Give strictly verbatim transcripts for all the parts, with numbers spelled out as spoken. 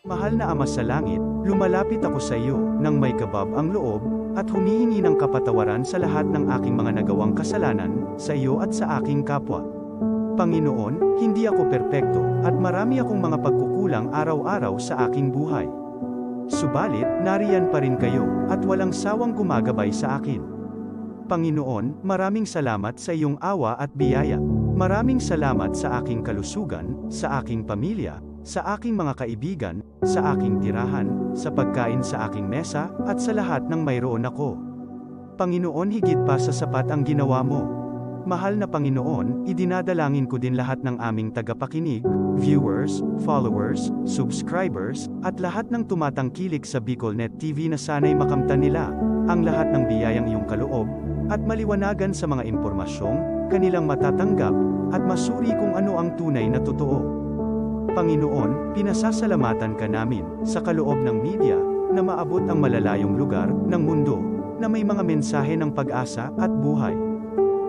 Mahal na Ama sa Langit, lumalapit ako sa iyo nang may kabab ang loob at humihingi ng kapatawaran sa lahat ng aking mga nagawang kasalanan sa iyo at sa aking kapwa. Panginoon, hindi ako perpekto at marami akong mga pagkukulang araw-araw sa aking buhay. Subalit, nariyan pa rin kayo at walang sawang gumagabay sa akin. Panginoon, maraming salamat sa iyong awa at biyaya. Maraming salamat sa aking kalusugan, sa aking pamilya, sa aking mga kaibigan, sa aking tirahan, sa pagkain sa aking mesa, at sa lahat ng mayroon ako. Panginoon, higit pa sa sapat ang ginawa mo. Mahal na Panginoon, idinadalangin ko din lahat ng aming tagapakinig, viewers, followers, subscribers, at lahat ng tumatangkilik sa BicolNet T V na sana'y makamtan nila ang lahat ng biyayang iyong kaloob at maliwanagan sa mga impormasyong kanilang matatanggap at masuri kung ano ang tunay na totoo. Panginoon, pinasasalamatan ka namin sa kaloob ng media na maabot ang malalayong lugar ng mundo na may mga mensahe ng pag-asa at buhay.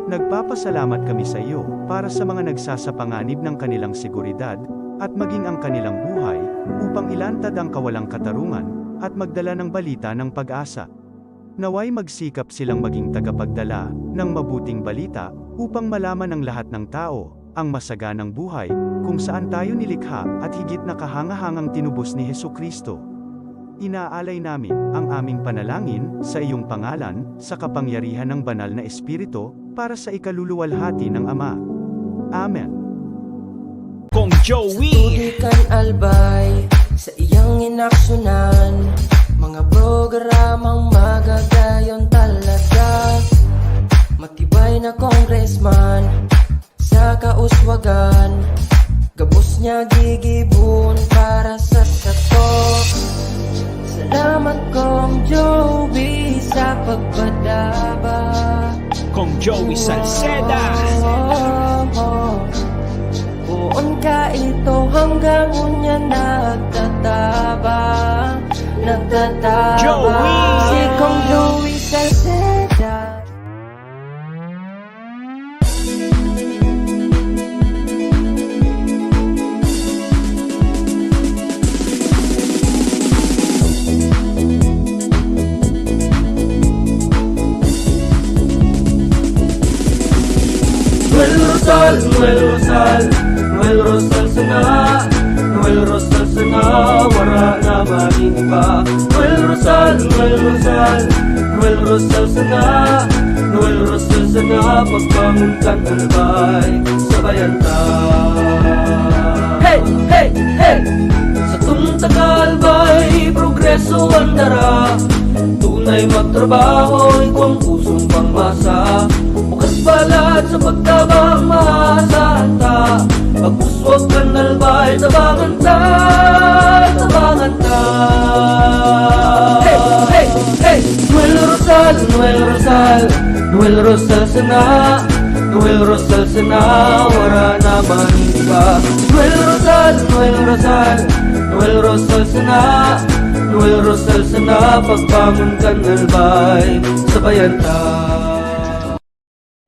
Nagpapasalamat kami sa iyo para sa mga nagsasapanganib ng kanilang seguridad at maging ang kanilang buhay upang ilantad ang kawalang katarungan at magdala ng balita ng pag-asa. Naway magsikap silang maging tagapagdala ng mabuting balita upang malaman ng lahat ng tao ang masaganang buhay kung saan tayo nilikha at higit na kahangahangang tinubos ni Jesu-Cristo. Inaalay namin ang aming panalangin sa iyong pangalan, sa kapangyarihan ng Banal na Espiritu, para sa ikaluluwalhati ng Ama. Amen. Kong Joey. Tutukan Albay sa iyang inaksyonan, mga programang magagayon talaga. Matibay na congressman sa kauswagan, gabos niya gigibon para sa sato. Salamat, Kong Joey, sa pagpadaba. Kong Joey Salceda. Poon ka ito hanggang unya nagtataba, nagtataba. Joey! Si Kong Joey Salceda. Noel Rosal, Noel Rosal, Noel Rosal sana, Noel Rosal sana, wara na maning iba. Noel Rosal, Noel Rosal, Noel Rosal sana, Noel Rosal sana, pagbangon kan Albay, sabayan ta. Hey, hey, hey! Satong taga-Albay, progreso an dara. Tunay magtrabaho, igwang pusong pangmasa. Bukas balat sa pagtabang, maasahan ta. Pag-uswag kan Albay, tabangan ta, tabangan ta. Hey, hey, hey! Noel Rosal, Noel Rosal, Noel Rosal sana, Noel Rosal sana, wara na man iba. Noel Rosal, Noel Rosal, Noel Rosal sana, Noel Rosal sana, pagbangon kan Albay, sabayan ta.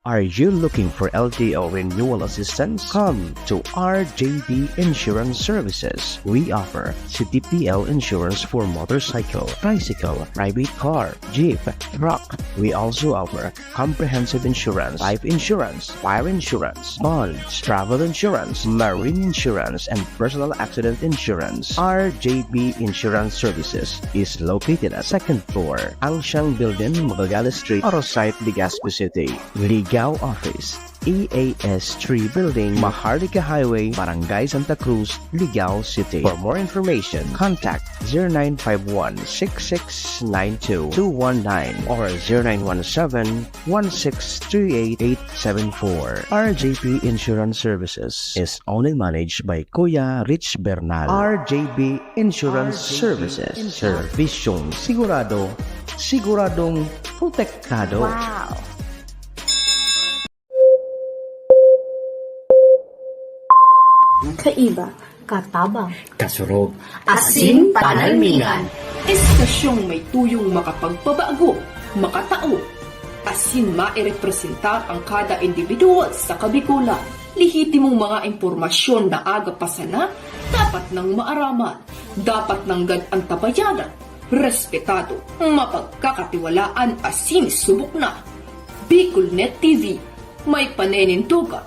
Are you looking for L T O renewal assistance? Come to R J B Insurance Services. We offer C D P L insurance for motorcycle, tricycle, private car, jeep, truck. We also offer comprehensive insurance, life insurance, fire insurance, bonds, travel insurance, marine insurance, and personal accident insurance. R J B Insurance Services is located at second floor, Angshang Building, Magallanes Street, Oro Site, Legazpi City. Ligao Office, E A S three Building, Maharlika Highway, Barangay Santa Cruz, Ligao City. For more information, contact zero nine five one six six nine two two one nine or zero nine one seven one six three eight eight seven four. R J P Insurance Services is owned and managed by Kuya Rich Bernal. R J P Insurance Services. Servisyong sigurado, siguradong protektado. Wow! Kaiba, katabang, kasurog, asin panalmingan. Estasyong may tuyong makapagpabago, makatao, asin mairepresenta ang kada individual sa Kabikolan. Lehitimong mga impormasyon na aga pa sana, dapat nang maaraman, dapat nanggad antabayanan, respetado, mapagkakatiwalaan asin subok na. Bicol Net T V, may paninindogan,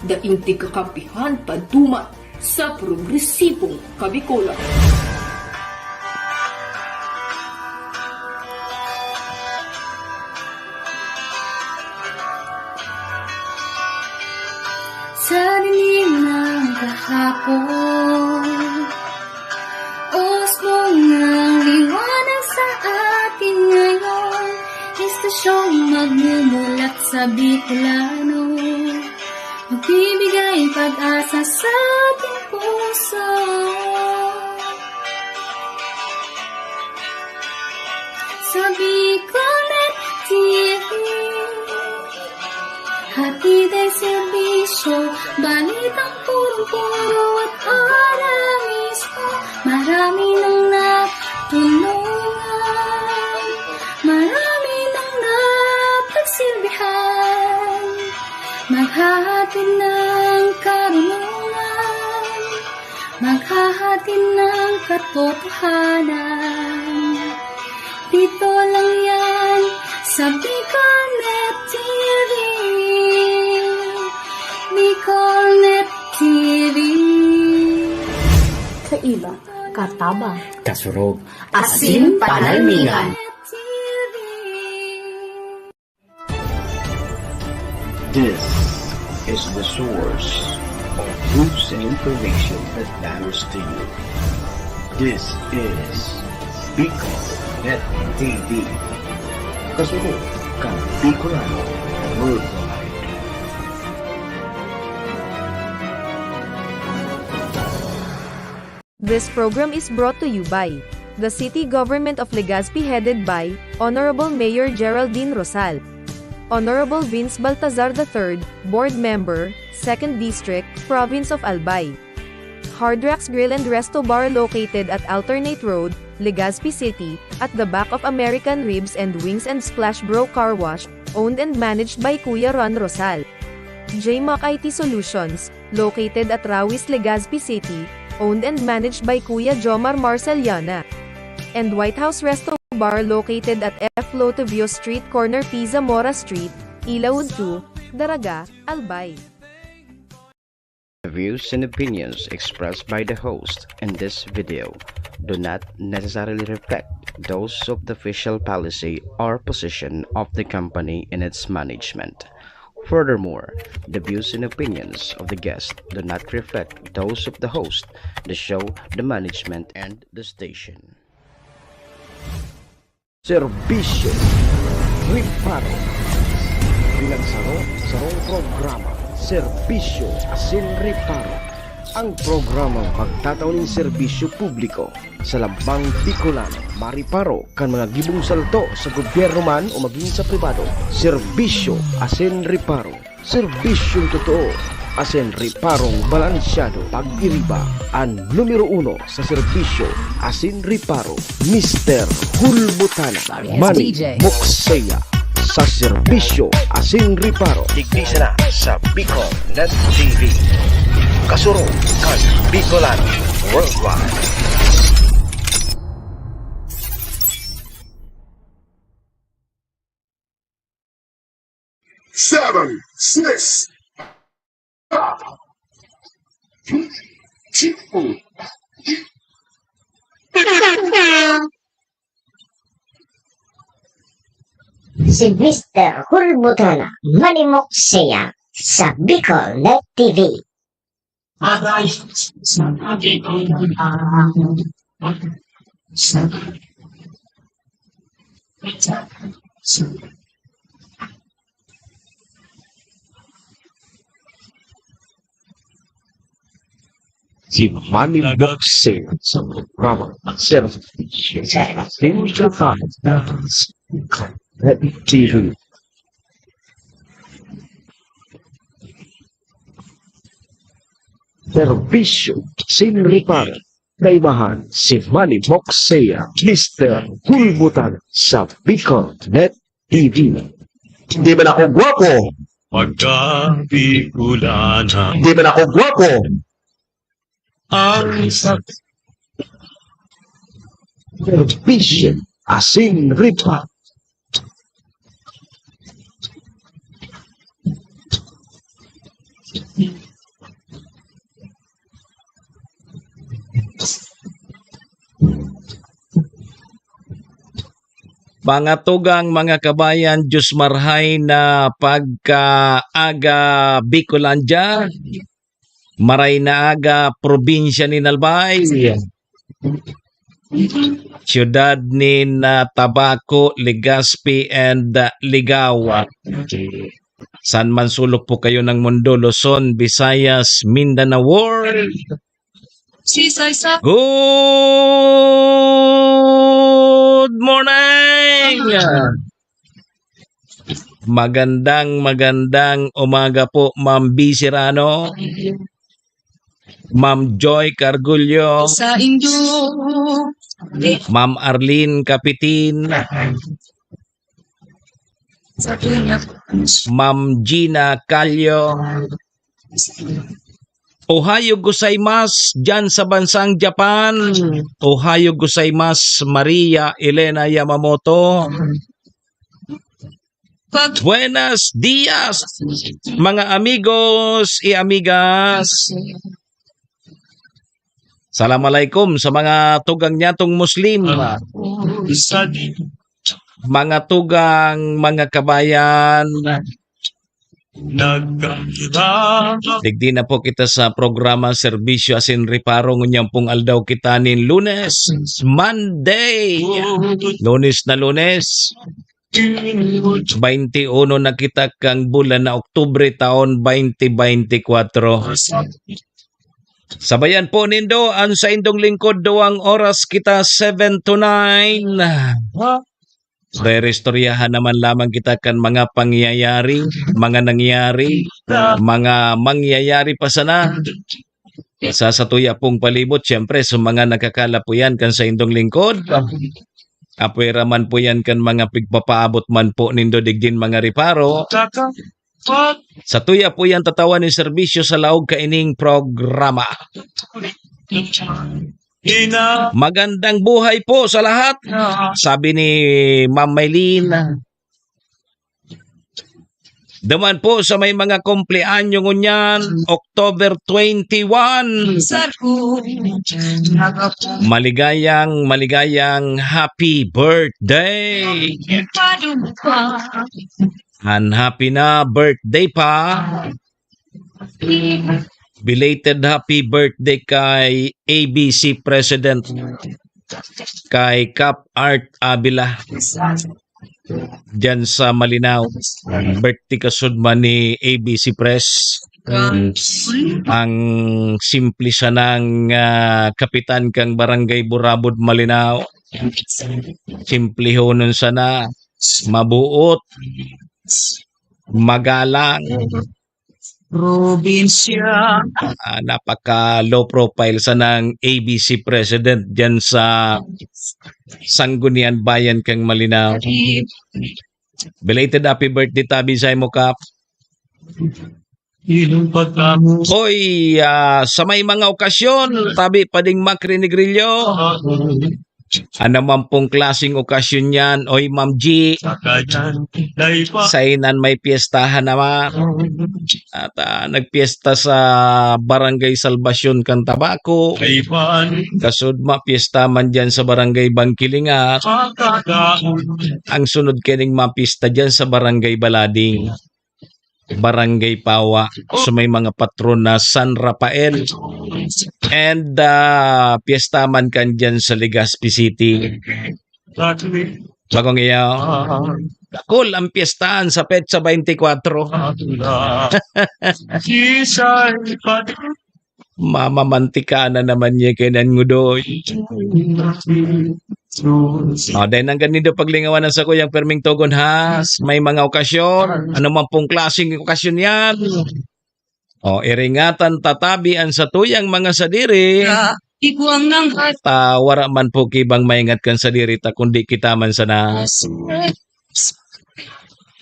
daing tigkakampihan paduman sa progresibong Kabikolan. Sa dilim ng kahapon, usbong ng liwanag sa atin ngayon. Estasyong magmumulat sa Bicolano, magbibigay pag-asa sa ating puso. Sa Bicolnet T V, hatid ay serbisyo, balitang punong-puno at ora mismo. Marami nang natulungan, marami nang napagsilbihan. Maghahatid ng karunungan, maghahatid ng katotohanan. Dito lang yan sa Bicolnet T V. Bicolnet T V. Kaiba, katabang, kasurog, asin panalmingan. This is the source of news and information that matters to you. This is Bicol Net T V. Kasunod kan Bicolano Worldwide. This program is brought to you by the City Government of Legazpi, headed by Honorable Mayor Geraldine Rosal. Honorable Vince Baltazar the third, Board Member, Second District, Province of Albay. Hard Rocks Grill and Resto Bar, located at Alternate Road, Legazpi City, at the back of American Ribs and Wings and Splash Bro Car Wash, owned and managed by Kuya Ron Rosal. J Mac I T Solutions, located at Rawis, Legazpi City, owned and managed by Kuya Jomar Marceliana. And White House Resto Bar, located at F Lotovio Street, corner P Zamora Street, Ilaud two, Daraga, Albay. The views and opinions expressed by the host in this video do not necessarily reflect those of the official policy or position of the company and its management. Furthermore, the views and opinions of the guest do not reflect those of the host, the show, the management, and the station. Serbisyo Reparo. Bilang saro, sarong programa, Serbisyo asin Reparo. Ang programang magtatao nin serbisyo publiko sa lambang Bicolano, mareparo kan mga gibong salto sa gobyerno man o magin sa pribado. Serbisyo asin Reparo. Serbisyong totoo asin reparong balansyado. Pag-iriba an numero uno sa serbisyo asin reparo, Mister Hulbutana, Manny Mokseya, sa serbisyo asin reparo. Digdi sana sa Bicol Net T V. Kasurog kan Bicolano Worldwide. Seven, six, five, two, Si Mister Hulbutana, Manny Mokseya, sa Bicol Net T V. Aray, sa aking sa Si Manny Boxer sa programa Serbisyo sa Atin Kapag T V. Serbisyo sin reparo. Kaibahan si Manny Boxer, Mister Hulbutan sa Bicol Net T V. Hindi man ako gwapo, Pagka Bicolana. Di man ako gwapo. Ang sa Serbisyo, asin ripa. Mga tugang, mga kabayan, Diyos marhay na pagkaaga Bicolandia, maray na aga probinsya nin Albay, siyudad nin, ah, Tabaco, Legazpi, and, ah, Ligao. Saan man sulok po kayo ng mundo, Luzon, Visayas, Mindanao World. Good morning! Magandang, magandang umaga po, Ma'am B. Serrano, Ma'am Joy Cargullo, Sa indo. Ma'am Arlene Capitin, Sa Pinas. Ma'am Gina Callo. Ohayo gozaimasu diyan sa bansang Japan. Ohayo gozaimasu, Maria Elena Yamamoto. Buenos dias, mga amigos y amigas. Salam alaikum sa mga tugang nyatong Muslim. Mga tugang, mga kabayan. Digdi na po kita sa programa Serbisyo asin Reparo. Ngunyan pong aldaw kita nin Lunes, Monday. Lunes na Lunes. Bainti uno na kita kang bulan na Oktubre, taon bainti bainti kwatro. Sabayan po nindo an saindong lingkod, duwang oras kita, seven to nine. Rerestoryahan naman lamang kita kan mga pangyayari, mga nangyari, mga mangyayari pa sana. Sa satuya pong palibot, siyempre, sa mga nakakala po yan kan saindong lingkod. Apwera man po yan kan mga pigpapaabot man po nindo digdin mga reparo. Satuya po yan tatawan nin serbisyo sa laog kaining programa. Magandang buhay po sa lahat, sabi ni Ma'am Maylene. Duman po sa may mga kumpleanyo ngunyan, October twenty-one. Maligayang, maligayang happy birthday. And happy na birthday pa. Belated happy birthday kay A B C President, kay Kap Art Avila, diyan sa Malinao. Birthday kasudma ni A B C Press. Ang simple sanang, ah, kapitan kang Barangay Burabod, Malinao. Simplehonon sana, mabuot, magalang. Probinsya. Ah, napaka low profile sanang A B C President diyan sa Sangguniang Bayan kang Malinao. Belated happy birthday tabi saimo, Kap. Hoy, ah, sa may mga okasyon, tabi pa ding makrinigrilyo. Ano man pong klaseng okasyon yan, oy, Ma'am G, sainan may piyestahan naman. At, ah, nagpiyesta sa Barangay Salvacion kan Tabaco. Kasudma, piyesta man dyan sa Barangay Bangkilingat. Ang sunod kining mapista dyan sa Barangay Balading. Barangay Pawa, sa may mga patron na San Rafael. And, ah, piyesta man kan dyan sa Legazpi City. Bagong iyo, dakul ang piyestahan sa petsa twenty-four. Mamamantika na naman niya kainan ngudoy. O, dahil hanggang nindo paglingawan ang sakuyang perming togon, ha? May mga okasyon, ano man pong klaseng okasyon yan. O, iringatan tatabi ang satuyang mga sadiri. Ikuang nang hat. Ta, wara man po kibang maingat kan sadiri ta, kundi kita man sana.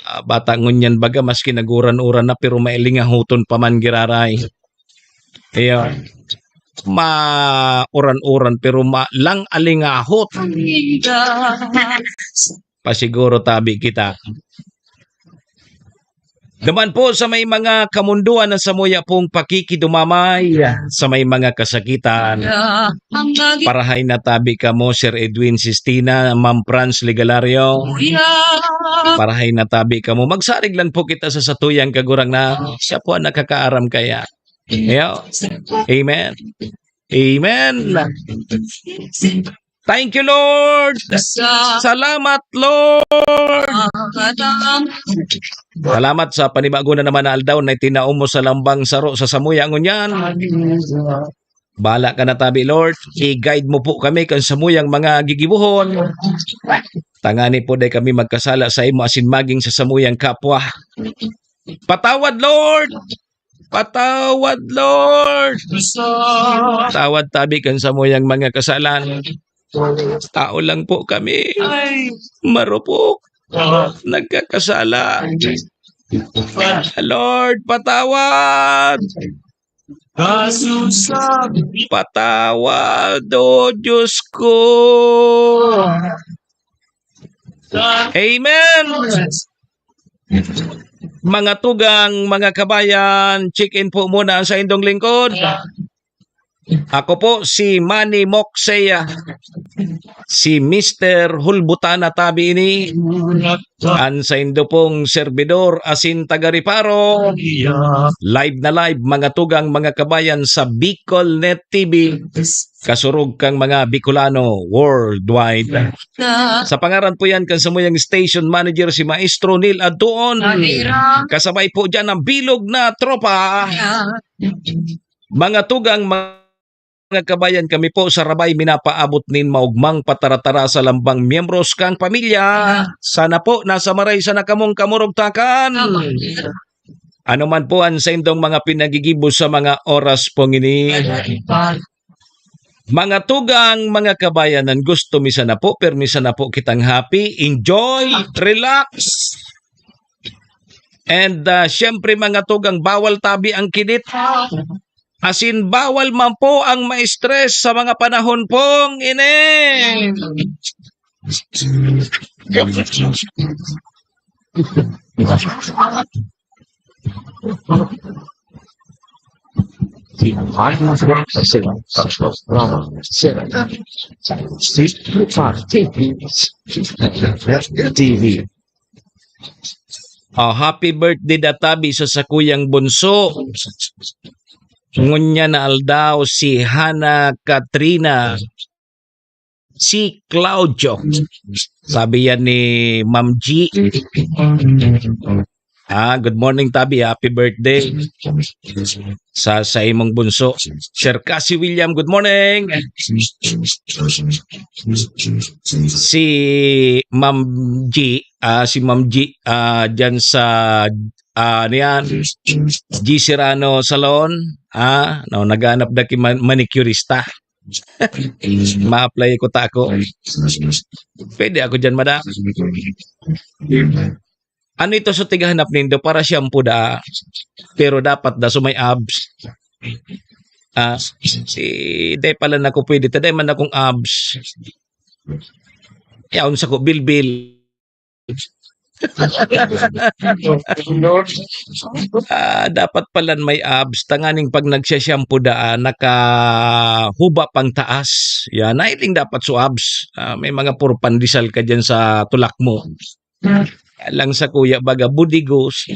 ah, bata ngunyan baga, maski naguran-uran na, pero mailingahoton pa man giraray. Iyo. Mauran-uran, pero ma-, lang alingahot. Pasiguro tabi kita. Duman po sa may mga kamunduan na samuya pong pakikidumamay, sa may mga kasakitan. Parahay na tabi kamo, Sir Edwin Sistina, Ma'am Franz Ligalario. Parahay na tabi kamo. Magsarig lang po kita sa satuyang Kagurangnan. Siya po ang nakakaaram kaya. Iyo. Amen. Amen. Thank you, Lord. Salamat, Lord. Salamat sa panibago na naman na aldaw na itinao mo sa lambang saro sa samuya ngunyan. Bahala ka na tabi, Lord. I-guide mo po kami kan samuyang mga gigibohon. Tangani po dai kami magkasala sa imo asin maging sa samuyang kapwa. Patawad, Lord. Patawad, Lord. Tawad tabi kan samuyang mga kasalan. Tao lang po kami. Marupok. Nagkakasala. Lord, patawad. Patawad, O Diyos ko. Amen. Mga tugang, mga kabayan, check-in po muna ang saindong lingkod. Ako po si Manny Moksey, ah, si Mister Hulbutana tabi ini, ang saindo pong serbidor asin taga-reparo. Live na live, mga tugang, mga kabayan, sa Bicol Net T V. Kasurog kang mga Bicolano worldwide. Sa pangaran po yan kan samuyang station manager, si Maestro Neil Adtuon. Kasabay po dyan ang bilog na tropa. Mga tugang, mga kabayan, kami po sa Rabay minapaabot nin maugmang pataratara sa lambang miyembros kang pamilya. Sana po nasa maray sana kamong kamurugtakan. Ano man po ang saindong mga pinagigibo sa mga oras pong ini. Mga tugang, mga kabayanan, gusto mi sana po, permi sana po kitang happy, enjoy, relax. And, ah, siyempre, mga tugang, bawal tabi ang kinit. Asin bawal man po ang ma-stress sa mga panahon pong ini. T V. Oh, happy birthday, databi, sa sakuyang bunso. Ngunyan na aldaw, si Hana Katrina, si Claudio. Sabi yan ni Ma'am G. Ah, good morning, tabi. Happy birthday sa, sa imong bunso. Sir Cassie William, good morning. Si Ma'am G, ah, si Ma'am G, ah, dyan sa, ah, ano yan? G Serrano Salon, ah, no, naghanap na ki man-, manicurista. Ma-apply ko ta ako. Pwede ako dyan, madam. Ano ito sa tighanap nindo? Para shampoo da. Pero dapat da so may abs. Ah, si, di pala na ko pwede. Taday man akong abs. Yaon sa ko, bilbil. Ah, dapat pala may abs. Tanganing pag nagsha-shampoo da, nakahuba pang taas. Yan, nailing dapat so abs. Ah, may mga puro pandesal ka dyan sa tulak mo. Lang sa kuya baga, budigos.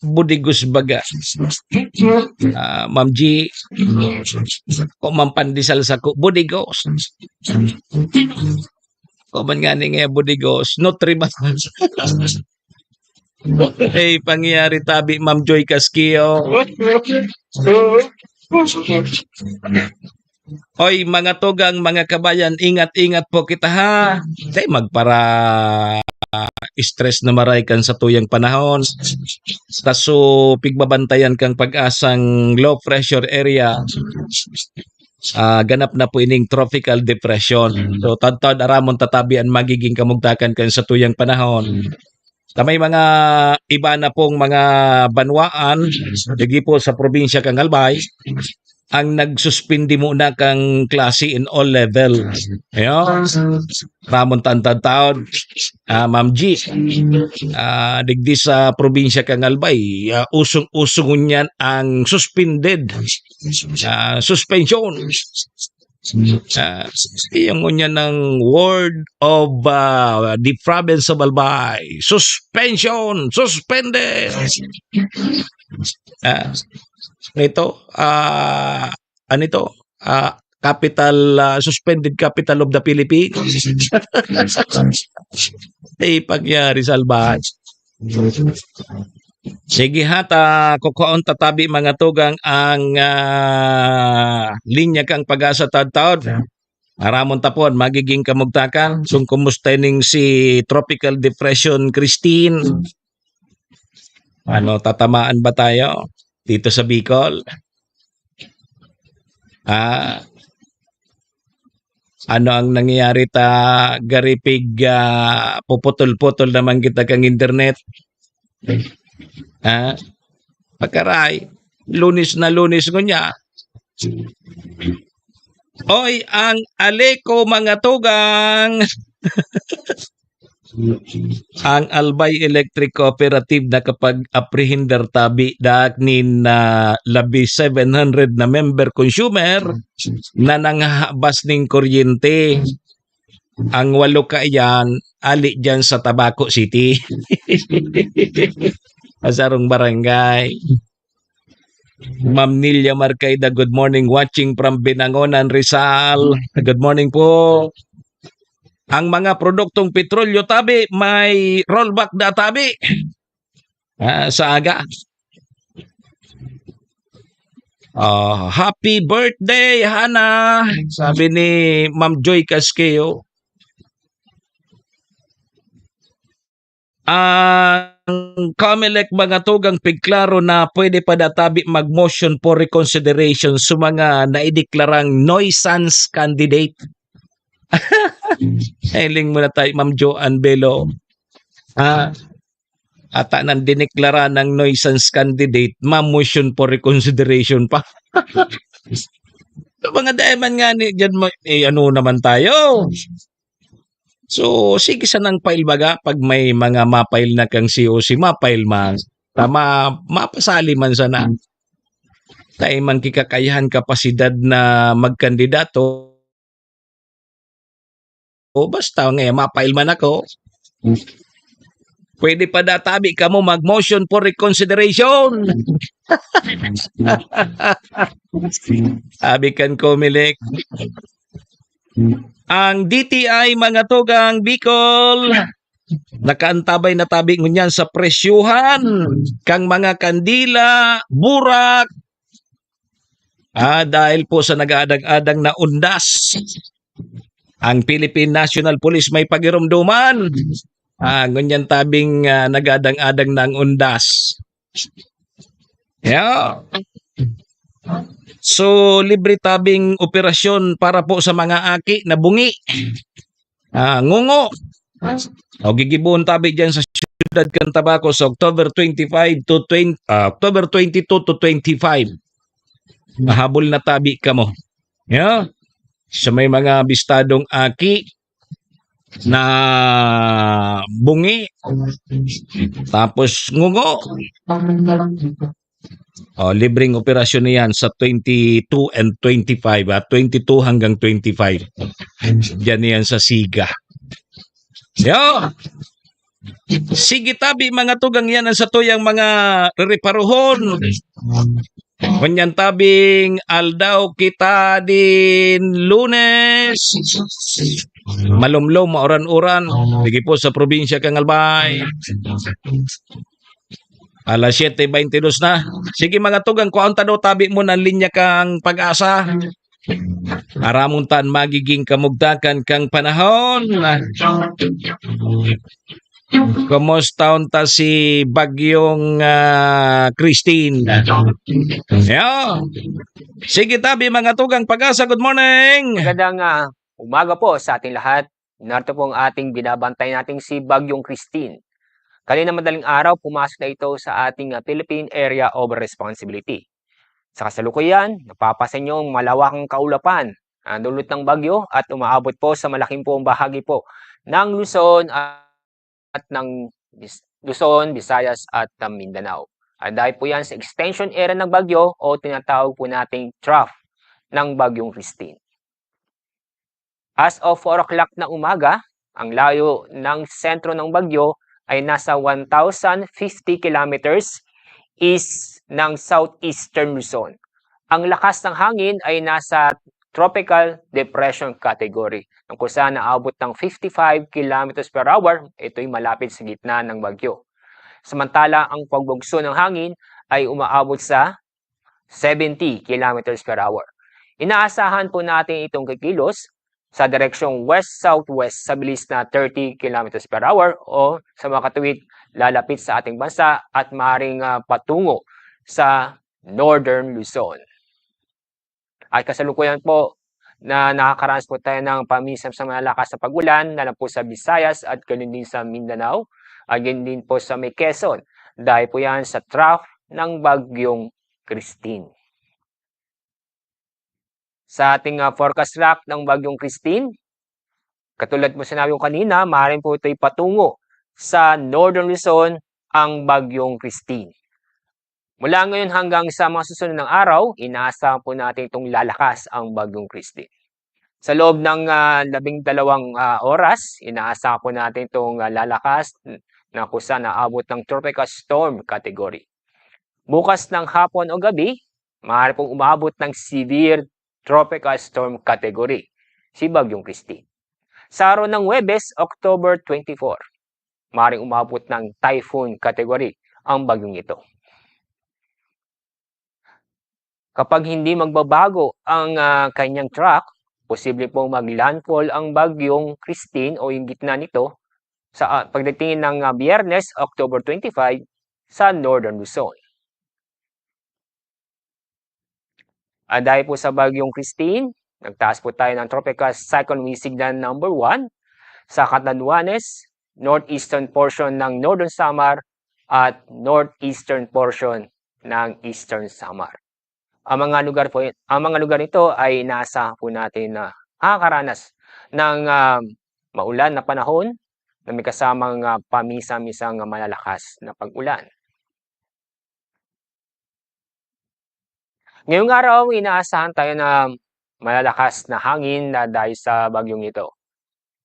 Budigos baga. Ah, Ma'am G, kung mampandesal sa ku-, budigos. Kung man nga ni nga budigos, Nutribas. Hey, pangyayari tabi, Ma'am Joy Casquillo. Oy, mga tugang, mga kabayan, ingat-ingat po kita, ha. Tay magpara-stress na maray kan satuyang panahon. Kaso, pigbabantayan kang pag-asang low pressure area. Ah, ganap na po ining tropical depression. So, tadtad aramon tatabi an magiging kamugtakan kan satuyang panahon. Ta may mga iba na pong mga banwaan, digi po sa probinsya kan Albay, ang nagsuspindi muna kan klase in all level. Ayo, ramon ta an taon, ah, Ma'am G. Ah, digdi sa probinsya kan Albay, ah, usong-uso ngunyan ang suspended, ah, suspension. Ah, yung ngunyan ng word of, ah, the province of Albay, suspension, suspended. Ah, nito, ah, ano ito? Ah, capital, ah, suspended capital of the Philippines. Ay, pagyari sa Albay. Sige ha, ta kukuhaon ta tabi, mga tugang, ang, ah, linya kan Pag-asa tadtaon. Aramon ta pon magiging kamugtakan kung kumusta ning si Tropical Depression Christine. Ano, tatamaan ba tayo dito sa Bicol? Ah, ano ang nangyayari ta garipig, ah, puputol-putol naman kita kang internet? Ah, pagkaray, Lunes na Lunes ngunyan. Oy, ang Aleco, mga tugang! Ang Albay Electric Cooperative nakapag-aprehender tabi dak nin, ah, labi seven hundred na member consumer na nanghahabas nin kuryente. Ang walo kaiyan, ali diyan sa Tabaco City. Sa sarong barangay. Ma'am Nilia Marcaida, good morning, watching from Binangonan, Rizal. Good morning po. Ang mga produktong petrolyo tabi, may rollback da tabi. Ah, sa aga. Ah, "Happy birthday, Hana," sabi ni Ma'am Joy Casqueo. Ang Comelec, mga tugang, pigklaro na pwede pa da tabi mag-motion for reconsideration sa mga naideklarang nuisance candidate. Hiling mo na tayo, Ma'am Joanne Bello. Ah, ata nang dineklara ng nuisance candidate, ma-motion for reconsideration pa. So, mga dai man nga ni, dyan mo, eh, ano naman tayo? So, sige sanang file baga pag may mga ma-file na kang C O C, ma-file man. Tama, mapasali man sana. Dai man kikakayahan, kapasidad na magkandidato. O basta nga, ma-file man ako. Pwede pa da tabi kamo mag-motion for reconsideration. Sabi kan Comelec. Ang D T I, mga tugang, Bicol, nakaantabay na tabi ngunyan sa presyuhan kang mga kandila, burak. Ah, dahil po sa nag-aadang-adang na undas, ang Philippine National Police may pagirumduman. Ah, ngunyan tabing, ah, nag-aadang-adang na ang undas. Yeah. So, libre tabing operasyon para po sa mga aki na bungi. Ah, ngungo. O, gigibohon tabi dyan sa siyudad kan Tabaco sa October twenty-five to twenty, ah, October twenty-two to twenty-five. Mahabol na tabi kamo. Yeah? Sa may mga bistadong aki na bungi, tapos ngungo. O, libreng operasyon na yan sa twenty-two and twenty-five, ah, twenty-two hanggang twenty-five. Diyan na yan sa Siga. Yo! Sige tabi, mga tugang, yan ang satuyang mga reparohon. Ngunyan tabing aldaw kita din Lunes. Malumlom, mauran-uran. Sige po sa probinsya kan Albay. Alas siyete beintidos na. Sige, mga tugang, kuhaon ta daw tabi mo ng linya kang Pag-asa. Aramon ta an magiging kamugtakan kang panahon. Kumusta unta si Bagyong, ah, Christine? Yeah. Sige tabi, mga tugang Pag-asa, good morning. Magandang, ah, umaga po sa ating lahat. Narito po ang ating binabantay nating si Bagyong Christine. Kanina madaling araw, pumasok na ito sa ating, ah, Philippine Area of Responsibility. Sa kasalukuyan, napapansin niyo ang malawakang kaulapan ang dulot ng bagyo at umaabot po sa malaking buong bahagi po ng Luzon at ng Bis-, Luzon, Visayas at, ah, Mindanao. At dahil po yan sa extension area ng bagyo o tinatawag po nating trough ng Bagyong Christine. As of four o'clock na umaga, ang layo ng sentro ng bagyo ay nasa one thousand fifty kilometers east ng southeastern Luzon. Ang lakas ng hangin ay nasa tropical depression category, na kung saan naabot ng fifty-five kilometers per hour, ito'y malapit sa gitna ng bagyo. Samantala, ang pagbugso ng hangin ay umaabot sa seventy kilometers per hour. Inaasahan po natin itong kikilos sa direksyong west-southwest sa bilis na thirty kilometers per hour o sa makatuwid lalapit sa ating bansa at maaaring, ah, patungo sa Northern Luzon. At kasalukuyan po na nakakaranas po tayo ng paminsan sa malakas na pag-ulan, na lang po sa Visayas at ganun din sa Mindanao, at ganun din po sa may Quezon, dahil po yan sa trough ng Bagyong Christine. Sa ating, ah, forecast track ng Bagyong Christine, katulad mo sinabi ko kanina, maaaring po ito'y patungo sa Northern Luzon ang Bagyong Christine. Mula ngayon hanggang sa mga susunod ng araw, inaasahan po natin itong lalakas ang Bagyong Christine. Sa loob ng, ah, labing dalawang, ah, oras, inaasahan po natin itong, ah, lalakas na kung saan naabot ng tropical storm category. Bukas ng hapon o gabi, maaari pong umabot ng severe tropical storm category si Bagyong Christine. Sa araw ng Huwebes, October twenty-four, maaaring umabot ng typhoon category ang bagyong ito. Kapag hindi magbabago ang, ah, kanyang track, posible pong mag-landfall ang Bagyong Christine o yung gitna nito sa, ah, pagdating ng, ah, Biyernes, October twenty-five, sa Northern Luzon. At dahil po sa Bagyong Christine, nagtaas po tayo ng Tropical Cyclone Wind Signal number one sa Catanduanes, northeastern portion ng Northern Samar, at northeastern portion ng Eastern Samar. Ang mga lugar po, ang mga lugar nito ay nasa po natin na nakakaranas ng, ah, maulan na panahon na may kasamang, ah, pamisa-misang malalakas na pag-ulan. Ngayong araw, inaasahan tayo na malalakas na hangin na dahil sa bagyong ito.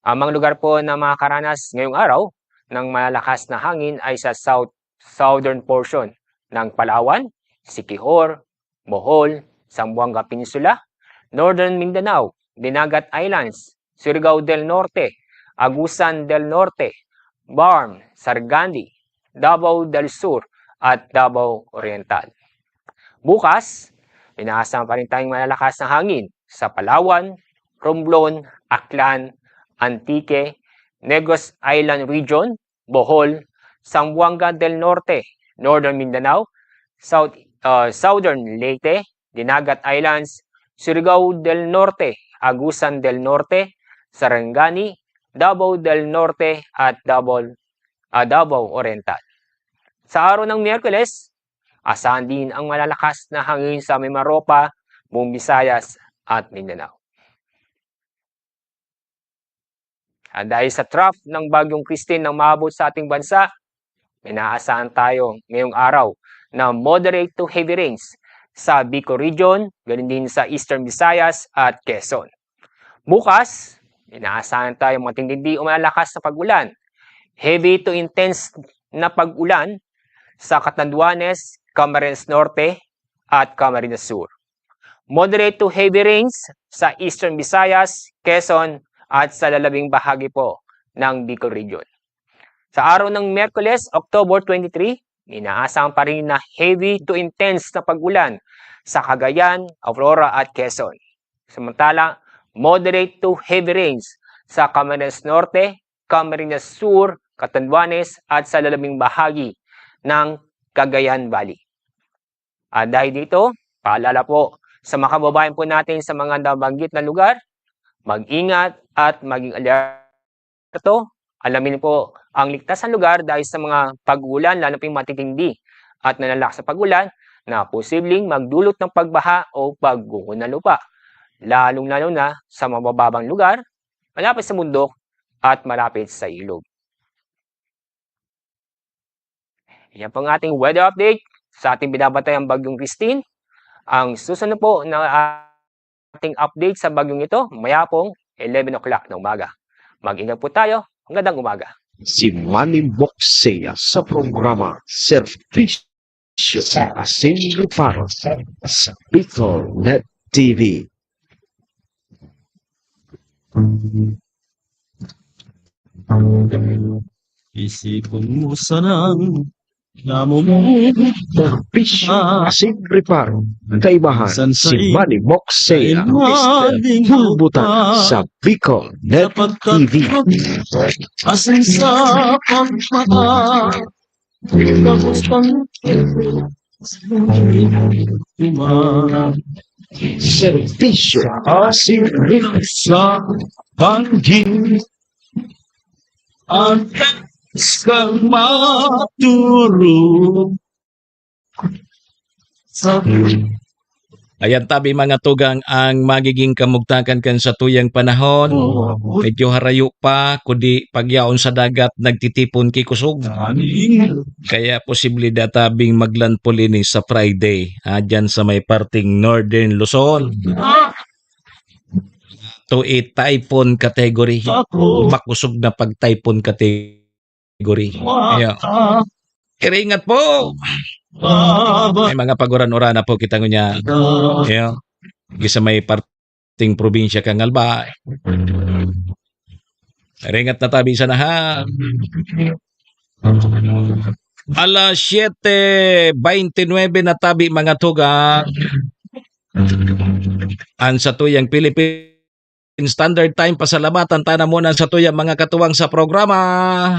Ang mga lugar po na makakaranas ngayong araw ng malalakas na hangin ay sa south, southern portion ng Palawan, Siquijor, Bohol, Zamboanga Peninsula, Northern Mindanao, Dinagat Islands, Surigao del Norte, Agusan del Norte, Barm, Sargani, Davao del Sur, at Davao Oriental. Bukas, inaasahan pa rin tayong malalakas na hangin sa Palawan, Romblon, Aklan, Antique, Negros Island Region, Bohol, Zamboanga del Norte, Northern Mindanao, South, ah, Southern Leyte, Dinagat Islands, Surigao del Norte, Agusan del Norte, Sarangani, Davao del Norte at Davao, ah, Davao Oriental. Sa araw ng Miyerkules, asahan din ang malalakas na hangin sa Mimaropa, buong Visayas at Mindanao. At dahil sa trough ng Bagyong Christine na umaabot sa ating bansa, may inaasahan tayo ngayong araw na moderate to heavy rains sa Bicol Region, ganun din sa Eastern Visayas at Quezon. Bukas, inaasahan tayo matitindi o malalakas na pag-ulan. Heavy to intense na pag-ulan sa Catanduanes, Camarines Norte, at Camarines Sur. Moderate to heavy rains sa Eastern Visayas, Quezon, at sa lalabing bahagi po ng Bicol Region. Sa araw ng Miyerkules, October twenty-three, inaasahan pa rin na heavy to intense na pag-ulan sa Cagayan, Aurora at Quezon. Samantala, moderate to heavy rains sa Camarines Norte, Camarines Sur, Catanduanes at sa lalabing bahagi ng Cagayan Valley. At dahil dito, paalala po sa mga kababayan po natin sa mga nabanggit na lugar, mag-ingat at maging alerto Alamin po ang ligtas na lugar dahil sa mga pag-uulan, lalo pa yung matitindi at nalalakas na pag-ulan na posibleng magdulot ng pagbaha o pagguho ng lupa, lalong-lalo na sa mabababang lugar, malapit sa bundok at malapit sa ilog. Yan po ang ating weather update sa ating binabantayan, Bagyong Christine. Ang susunod po na ating update sa bagyong ito, maya pong eleven o'clock na umaga. Mag-ingat po tayo. Magandang umaga. Si Manny Moxea sa programa Serbisyo Asin Reparo sa Bicol Net T V. Isipon mo sanang namumuhay. Serbisyo Asin Reparo. Kaibahan si Manny Moxea, Mister Bulbutan sa Bicol Net T V. Asin sa pagmata. Tapos pang Serbisyo Asin Reparo. Sa pangin. Ang kang maturo. Ayan tabi, mga tugang, ang magiging kamugtakan kan satuyang panahon. Medyo harayo pa, kundi pagyaon sa dagat, nagtitipon ki kusog. Kaya posible da tabing maglandfall ini sa Friday, ah, dyan sa may parting Northern Luzon. To a typhoon category. Makusog na pag typhoon category. Ayan. Iringat po. May mga paguran-uran na po kita ngunyan. Ayan. Di sa may parting probinsya kang Albay. Iringat na tabi sana, ha. Alas siyete beintinuebe na tabi, mga tugang. Ang satuyang Philippine Standard Time, pasalamatan ta na muna sa tuyang mga katuwang sa programa.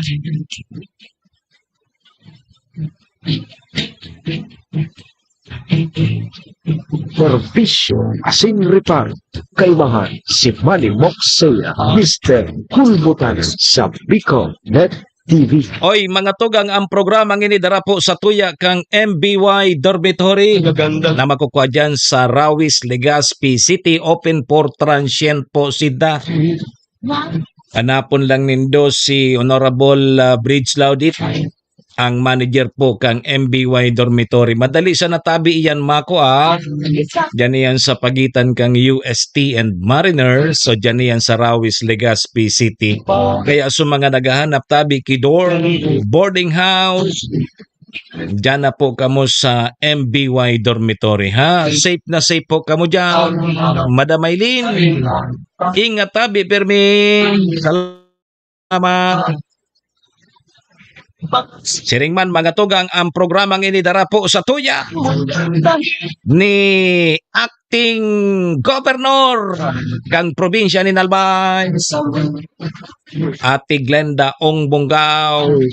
Serbisyo Asin Reparo. Kaibahan si Manny Moxea, Mister Kulbutan sa Bicol Net T V. Oy, mga tugang, ang programang ini dara po sa tuya kang M B Y Dormitory na makukua dyan sa Rawis, Legazpi City, open for transient po sida. Hanapon lang nindo si Honorable, ah, Bridge Laudit, ang manager po kang M B Y Dormitory. Madali sa natabi iyan, mako, ah. Diyan iyan sa pagitan kang U S T and Mariner. So, diyan iyan sa Rawis, Legazpi City. Kaya sa mga naghahanap tabi ki dorm, boarding house, diyan na po kamo sa M B Y Dormitory, ha? Safe na safe po kamo diyan, Madam Eileen. Ingat tabi, permi. Salamat. Siring man, mga tugang, ang programang ini dara po sa tuya ni Acting Governor kang probinsya ni Albay, Ate Glenda Ong Bongao.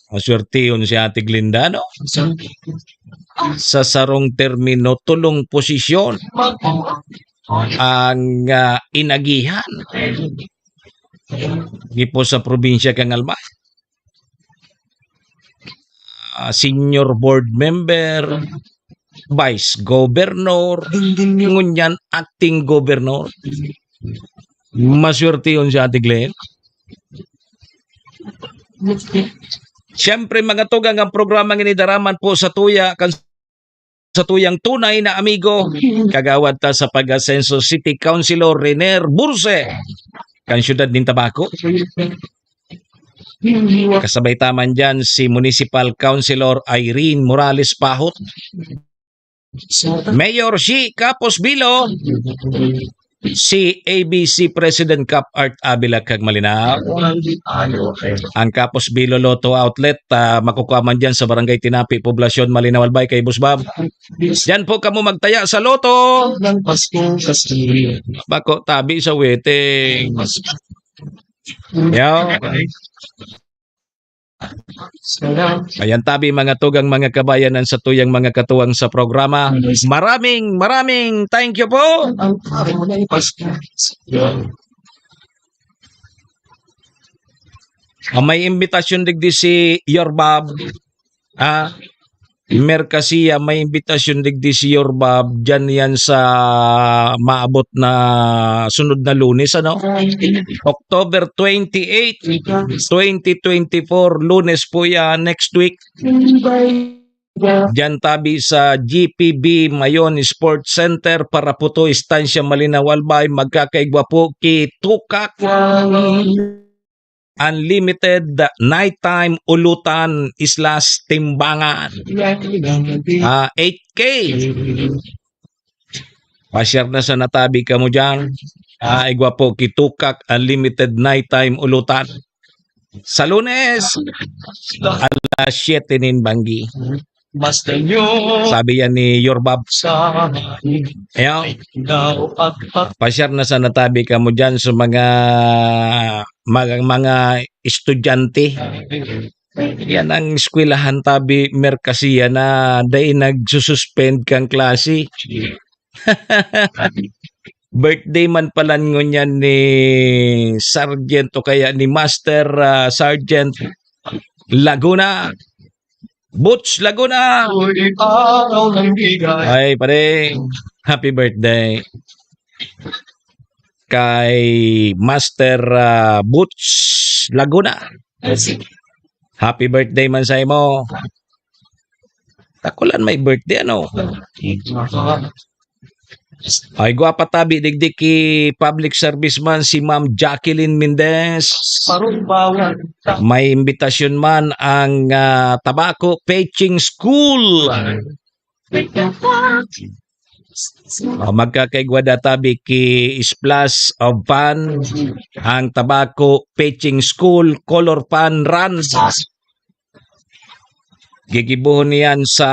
Maswertehon si Ate Glenda, no? Sa sarong termino, tulong posisyon ang, ah, inagihan. Di po sa probinsya kang Albay. Ah, senior board member, vice governor, ngunyan acting governor. Maswertehon si Ate Glenn. Siyempre, mga tugang, ang programang ini dara man po sa tuya kan sa tuyang tunay na amigo, kagawad ta sa pag-asenso, City Councilor Renier Burse, kan siyudad nin Tabaco. Kasabay ta man diyan si Municipal Councilor Irene Morales Pahot, Mayor Shi Capos Bilo, si A B C President Cap Art Avila kag Malinao. Ang Capos Bilo Lotto Outlet, ah, makukua man diyan sa Barangay Tinapi, Poblacion Malinao, Albay, kay Boss Bob. Diyan po kamo magtaya sa Lotto. Bako tabi sa waiting. Yo. Ayan tabi, mga tugang, mga kabayan, ang satuyang mga katuwang sa programa. Maraming, maraming thank you po. Ang parang wala yung Pasko. Yan. Ah, may imbitasyon digdi si Yorbab. Ah, Mercasia, may imbitasyon digdi si Yorbab. Diyan yan sa maabot na sunod na Lunes, ano? October twenty-eight, twenty twenty-four, Lunes po yan, next week. Diyan tabi sa G P B Mayon Sports Center, Paraputo, Estancia Malinao, Albay, magkakaigwa po ki Tukak. Unlimited Nighttime Ulutan Islas Timbangan. Ah, eight K. Pasyar na sa natabi kamo diyan. Ah, igwa po ki Tukak Unlimited Nighttime Ulutan. Sa Lunes, alas siyete nin banggi. Sabi yan ni Yorbab. Ayaw. Pasyar na sa natabi kamo diyan sa mga, mga, mga estudyante. Yan ang eskwelahan tabi, Mercasia, na dai nagsususpend kang klase. Birthday man pala ngunyan ni Sergeant o kaya ni Master, ah, Sergeant Laguna. Boots Laguna. Uy, araw ng bigay. Ay, pare. Happy birthday. Kay Master, ah, Boots Laguna. Happy birthday man sa imo. Takulan may birthday, ano? Ay, gwapa tabi digdi ki public service man si Ma'am Jacqueline Mendez. May imbitasyon man ang, ah, Tabaco Peching School. O, magkakaigwa da tabi ki Splash of Fun, ang Tabaco Peching School, Color Fun Run. Gigibohon niyan sa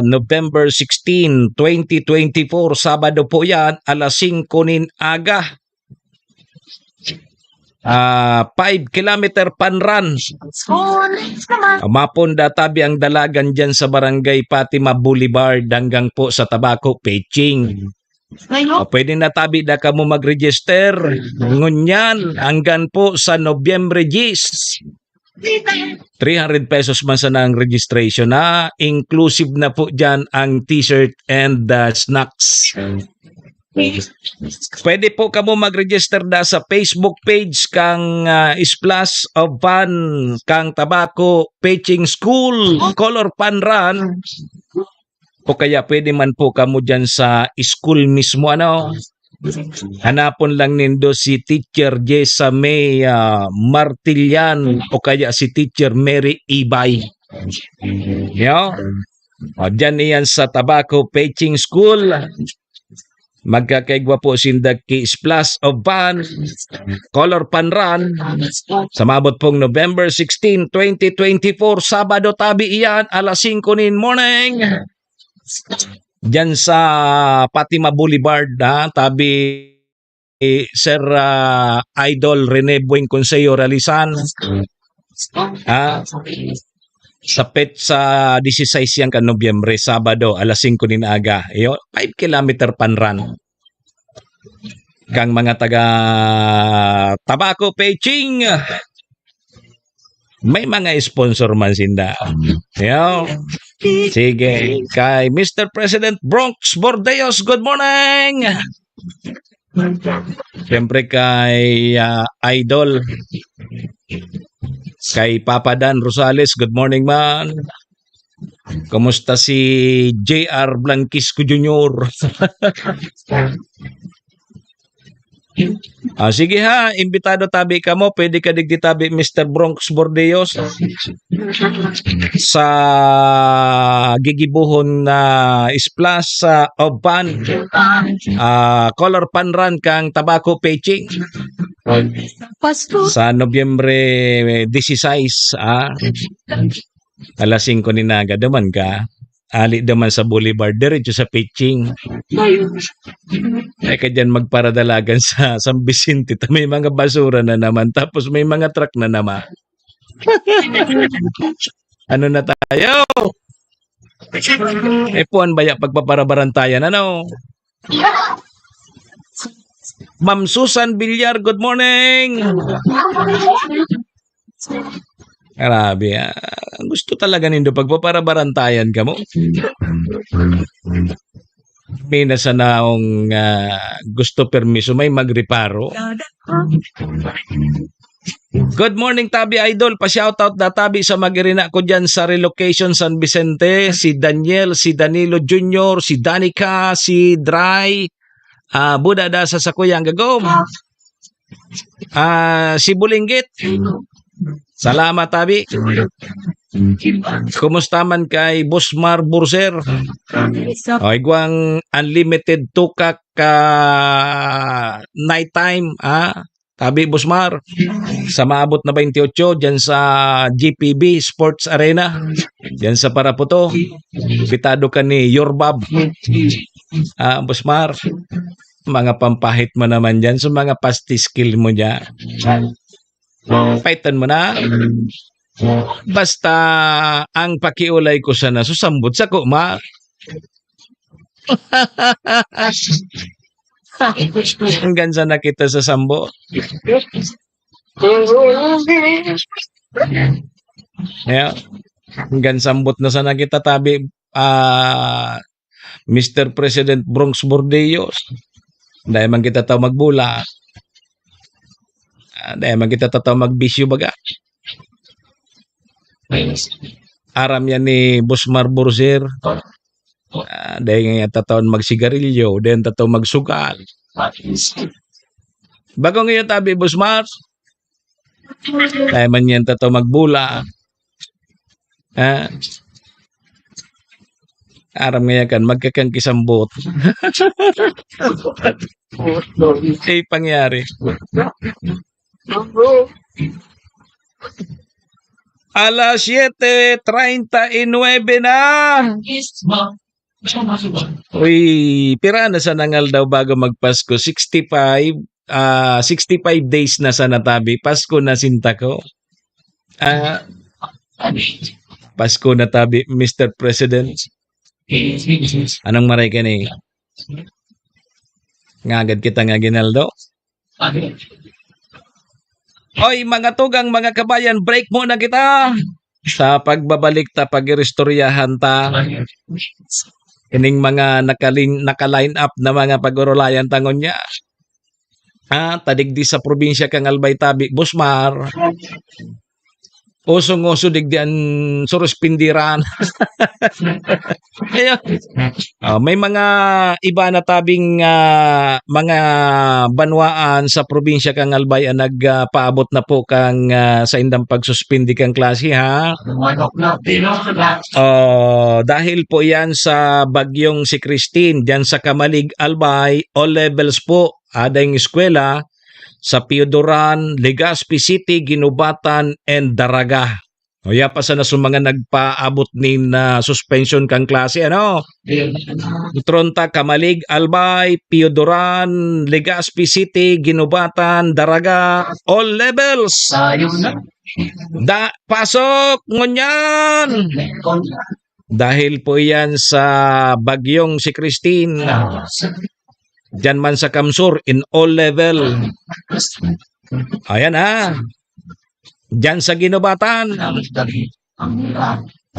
November sixteen, twenty twenty-four, Sabado po yan, alas singko nin aga. Ah, five kilometer fun run. Mapon da tabi ang dalagan diyan sa Barangay Fatima Boulevard hanggang po sa Tabaco Peching. O, pwede na tabi da kamo mag-register ngunyan hanggang po sa Nobyembre diyes. Three hundred pesos man sana ang registration, ha? Inclusive na po diyan ang t-shirt and, ah, snacks. Pwede po kamo mag-register da sa Facebook page kang, ah, Splash of Fun, kang Tabaco Peching School, Color Fun Run. O kaya pwede man po kamo diyan sa school mismo, ano? Hanapon lang nindo si Teacher Jessa May, ah, Martillan o kaya si Teacher Mary Ibay. Yo? O, diyan iyan sa Tabaco Peching School. Magkakaigwa po sinda ki Splash of Fun, Color Fun Run, sa maabot pong November sixteen, twenty twenty-four, Sabado tabi iyan, alas singko nin morning. Diyan sa Fatima Boulevard, ha, tabi Sir, ah, Idol Rene Bueng Consejo Realizan. Ha? Sa petsa dieciséis yan kan Nobyembre, Sabado, alas singko nin aga. Iyo, five kilometer fun run. Kang mga taga Tabaco Peching, may mga sponsor man sinda. Yo. Sige. Kay Mister President Bronx Bordeos, good morning! Siyempre kay, ah, Idol. Kay Papa Dan Rosales, good morning, man. Kumusta si J R Blanquisco Junior? Ah, sige ha, imbitado tabi kamo, pwede ka digdi tabi, Mister Bronx Bordeos, sa gigibohon na Splash, ah, of Fun, ah, Color Fun Run kang Tabaco Peching. Pasko. Sa Nobyembre dieciséis, ah, alas singko nin aga, duman ka. Ali duman sa Boulevard, diretso sa Peching. Ay ka diyan magparadalagan sa San Vicente, ta may mga basura na naman, tapos may mga truck na naman. Ano na tayo? Eh, puwan baya pagpaparabarantayan, ano? Ma'am Susan Villar, good morning. Grabe, ah. Gusto talaga nindo pagpaparabarantayan kamo. May na sa naong, ah, gusto permiso, may magreparo. Good morning, Tabi Idol. Pa-shoutout na, Tabi, sa mag-irina ko dyan sa Relocation San Vicente, si Daniel, si Danilo Junior, si Danica, si Dry, ah, Buda da sa sakuyang gagom. Ah, si Bulinggit. Salamat, Tabi. Kumusta man kay Boss Mar Burser? O, igwang unlimited tukak ka night time, ah. Tabi, Boss Mar, sa maabot na twenty-eight, dyan sa G P B Sports Arena, dyan sa Paraputo, pitado ka ni Yorbab. Ah, Boss Mar, mga pampahit mo naman dyan, so mga pastiskil mo dyan. Paitan mo na. Basta ang pakiulay ko sana susambot sa kuma. Hanggang sa nakita sa sambo. Yeah. Hanggang sambot na sana kita, Tabi, ah, Mister President Bronx Bordillos. Dahil man kita tao magbula. Ah, dahil man kita tao magbisyo baga. Aram yan ni Boss Mar Burser. Ah, dahil nga yan tataon magsigarilyo, dahil tataon magsugal. Bago ngayon, Tabi, Boss Mar. Dahil man yan tataon magbula. Ah. Aram nga yan kan, magkakang kisambot. Ay, pangyari. Alas siete treinta y nueve na. Uy, pira na sa nangal daw bago magpasko? Sixty-five, ah, sixty-five days na sa natabi. Pasko na sinta ko. Ah, Pasko na tabi, Mister President. Anong maray ka ni? Ngagad kita nga, Ginaldo. Oy, mga tugang, mga kabayan, break muna kita. Sa pagbabalik ta, pag-iristoryahan ta. Ining mga nakalin-, naka-line up na mga pag-urulayan ta ngunyan. Ah, tadigdi sa probinsya kan Albay tabi, Boss Mar. Usong-uso digdi an suruspindiran. Ayun. Ah, may mga iba na tabing, ah, mga banwaan sa probinsya kan Albay an nag, ah, paabot na po kan, ah, saindang pagsuspindi kan klase, ha? Oh, dahil po yan sa bagyong si Christine, diyan sa Camalig, Albay, all levels po, adayng eskwela, sa Pioduran, Legazpi City, Guinobatan, and Daraga. O, ya pa sana sa mga nagpaabot nin, ah, suspension kan klase, ano? Tronta, Camalig, Albay, Pioduran, Legazpi City, Guinobatan, Daraga, all levels. Da-, pasok ngunyan! Dahil po iyan sa bagyong si Christine. Diyan man sa Kamsur, in all level. Ayan, ha. Diyan sa Guinobatan. Ah,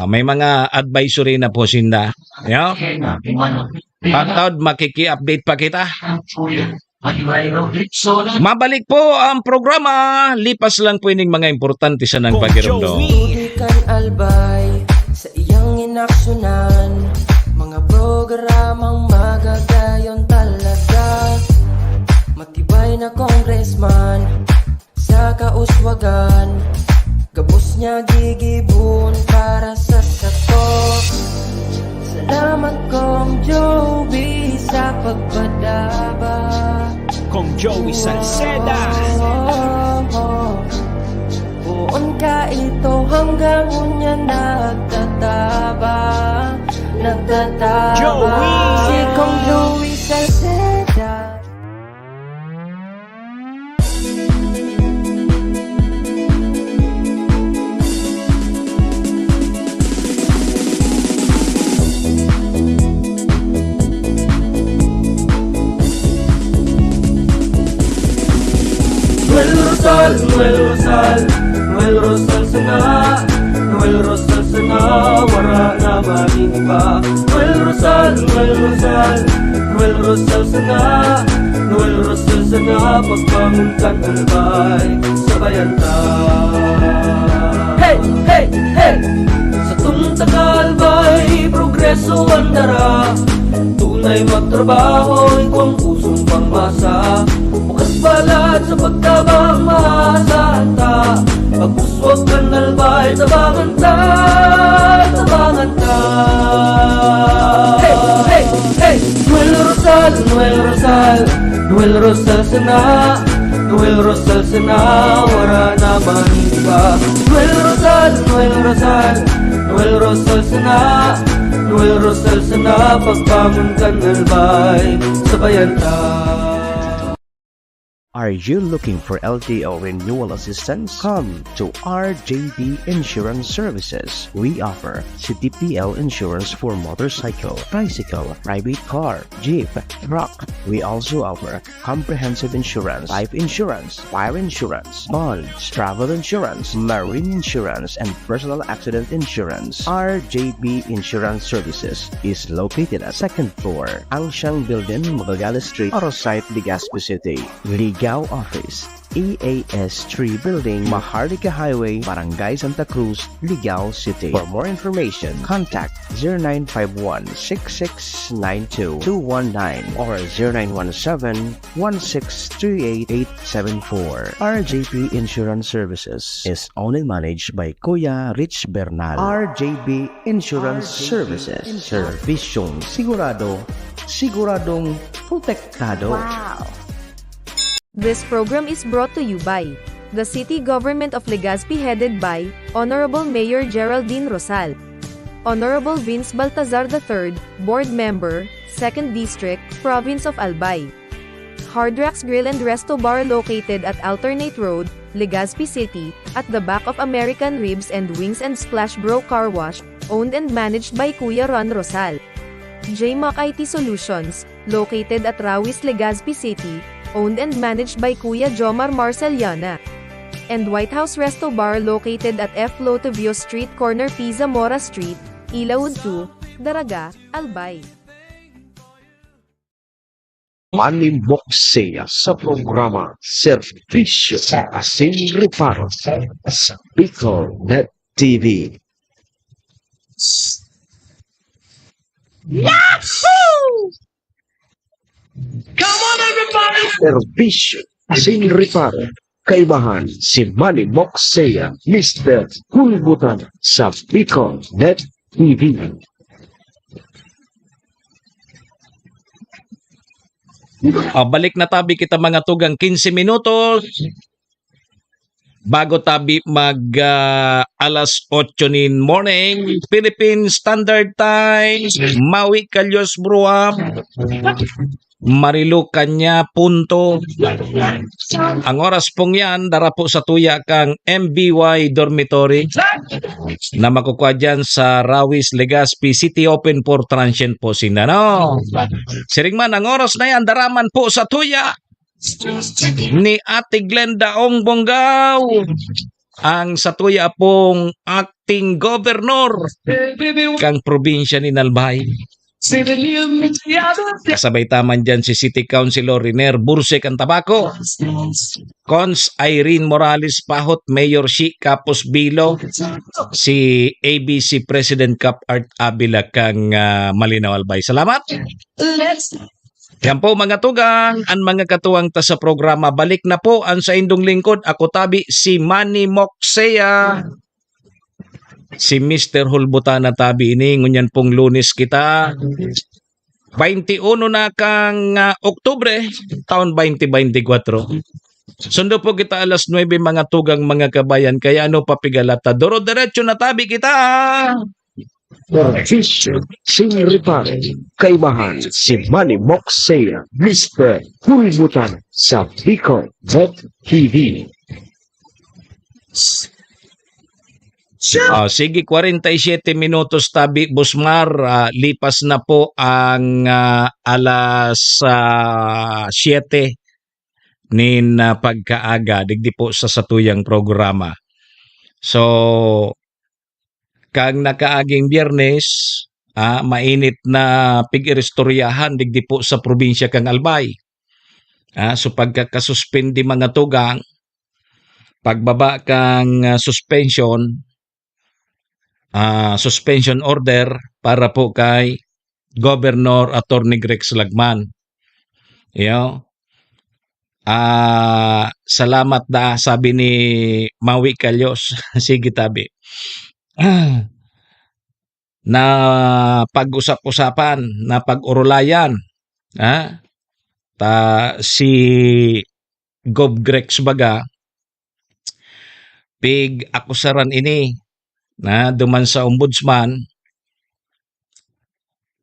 may mga advisory na po sinda. Yo? Pagtaod, makiki-update pa kita. Mabalik po ang programa. Lipas lang po ining mga importante sa nang pagirumdom. Tubig kan Albay sa iyang inaksyonan. Mga programang magagayon talaga. Matibay na congressman sa kauswagan. Gabos niya gigibohon para sa sato. Salamat, Kong Joey, sa pagpadaba. Kong Joey Salceda. Poon ka ito hanggang unya nagtataba, nagtataba. Joey! Si Kong Joey Salceda. Noel Rosal, Noel Rosal, Noel Rosal. Noel Rosal sana, wara na maning iba. Noel Rosal, Noel Rosal, Noel Rosal sana. Noel Rosal sana, pagbangon kan Albay, sabayan ta. Hey, hey, hey! Satong taga Albay, progreso an dara. Tunay magtrabaho, igwang pusong pangmasa. Bukas balat sa pagtabang, maasahan ta. Pagpuswag kan Albay, tabangan ta, tabangan ta. Hey, hey, hey! Noel Rosal, Noel Rosal, Noel Rosal sana. Noel Rosal sana, wara na maning iba. Noel Rosal, Noel Rosal, Noel Rosal sana. Noel Rosal sana, pagbangon kan Albay, sabayan ta. Are you looking for L T O renewal assistance? Come to R J B Insurance Services. We offer C T P L insurance for motorcycle, tricycle, private car, jeep, truck. We also offer comprehensive insurance, life insurance, fire insurance, bonds, travel insurance, marine insurance, and personal accident insurance. R J B Insurance Services is located at second floor, Angsiang Building, Magallanes Street, Oro Site, Legazpi City. Ligao Office, E A S three Building, Maharlika Highway, Barangay Santa Cruz, Ligao City. For more information, contact zero nine five one six six nine two two one nine or zero nine one seven one six three eight eight seven four. R J P Insurance Services is owned and managed by Kuya Rich Bernal. R J P Insurance Services. Serbisyong sigurado, siguradong protektado. Wow! This program is brought to you by the City Government of Legazpi, headed by Honorable Mayor Geraldine Rosal, Honorable Vince Baltazar the third, Board Member, Second District, Province of Albay. Hard Rocks Grill and Resto Bar, located at Alternate Road, Legazpi City, at the back of American Ribs and Wings and Splash Bro Car Wash, owned and managed by Kuya Ron Rosal. J Mac I T Solutions, located at Rawis, Legazpi City, owned and managed by Kuya Jomar Marceliana. And White House Resto Bar, located at F Lotivio Street, corner P Zamora Street, Ilaud two, Daraga, Albay. Manimboksea sa programa Serbisyo asin Reparo sa Bicol Net T V. Yahoo! Come on, everybody! Serbisyo asin Reparo, kaibahan si Manny Moksea, Mister Kulbutan sa Bicol Net T V. Ah, balik na tabi kita, mga tugang, quince minutos bago tabi mag, ah, alas otso nin morning, Philippine Standard Time, mawi kalyos bruha, marilo kanya punto. Ang oras pong yan, dara po sa tuya kang M B Y Dormitory na makukuha dyan sa Rawis, Legazpi City, open for transient po sinda, no? Siring man, ang oras na yan, dara man po sa tuya ni Ate Glenda Ong Bonggao, ang satuya pong acting governor kang probinsya ni Albay. Kasabay ta man dyan si City Councilor Riner Burse kan Tabaco, Cons Irene Morales Pahot, Mayor Shi Capos Bilo, si A B C President Cap Art Avila kang, ah, Malinaw, Albay. Salamat. Yan po, mga tugang, an mga katuwang ta sa programa. Balik na po an saindong lingkod. Ako tabi, si Manny Moksea. Si Mister Hulbutana tabi ini. Ngunyan pong Lunes kita. Baynte uno na kang, ah, Oktubre, taon baynte baynte kwatro. Sundo po kita alas nuebe, mga tugang, mga kabayan. Kaya ano pa pigalata? Doro-derecho na tabi kita. Serbisyo sin Reparo, kaibahan si Manny Moksea, Mister Hulbutan sa Bicol Net T V. Ah, sige, kwarenta y siyete minutos tabi, Boss Mar. Ah, lipas na po ang, ah, alas, ah, siyete nin, ah, pagkaaga, digdi po sa satuyang programa. So, Kang nakaaging Biyernes, ah, mainit na pig-iristoryahan digdi po sa probinsya kan Albay. Ah, so pagkakasuspindi mga tugang, pagbaba kang, ah, suspension, ah, suspension order para po kay Governor Attorney Grex Lagman. Iyo. Ah, salamat da, sabi ni Mawi Calyos. Sige, tabi. Ah, na pag-usap-usapan, na pag-orolayan, ha? Ta si Gov Grex baga, pig-akusaran ini na duman sa ombudsman,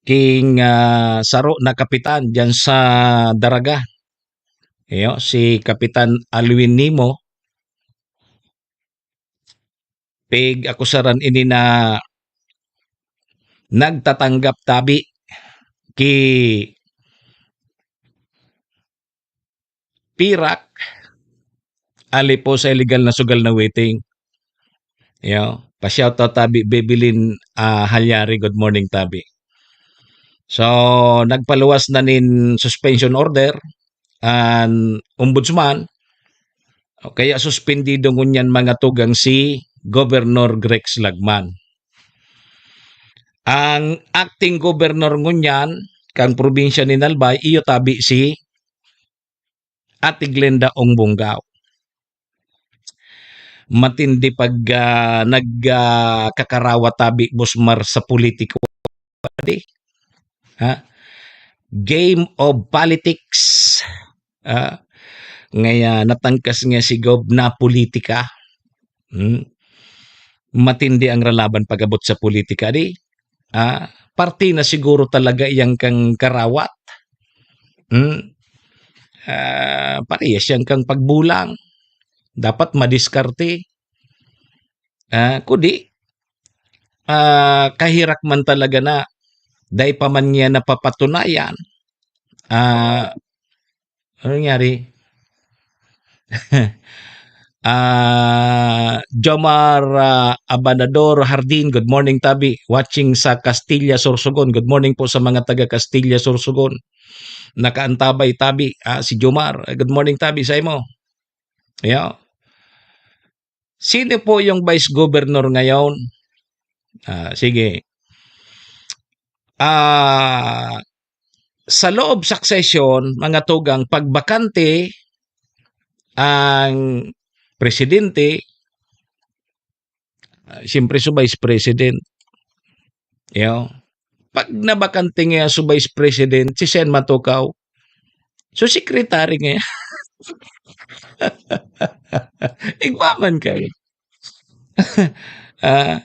king, ah, saro na kapitan diyan sa Daraga. Iyo, si Kapitan Alwin Nimo, pig-akusaran ini na nagtatanggap tabi ki Pirak, ali po sa illegal na sugal na waiting. Yo, pa-shoutout tabi, Bebelin, ah, Halyari, good morning tabi. So, nagpaluwas na nin suspension order an ombudsman, kaya suspendido ngunyan mga tugang si Governor Grex Lagman. Ang acting governor ngunyan kang probinsya nin Albay, iyo tabi si Ate Glenda Ong Bongao. Matindi pag, ah, nag, ah, kakarawat tabi, Bosmar, sa politiko. Di? Ha? Game of politics. Ah, ngaya natangkas nga si Gov na politika. Hmm. Matindi ang ralaban pag-abot sa politika, di? Ah, parte na siguro talaga iyang kang karawat. Hmm. Ah, parehas iyang kang pagbulang. Dapat madiskarte. Ah, kudi, ah, kahirak man talaga na dai pa man niya napapatunayan. Ah, ano nangyari? Ah, Jomar, ah, Abanador Hardin, good morning, tabi. Watching sa Castilla, Sorsogon. Good morning po sa mga taga Castilla, Sorsogon. Nakaantabay, tabi. Ah, si Jomar, good morning, tabi, sa imo. Yo. Sino po yung vice governor ngayon? Ah, sige. Ah, sa loob succession, mga tugang, pag bakante ang presidente, ah, siyempre si vice president. Yo. Pag nabakante nga si vice president, si Sen Matukaw, so secretary nga. Igwa man kayo. Ah,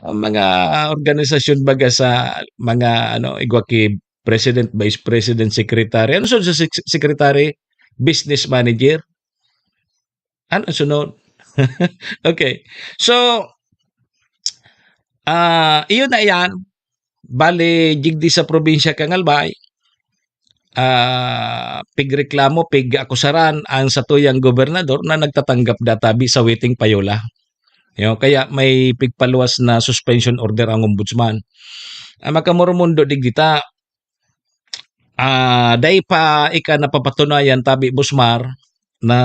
ang mga organisasyon baga sa mga ano, igwa ki president, vice president, secretary. Ano sunod sa sec-, secretary? Business manager? Ano sunod? Okay. So, ah, iyon na iyan. Bale, digdi sa probinsya kan Albay, ah, pigreklamo, pig-akusaran ang satuyang gobernador na nagtatanggap da tabi sa waiting payola. Yo, kaya may pigpaluwas na suspension order ang ombudsman. Ang makamoromundo digdi ta, ah, dai pa ika napapatunayan tabi, Bosmar, na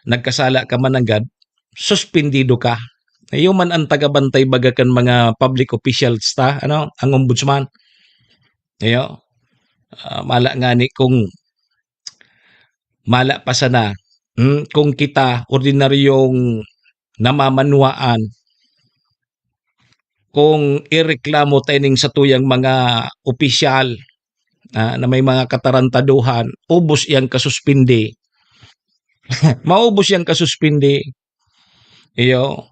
nagkasala ka man nanggad, suspendido ka. Iyo man ang tagabantay baga kan mga public officials ta, ano, ang ombudsman. Iyo. Ah, mala ngani kung mala pa sana, hmm, kung kita, ordinaryong namamanwaan, kung ireklamo ta ining satuyang mga opisyal, ah, na may mga katarantaduhan, ubos iyang kasuspindi. Maubos iyang kasuspindi. Iyo.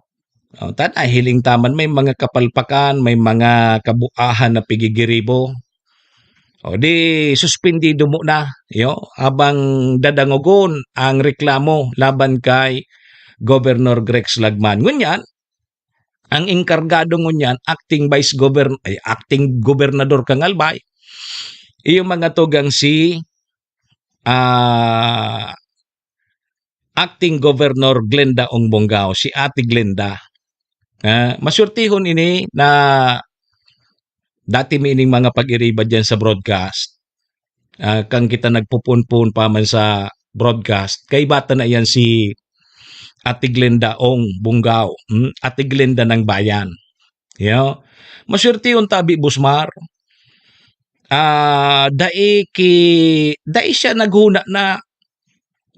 Oh, ta nahiling ta man may mga kapalpakan, may mga kabuahan na pigigiribo. O di, suspindido muna, yo, habang dadangogon ang reklamo laban kay Governor Grex Lagman. Ngunyan, ang engkargado ngunyan, acting vice govern-, ay, acting gobernador kan Albay, iyo mga tugang si, ah, acting Governor Glenda Ong Bongao, si Ate Glenda. Ah, maswertehon ini na dati mi ining mga pag-iriba diyan sa broadcast. Ah, kan kita nagpupunpon pa man sa broadcast, kaiba ta na iyan si Ate Glenda Ong Bungaw, hmm, Ate Glenda ng Bayan. Yo, maswertehon tabi, Boss Mar. Ah, dai ki dai siya naghuna na,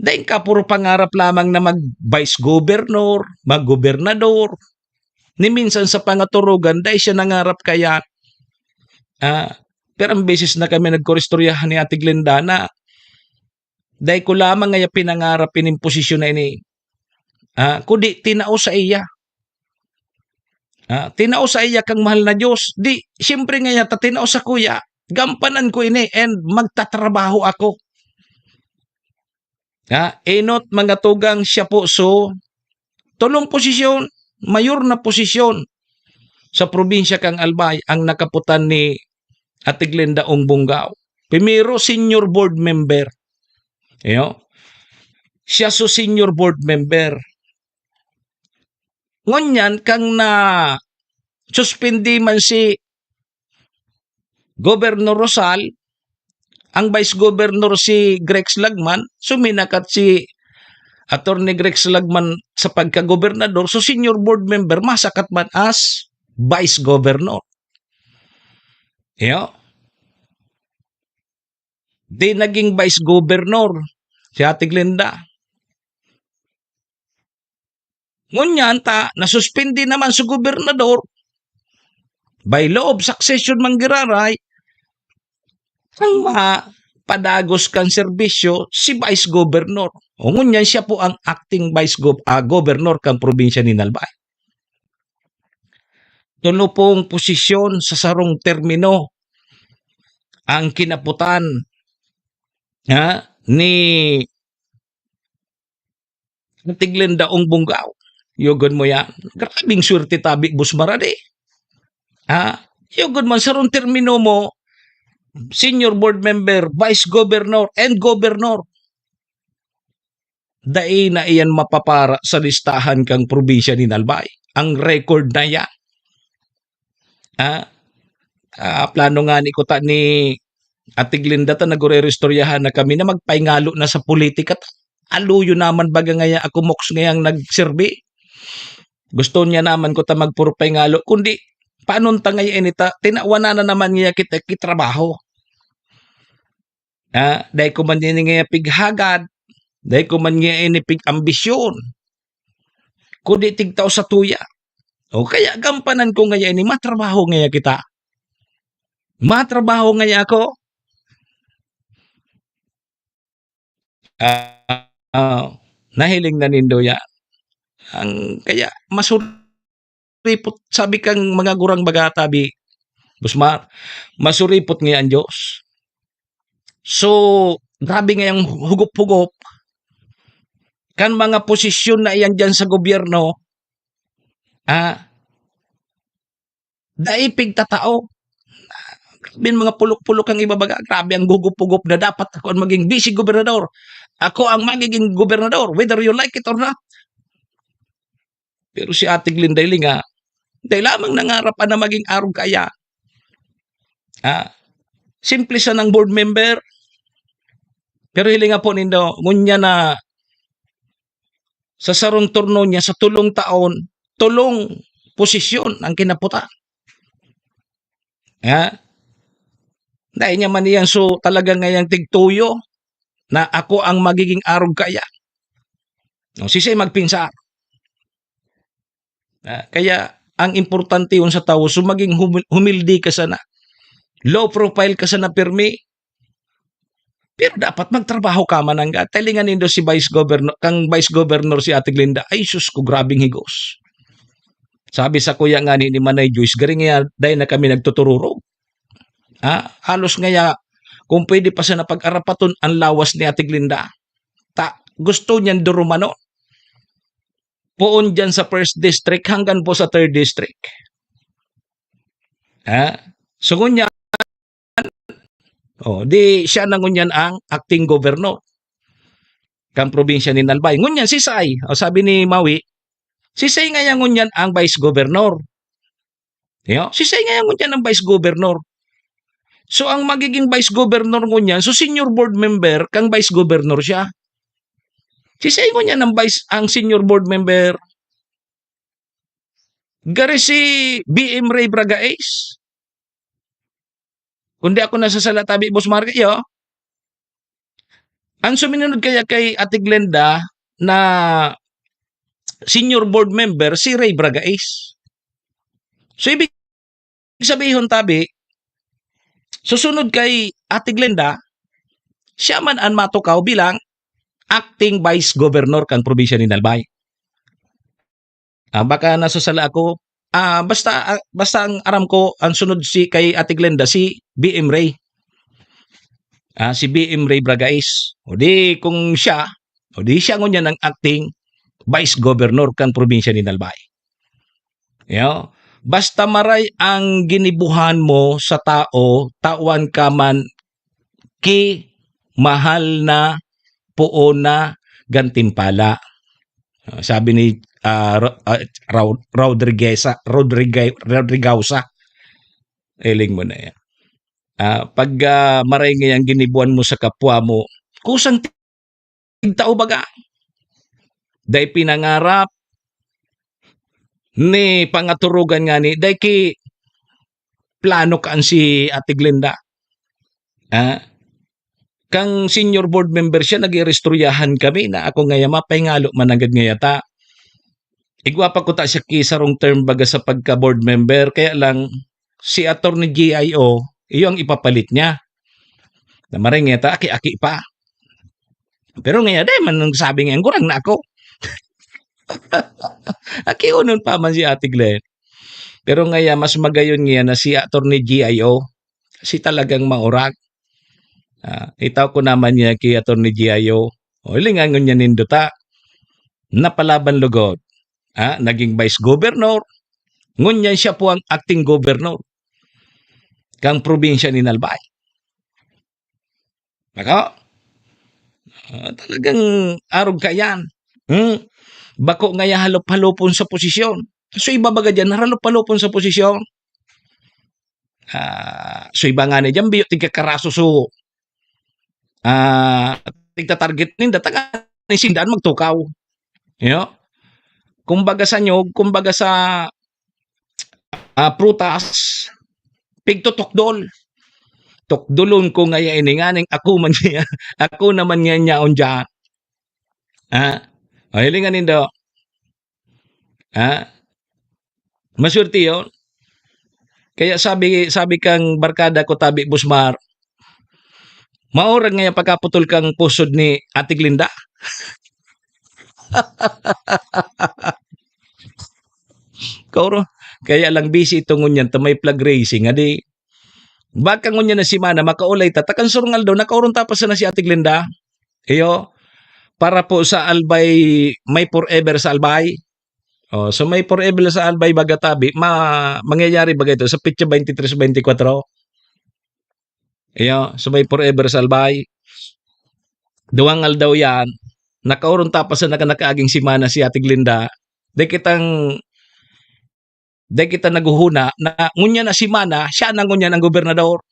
dai ka puro pangarap lamang na mag-vice governor, mag-gobernador. Ni minsan sa pangaturugan, dai siya nangarap kaya. Ah, pirang beses na kami nagkoristoryahan ni Ate Glenda na dai ko lamang ngaya pinangarap ining posisyon na ini. Ah, kundi tinao sa iya. Ah, tinao sa iya kang mahal na Diyos. Di, siyempre ngaya ta tinao sa kuya, gampanan ko ini and magtatrabaho ako. Ha? Enot, mga tugang, siya po. So, tolong posisyon, mayor na posisyon sa probinsya kang Albay ang nakaputan ni Ate Glenda Ong Bungaw. Primero, senior board member. Iyo. Siya so senior board member. Ngunyan, kang na suspindi man si Governor Rosal, ang Vice Governor si Grex Lagman, suminakat si Attorney Grex Lagman sa pagka-gobernador, so senior board member, masakat man as Vice Governor. Iyo. Di naging Vice Governor si Ate Glenda. Ngunyan ta, nasuspindi naman sa gobernador. By law of succession man giraray, ang mapadagos kan serbisyo si Vice Governor. O ngunyan siya po ang acting Vice Gov-, ah, Governor kan probinsya ni Albay. Tolo pong posisyon sa sarong termino ang kinaputan, ha, ni Ate Glenda Ong Bungaw. Yugon mo yan. Grabing swerte tabi, Boss Mar, adi. Ha? Yugon man, sarong termino mo, senior board member, vice governor, and governor. Dai na iyan mapapara sa listahan kang probinsya ni Albay. Ang record na yan. Ah, ah, plano nga ni kuta ni Ate Glenda ta nagre-istoryahan na kami na magpahingalo na sa politika ta. Aluyo naman baga ngaya ako moks ngayang nagserbi. Gusto niya naman ko ta magpuro pahingalo, kundi paano ta ngaya ini ta, tinawanan na naman niya kita ki trabaho. Ah, dai ko man ini ngaya pighagad, dai ko man ngaya ini pig-ambisyon, kundi tigtao sa tuya. O kaya gampanan ko ngaya ini, matrabaho ngaya kita. Matrabaho ngaya ako. Ah, ah, nahiling na nindo yan. Ang, kaya masuripot, sabi kang mga gurang baga tabi, Boss Mar, masuripot ngaya ang Diyos. So, grabe ngayang hugop-hugop. Kan mga posisyon na iyan diyan sa gobyerno, ah, dai pigtatao. Grabe ang mga pulok-pulok ang ibabaga. Grabe ang gugop-gugop na dapat ako ang maging vice gobernador. Ako ang magiging gobernador, whether you like it or not. Pero si Ate Glenda Hilinga, dai lamang nangarap na maging arog kaya. Ah, simple sanang board member. Pero hilinga po nindo, ngunya na sa sarong turno niya, sa tulong taon, tulong posisyon ang kinaputan. Ha? Dahil niya man iyan, so talaga ngayang tigtuyo na ako ang magiging arog kaya. No, sisay magpinsar. Ah, kaya ang importante yun sa tawo, so maging humil-, humilde ka sana. Low profile ka sana, pirmi. Pero dapat magtrabaho ka man, ang talingan nindo si Vice Governor, kang Vice Governor si Ate Glenda. Ay, sus ko, grabing higos. Sabi sa kuya nga ni, ni Manay Joyce, garing nga dahil na kami nagtutururog. Ha? Halos ngaya, kung pwede pa sana pag-arapaton ang lawas ni Ate Glenda. Ta, gusto niyan durumanon. Poon dyan sa first district hanggang po sa third district. Ha? So, ngunyan, oh, di siya na ngunyan ang acting governor kan probinsya ni Albay. Ngunyan, si Sai, oh, sabi ni Maui, Sisay ngaya ngunyan ang vice governor? Yo, sisay ngaya ngunyan ang vice governor? So, ang magiging vice governor ngunyan, so senior board member kan vice governor siya. Sisay ngunyan ang vice, ang senior board member? Gari si B M Ray Bragais. Kung di ako nasasala tabi, Boss Mark, yo. Ang suminunod kaya kay Ate Glenda na senior board member, si Ray Bragais. So, ibig sabihon tabi, susunod kay Ate Glenda, siya man an matukaw bilang acting vice governor kan probinsya nin Albay. Ah, baka nasasala ako. Ah, basta, ah, basta ang aram ko, ang sunod si, kay Ate Glenda, si B M Ray. Ah, si B M Ray Bragais. O di, kung siya, o di siya ngunyan ang acting vice governor kan probinsya nin Albay. Yo, basta maray ang ginibuhan mo sa tao, tawan ka man ki mahal na, poon na gantimpala. Ah, sabi ni, ah, Ro-, ah, Rau-, Rodrigueza, Rodrigue-, Rodrigueza, hiling mo na yan. Ah, pag, ah, maray ngayang ginibuan mo sa kapwa mo, kusang tigtao baga. Dai pinangarap, ni pangaturugan ngani, dai ki plano kan si Ate Glenda. Ah, kang senior board member siya, nag-iristoryahan kami na ako ngaya mapahingalo man nanggad ngaya ta. Igwa pa ko ta siya ki sarong term baga sa pagka-board member, kaya lang si Attorney G I O, iyo ang ipapalit niya. Na maray ngaya ta, aki-aki pa. Pero ngaya, dai man nagsabi nga, "Gurang na ako." Akionon pa man si Ate Glenn. Pero ngaya, mas magayon niya na si Attorney G I O. Kasi talagang maurag. Ah, itaw ko naman niya kay Attorney G I O. O, hilingan ngunyan nindo ta. Napalaban lugod. Ah, naging vice governor. Ngunyan siya po ang acting governor kang probinsya ni Albay. Nako, ah, talagang arog ka yan. Hmm? Bako ngaya halop-halopon sa posisyon. So, iba baga dyan, halop-halopon sa posisyon. Ah, so, iba nga na dyan, biyo tigkakaraso. So, ah, tigta-target ninda, taga ni sindaan magtukaw. Yo? Kumbaga sa nyog, kumbaga sa, ah, prutas, pigtutukdol. Tukdolon ko ngaya ini, nganing ako man niya, ako naman niya yaon diyan. Ah, o, hilingan nindo. Ah, maswerte yun. Kaya sabi, sabi kang barkada ko, tabi, Busmar, maurag ngaya pagkaputol kang pusod ni Ate Glinda. Kauro, kaya lang busy ito ngunyan ta may flag raising, adi. Baka ngunyan na semana, makaulay ta. Takan surungal daw, nakaurong tapas na si Ate Glinda. Iyo, para po sa Albay, may forever sa Albay. Oh, so may forever sa Albay, baga tabi, ma-, mangyayari baga ito sa petsa twenty-three, twenty-four. Iyo, so may forever sa Albay. Duwang aldaw yan, nakaurong tapas na naka-, nakaaging semana si Ate Glinda. Di kitang, di kita naghuhuna na ngunyan na semana, siya na ngunyan ang gobernador.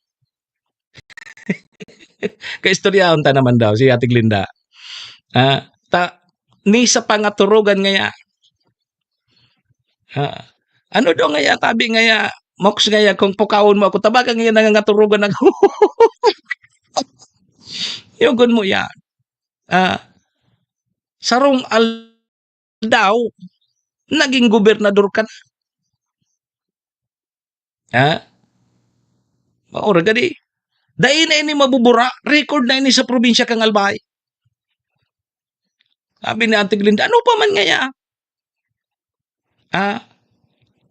Kaistoryahon ta naman daw si Ate Glinda. Ah, ta, ni sa pangaturugan ngaya. Ah, ano daw ngaya, tabi ngaya, Mox ngaya, kung pukawon mo ako, tabakan ngaya nangangaturugan ako. Yogon mo yan. Ah, sarong aldaw, naging gobernador ka na. Ha? Maura gadi. Dai na ini mabubura, record na ini sa probinsya kang Albay. Sabi ni Ate Glinda, "Ano pa man ngaya? Ah,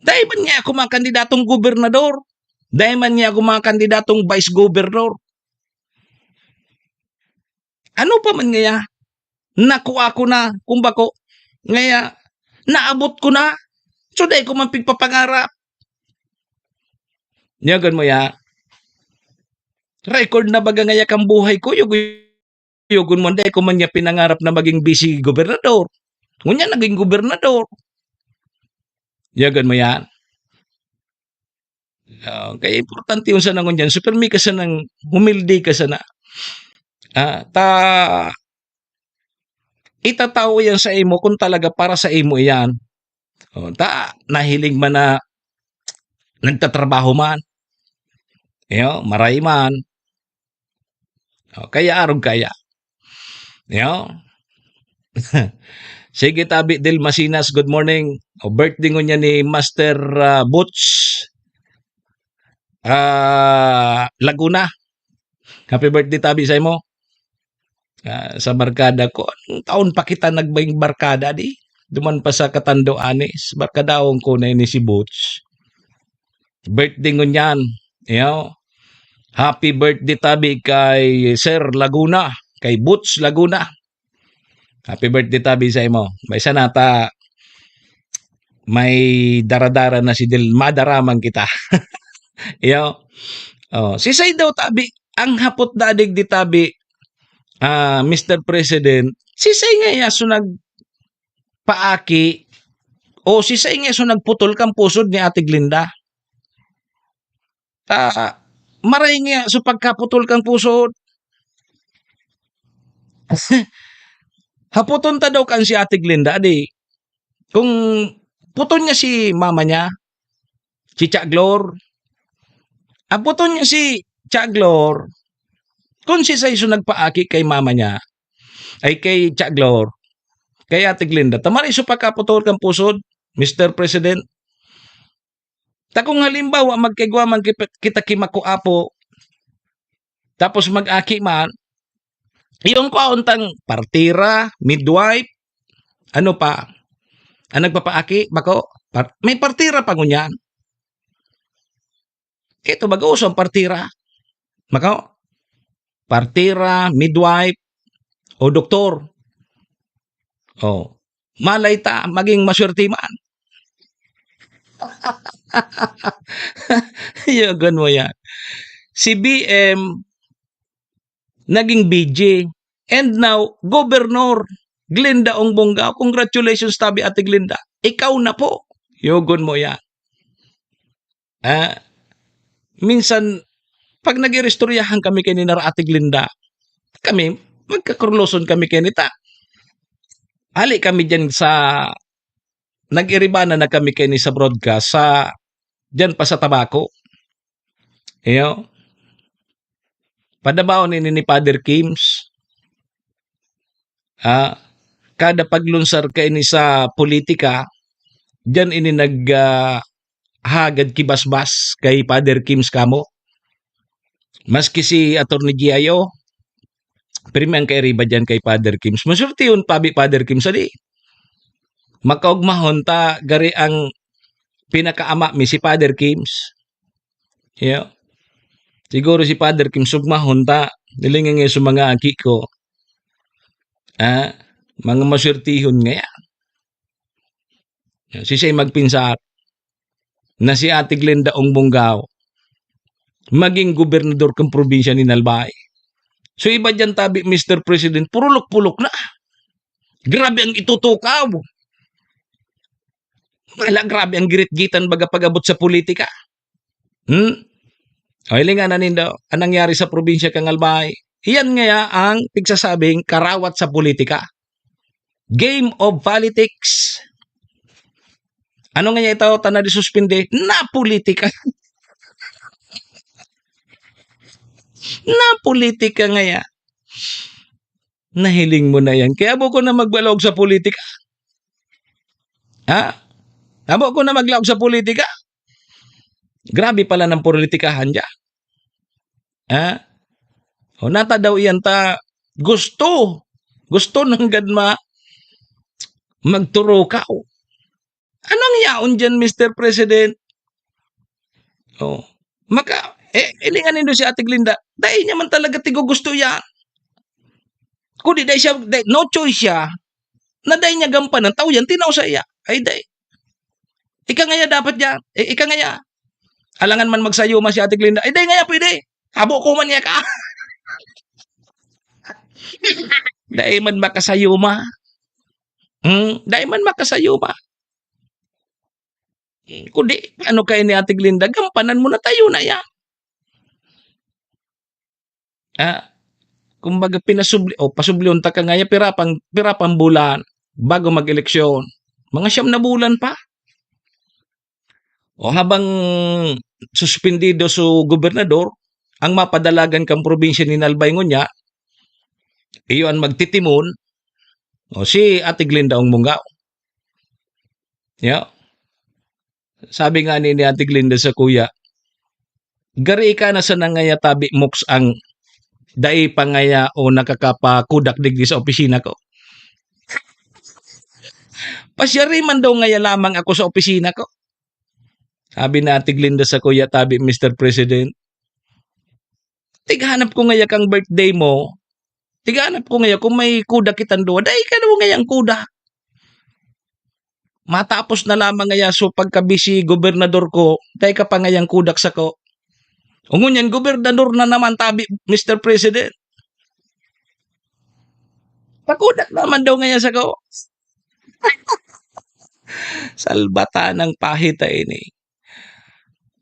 dai man ngaya ako makandidatong gobernador? Dai man ngaya ako makandidatong vice governor? Ano pa man ngaya? Nakuha ko na, kung bako, ngaya, naabot ko na. So, dai ko man pigpapangarap." Nyagan mo ya? Record na baga ngaya kang buhay ko, yugo-, yugon mo, dai ko man niya pinangarap na maging vice gobernador. Ngunyan, naging gobernador. Yagan mo yan. Ah, kaya importante yun sana ngunyan. So, pirmi ka sanang, humilde ka sana. Ah, ta, itatao yan sa imo kung talaga para sa imo yan. O, ta, nahiling man na nagtatrabaho man. Yo, maray man. O, kaya arog kaya. Yo. Sige, tabi Del Masinas, good morning. O, birthday ngunyan ni Master, ah, Boots, ah, Laguna. Happy birthday, tabi, sa imo. Ah, sa barkada ko, anong taon pa kita nagbaing barkada, di? Duman pa sa Katando, anis. Barkadahon ko na ini si Boots. Birthday ngunyan. Yo. Happy birthday, tabi, kay Sir Laguna, kay Boots Laguna. Happy birthday, tabi, sa imo. May sana ta, may dara-dara na si Del, madaraman kita. Yo. Oh, si Say daw, tabi, ang hapot dadig di, tabi, ah, Mister President, si Say nga iya so nagpaaki, o si Say nga so nagputol kan pusod ni Ate Glinda. Ah, maray nga so pagkaputol kan pusod. Hapoton ta daw kan si Ate Glinda, di, kung puton niya si mama niya, si Cha Glor, hapoton niya si Cha Glor, kung si Say so nagpaaki kay mama niya, ay kay Cha Glor, kay Ate Glinda, ta maray so pagkaputol kan pusod, Mister President. Ta kung halimbawa, magkaigwa man ki-, kita ki Mako Apo, tapos mag-aki man, iyon kwaon tang partira, midwife, ano pa, ang nagpapaaki, bako, par-, may partira pa ngunyan. Ito, mag-uuso ang partira. Mako, partira, midwife, o doktor. Oh, malay ta, maging maswerte man. Yagan mo yan. Si B M, naging B J. And now, Governor Glinda Ongbongao. Congratulations, tabi Ate Glinda. Ikaw na po. Yagan mo yan. Ah, minsan, pag nag-iristoryahan kami kay ni Nara Ate Glinda, kami, magkakurloson kami kay nita. Ali kami dyan sa, nag-iribanan na kami kay ni sa broadcast, sa, dyan pa sa Tabaco. Iyo. Padabaon ini ni Father Kims. Ah, kada paglunsar kaini sa politika, diyan ini nag, ah, hagad kibasbas kay Father Kims kamo. Maski si Attorney G I O, pirmi ang kairiba diyan kay Father Kims. Masulti yun, pabi Father Kims, adi. Makaugmahon ta, gari ang pinakaama mi si Father Kims. Yeah. Siguro si Father Kims, ugmahon ta, nilingan niya sa mga aki ko. Ah, mga maswertihon ngaya. Sisay magpensar na si Ate Glenda Ongbongao maging gobernador kan probinsya nin Albay. So, iba diyan tabi, Mister President, purulok-pulok na. Grabe ang itutukaw. Wala, grabe ang giritgitan baga pag-abot sa politika. Hmm? O, hilingan na nindo, ang nangyari sa probinsya kan Albay. Iyan ngaya ang pigsasabing karawat sa politika. Game of politics. Ano ngaya ito, ta nadisuspindi? Napolitika. Napolitika ngaya. Nahiling mo na yan. Kaya habo ko na magbalog sa politika. Ha? Habo ko na maglaog sa politika. Grabe pala ng politikahan diyan. Ha? O, nata daw iyan ta gusto. Gusto nanggad ma-, magturukaw. Anong yaon diyan, Mister President? Oh. Maka, eh, hilingan nindo si Ate Glinda. Dai niya man talaga tigugusto yan. Kundi dai siya, dai, no choice siya. Na dai niya gampanan, tao yan, tinaw sa iya. Ay, dai. Ika ngaya dapat yan. Eh, ika ngaya. Alangan man magsayuma si Ate Glinda. Ay, dai ngaya pwede. Habo ko man niya ka. Dai man makasayuma. Hmm, dai man makasayuma. Kundi, ano kayo ni Ate Glinda, gampanan mo na tayo na yan. Ah, kumbaga, pinasubli, o, pasublion ta ka ngaya, pira pang, pira pang bulan bago mag-eleksyon. Mga siyam na bulan pa. O, habang suspendido so gobernador, ang mapadalagan kang probinsya ni Albay ngunyan, iyo an magtitimon, o, si Ate Glinda ang munggaw. Ya. Sabi nga ni, ni Ate Glinda sa kuya, "Gari ka na sana ngaya tabi, Moks, ang dai pa ngaya o nakakapakudak digdi sa opisina ko. Pasyari man daw ngaya lamang ako sa opisina ko." Sabi ni Ate Glinda sa kuya tabi, "Mister President, tighanap ko ngaya kang birthday mo. Tighanap ko ngaya kung may kudak kitang duwa. Dai ka daw ngayang kudak. Matapos na lamang ngaya so pagkabisi gobernador ko, dai ka pa ngayang kudak sako. O ngunyan, gobernador na naman tabi, Mister President. Pakudak naman daw ngaya sako." Salbata ng pahita ini.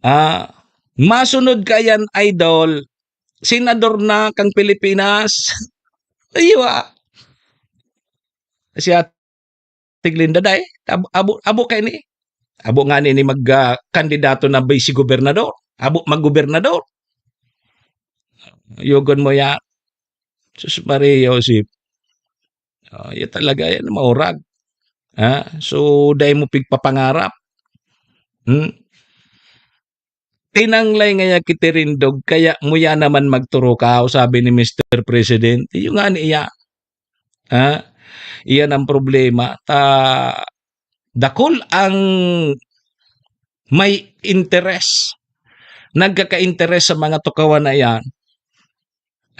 Ah, masunod ka yan, idol. Senador na kang Pilipinas. Iyo, ah. Si Ate Glinda, dai, abo, abo, abo kay ni. Abo nga ni, ni mag, ah, kandidato na vice gobernador. Abo maggobernador. Yugon mo ya. Sus Maria Joseph. Oh, iya talaga yan, maurag. Ha? So, dai mo pigpapangarap. Hmm? "Tinanglay ngaya ki Tirindog, kaya muya naman magturukaw," sabi ni Mister President. Iyo nga ni iya. Ha? Iyan ang problema. Ta, dakul ang may interes. Nagkaka-interes sa mga tukawan na iyan.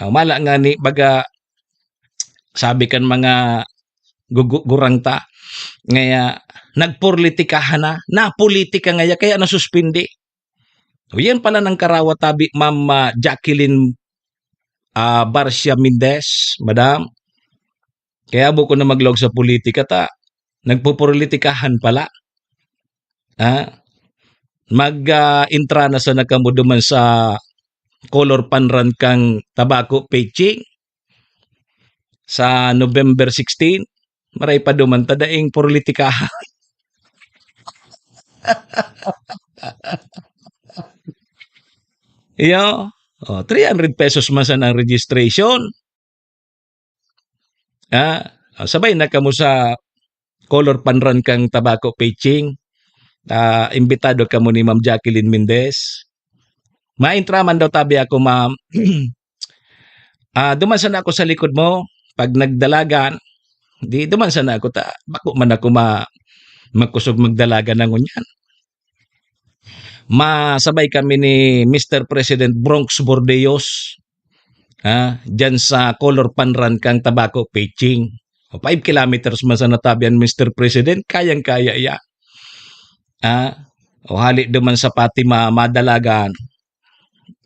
Ah, mala nga ni, baga, sabi kan mga gugu-, gurang ta, ngaya nagpolitikahan na, napolitika ngaya, kaya nasuspindi. O, yan pala nang karawa tabi, Ma'am, ah, Jacqueline, ah, Barcia Mendez, madam. Kaya abo ko na maglaog sa politika ta, nagpopolitikahan pala. Ha? Mag, ah, entra na sana kamo duman sa color panran kang Tabaco Peching sa November sixteen. Maray pa duman ta daing politikahan. Iyo, oh, three hundred pesos man sana ang registration. Ah, ah, sabay na kamo sa color panran kang Tabaco Peching. Ah, imbitado kamo ni Ma'am Jacqueline Mendez. Maentra man daw tabi ako, ma'am. Ah, duman sana ako sa likod mo. Pag nagdalagan, di duman sana ako ta, bako man ako ma-, makusog magdalagan na ngunyan. Masabay kami ni Mister President Bronx Bordeos, ah, diyan sa color panran kang Tabaco Peching. O, five kilometers man sana tabi an Mister President, kayang-kaya iya. Ah, o hali duman sa pati ma-, madalagan.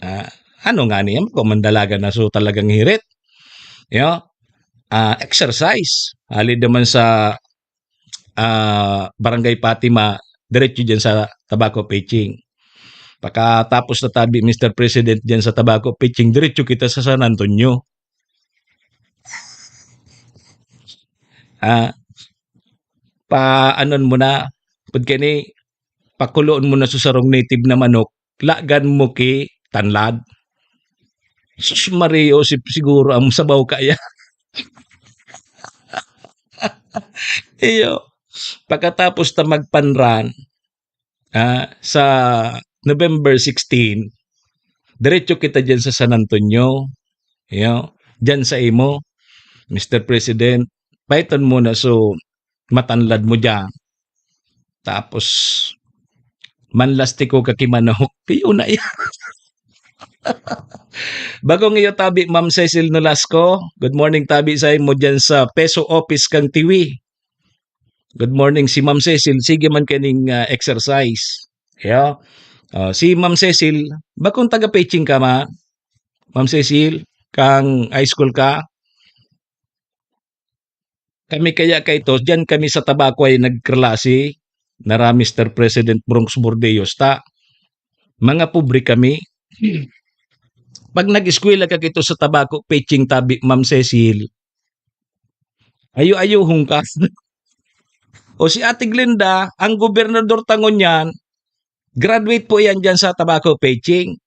Ah, ano nga niya, kung mandalagan na so talagang hirit. Yo, ah, exercise. Hali duman sa, ah, Barangay Fatima, diretso diyan sa Tabaco Peching. Pakatapos na tabi, Mister President, diyan sa Tabaco Peching, diretso kita sa San Antonio. Ah, pa anon mo na, pud kani, pakuloon mo na sa sarong native na manok, lagan mo ki tanlad. Sus Maria, si-, siguro ang sabaw kaya. Iyo. Pagkatapos ta magpanran, ah, sa November sixteen, diretso kita diyan sa San Antonio. Iyo, diyan sa imo, Mister President, paiton mo na so matanlad mo diyan. Tapos, manlastiko ka ki manok. Iyo na yan. Bagong iyo tabi, Ma'am Cecil Nolasco. Good morning, tabi sa imo diyan sa Peso Office kang Tiwi. Good morning, si Ma'am Cecil. Sige man kaning, ah, exercise. Iyo. Ah, si Ma'am Cecil, bakong taga Peching ka, ma-, Ma'am Cecil, kang high school ka? Kami kaya kaito, diyan kami sa Tabaco ay nagklase. nara Mister President Bronx Bordeos, ta mga pobre kami. Pag nag-eskwela ka kito sa Tabaco Peching tabi, Ma'am Cecil, ayo-ayohon ka. O si Ate Glenda, ang gobernador ta ngunyan, graduate po yan dyan sa Tabaco Peching.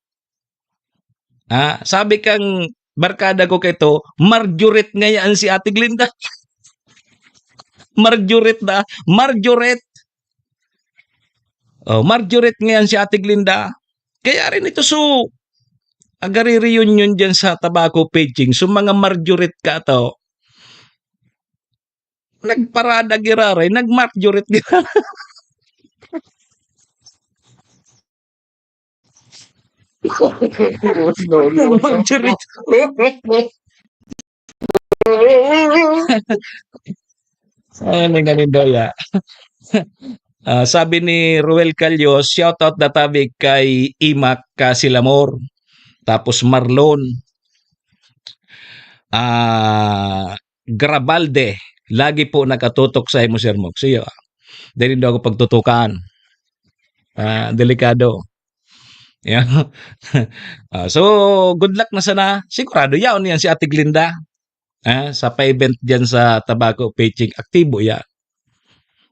Ah, sabi kang barkada ko kito, Marjoret ngayan si Ate Glenda. Marjoret na, Marjoret. Oh, Marjoret ngayan si Ate Glenda. Kaya rin ito, so, agari reunion dyan sa Tabaco Peching. So, mga Marjoret ka to. Nagparada giraray, nag-Marjoret giraray. No, no, no. Marjoret. Ay, may ganin daw ya. Ah, sabi ni Ruel Calios, "Shout out na tabi kay Imak Casilamor." Tapos Marlon. Ah, Grabalde, lagi po nakatutok sa imo, Sir Mox. Iyo, dili daw ako pagtutukan. Ah, delikado. Yeah. Ah, so, good luck na sana. Sigurado yaon yan si Ate Glinda. Ah, sa pa-event diyan sa Tabaco Peching, aktibo ya.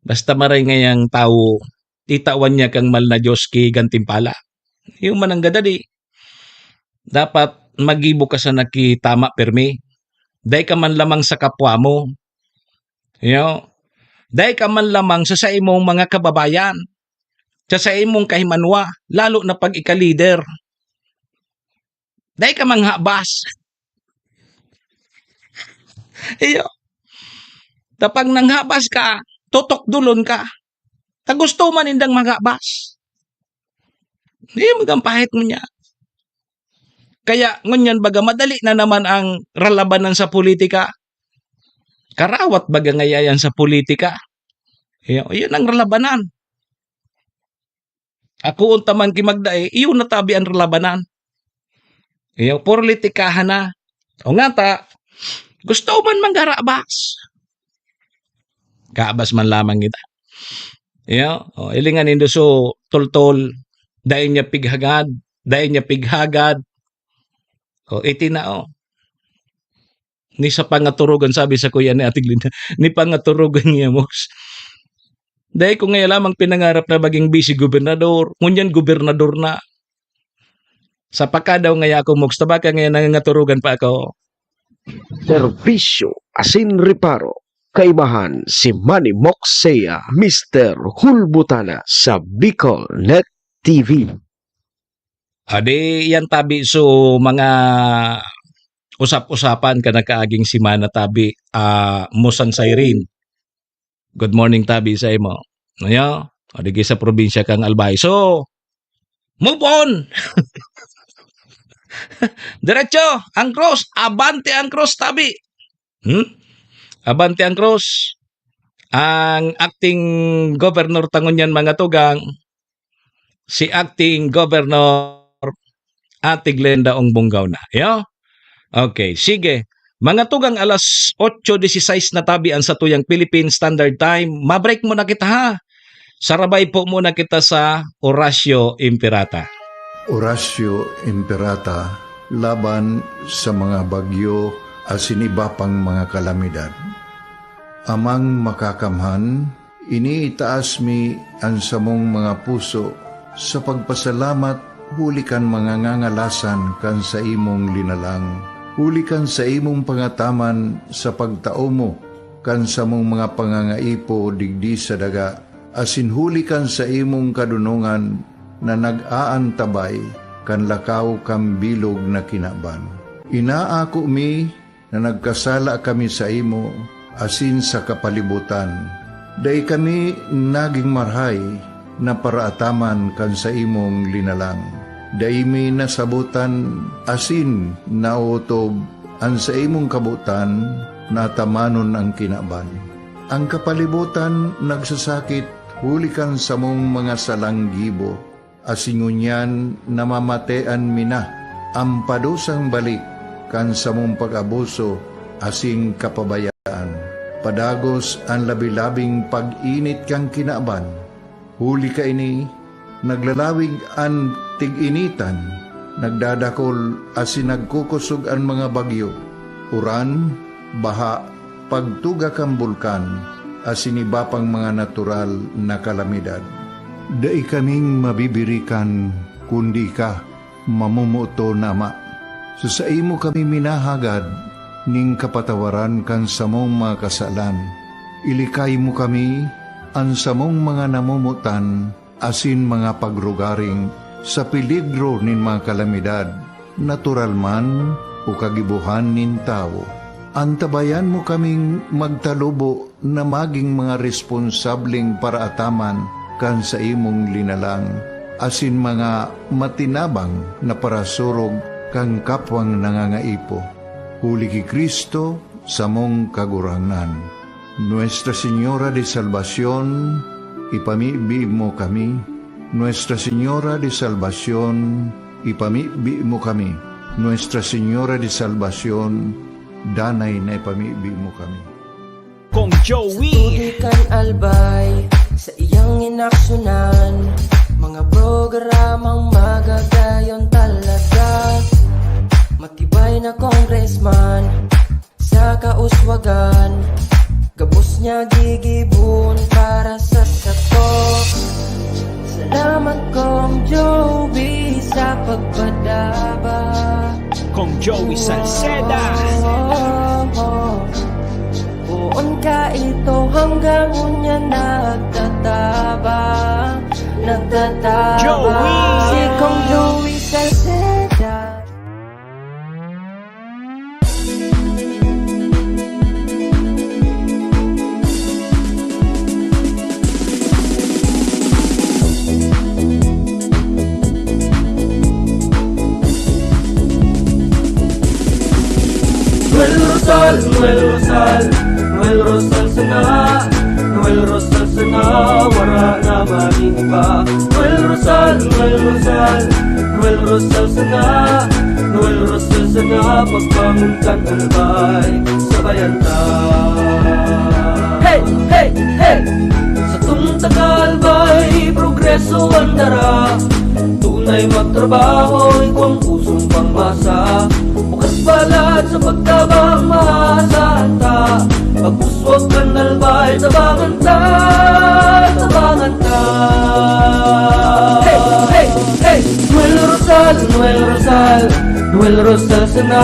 Basta maray ngayang tawo, itawan niya kang mal na Diyos ki gantimpala. Yung mananggada di, dapat magibo ka sana ki tama permi. Dai ka man lamang sa kapwa mo. You know? Dai ka man lamang sa saimong mga kababayan. Sa saimong kahimanwa, lalo na pag ika-leader. Dai ka manghabas. Iyo. Tapang nanghabas ka, tutok dulon ka. Ta gusto man nindang manghabas. Di magampahit mo niya. Kaya ngunyan baga madali na naman ang ralabanan sa politika. Karawat baga ngayayan sa politika. Iyo, yun ang ralabanan. Ako unta man ki magdae, iyo na tabi ang ralabanan. Iyo, politikahan na. O nga ta, gusto man manggarabas. Kabas man lamang kita. Iyo, o, ilingan nindo so tultol, dai niya pighagad, dai niya pighagad. O, iti na, o. Ni sa pangaturugan, sabi sa kuya ni Ate Glinda, ni pangaturugan niya, Mox. Dai ko ngayon lamang pinangarap na maging vice gobernador, ngunyan gobernador na. Sa pakadaw ngaya ako, Mox, tabaka ngayon nangangaturugan pa ako. Serbisyo asin reparo, kaibahan si Manny Moxea, Mister Hulbutana sa Bicol Net T V. Adi, yan tabi. So, mga usap-usapan ka nakaaging semana tabi, ah, Musan Siren. Good morning tabi sa imo. Ayo, o di sa probinsya kang Albay. So, move on. Diretso, ang cross, abante ang cross tabi. Hmm? Abante ang cross. Ang acting governor ta ngunyan, mga tugang, si acting governor Ate Glenda Ongbong Gauna. Yo? Okay, sige. Mga tugang, alas otso dieciséis na tabi ang satuyang Philippine Standard Time. Ma-break muna kita, ha. Sarabay po muna kita sa Orasyo Imperata. Orasyo Imperata laban sa mga bagyo asin iba pang mga kalamidad. Amang Makakamhan, iniitaas mi an samong mga puso sa pagpasalamat huli kan mga ngangalasan kan saimong linalang, huli kan saimong pangataman sa pagtao mo kan samong mga pangangaipo digdi sa daga, asin huli kan saimong kadonongan na nag-aantabay kan lakaw kan bilog na kinaban. Inaako mi na nagkasala kami saimo asin sa kapalibotan. Dai kami nagin marahay na paraataman kan saimong linalang. Dai mi nasabotan asin naotob an saimong kabotan na atamanon an kinaban. An kapalibotan nagsasakit huli kan samong mga salang gibo, asin ngunyan namamatean mi na an padusang balik kan samong pag-abuso asin kapabayaan. Padagos an labi-labing pag-init kan kinaban, Huli kaini, naglalawig an tig-initan, nagdadakol asin nagkukosog an mga bagyo, uran, baha, pagtuga kan bulkan, asin iba pang mga natural na kalamidad. Dai kaming mabibirikan, kundi ika, mamomoton na Ama. Sa saimo kami minahagad nin kapatawaran kan samong mga kasalan. Ilikay mo kami, an samong mga namomotan, asin mga pagrugaring sa peligro nin mga kalamidad, natural man o kagibohan nin tawo. Antabayan mo kaming magtalubo na magin mga responsableng paraataman kan saimong linalang, asin mga matinabang na parasurog kan kapwang nangangaipo. Huli ki Cristo, samong Kagurangnan. Nuestra Señora de Salvacion, ipamibi mo kami. Nuestra Señora de Salvacion, ipamibi mo kami. Nuestra Señora de Salvacion, danay na ipamibi mo kami. Kong Joey. Sa tubig kan Albay, sa iyang inaksyonan, mga programang magagayon talaga. Matibay na congressman, sa kauswagan, gabos niya gigibon para sa sato. Salamat, Kong Joey, sa pagpadaba. Kong Joey Salceda. Poon ka ito hanggang unya nagtataba, nagtataba. Joey! Si Kong Joey Salceda. Noel Rosal, Noel Rosal, Noel Rosal sana, Noel Rosal sana, wara na maning iba. Noel Rosal, Noel Rosal, Noel Rosal sana, Noel Rosal sana, pagbangon kan Albay, sabayan ta. Hey, hey, hey! Satong taga Albay, progreso an dara. Tunay magtrabaho, igwang pusong pangmasa. Bukas balat sa pagtabang, maasahan ta. Pag-uswag kan Albay, tabangan ta, tabangan ta. Hey, hey, hey! Noel Rosal, Noel Rosal, Noel Rosal sana,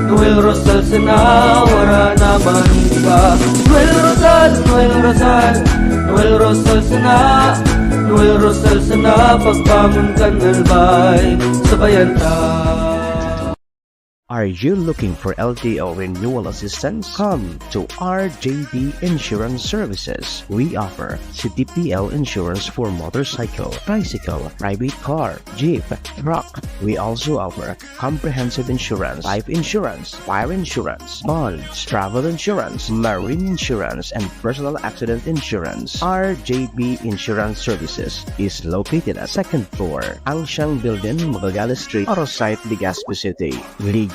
Noel Rosal sana, wara na man iba. Noel Rosal, Noel Rosal, Noel Rosal sana, Noel Rosal sana, pagbangon kan Albay, sabayan ta. Are you looking for L T O renewal assistance? Come to R J B Insurance Services. We offer C T P L insurance for motorcycle, tricycle, private car, jeep, truck. We also offer comprehensive insurance, life insurance, fire insurance, bonds, travel insurance, marine insurance, and personal accident insurance. R J B Insurance Services is located at second floor, Angshang Building, Magallanes Street, Arosite, Legazpi City.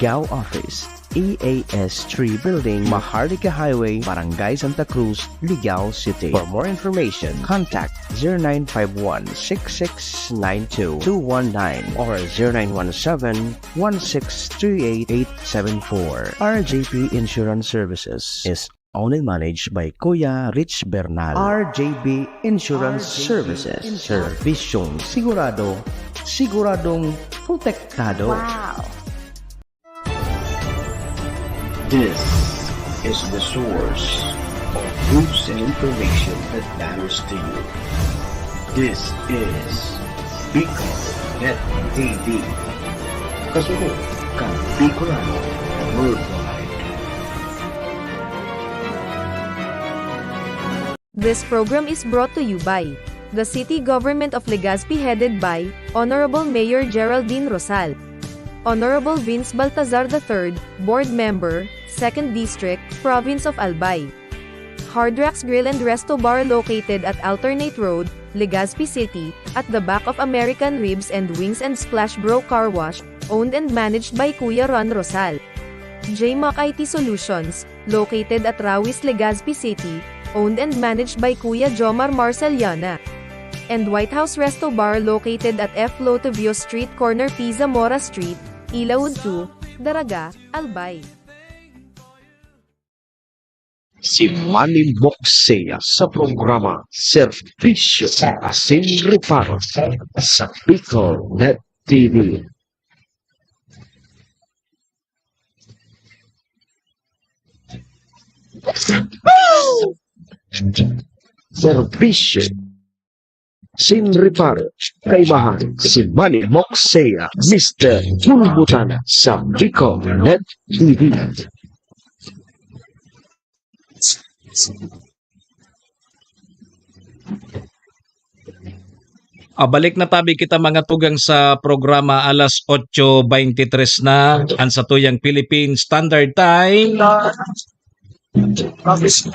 Ligao Office, E A S three Building, Maharlika Highway, Barangay Santa Cruz, Ligao City. For more information, contact zero nine five one six six nine two two one nine or zero nine one seven one six three eight eight seven four. R J P Insurance Services is owned and managed by Kuya Rich Bernal. R J B Insurance Services. Serbisyong sigurado, siguradong protektado. Wow! This is the source of news and information that matters to you. This is Bicol Net T V. Kasunod kan Bicolano worldwide. This program is brought to you by the City Government of Legazpi, headed by Honorable Mayor Geraldine Rosal. Honorable Vince Baltazar the third, Board Member, Second District, Province of Albay. Hard Rocks Grill and Resto Bar, located at Alternate Road, Legazpi City, at the back of American Ribs and Wings and Splash Bro Car Wash, owned and managed by Kuya Ron Rosal. J Mac I T Solutions, located at Rawis, Legazpi City, owned and managed by Kuya Jomar Marceliana. and White House Resto Bar located at F Lotovio Street, corner P Zamora Street, Ilaud two, Daraga, Albay. Si Manny Moxea sa programa Serbisyo Asin Reparo sa Bicol Net T V. Serbisyo Asin Reparo, kaibahan si Manny Moxea, Mister Bulbutana sa Bicol Net T V. Ah, balik na tabi kita, mga tugang, sa programa. Alas otso beintitres na ang satuyang Philippine Standard Time.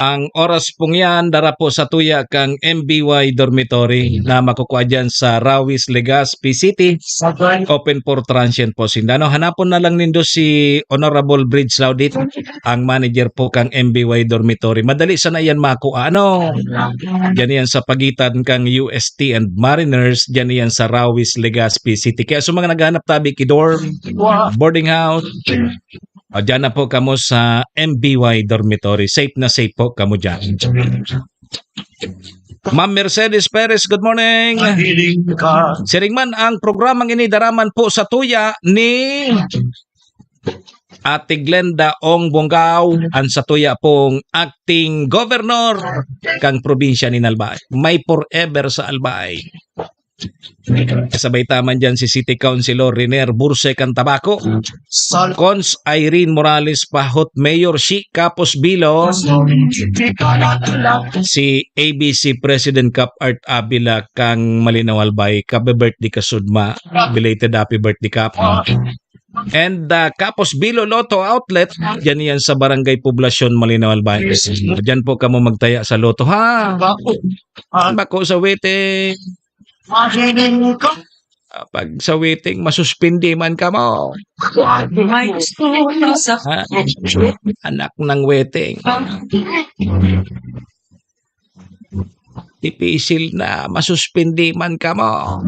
Ang oras pong yan, dara po sa tuya kang M B Y Dormitory na makukuha dyan sa Rawis, Legazpi City. Open for transient po sinda. No, hanapon na lang nindo si Honorable Bridge Laudit, ang manager po kang M B Y Dormitory. Madali sana yan makuha. Ano? Diyan yan sa pagitan kang U S T and Mariners, diyan yan sa Rawis, Legazpi City. Kaya sa mga naghahanap tabi ki dorm, boarding house, o, diyan na po kamo sa M B Y Dormitory. Safe na safe po kamo diyan. Ma'am Mercedes Perez, good morning. Siring man, ang programang ini dara man po sa tuya ni Ate Glenda Ong Bongao, ang sa tuya pong acting governor kang probinsya ni Albay. May forever sa Albay. Kasabay ta man dyan si City Councilor Riner Burse kan Tabaco, Cons Irene Morales Pahot, Mayor Shi Capos Bilo, si A B C President Cap Art Avila kang Malinaw Albay, kabe-birthday ka sudma, belated happy birthday, Cap. And uh, Capos Bilo Lotto Outlet, dyan yan sa Barangay Poblacion, Malinaw Albay. Dyan po kamo magtaya sa lotto, ha? Bako sa waiting. Ah, pag sa waiting, masuspindi man kamo. Ha? Anak ng waiting. Dipisil na, masuspindi man kamo.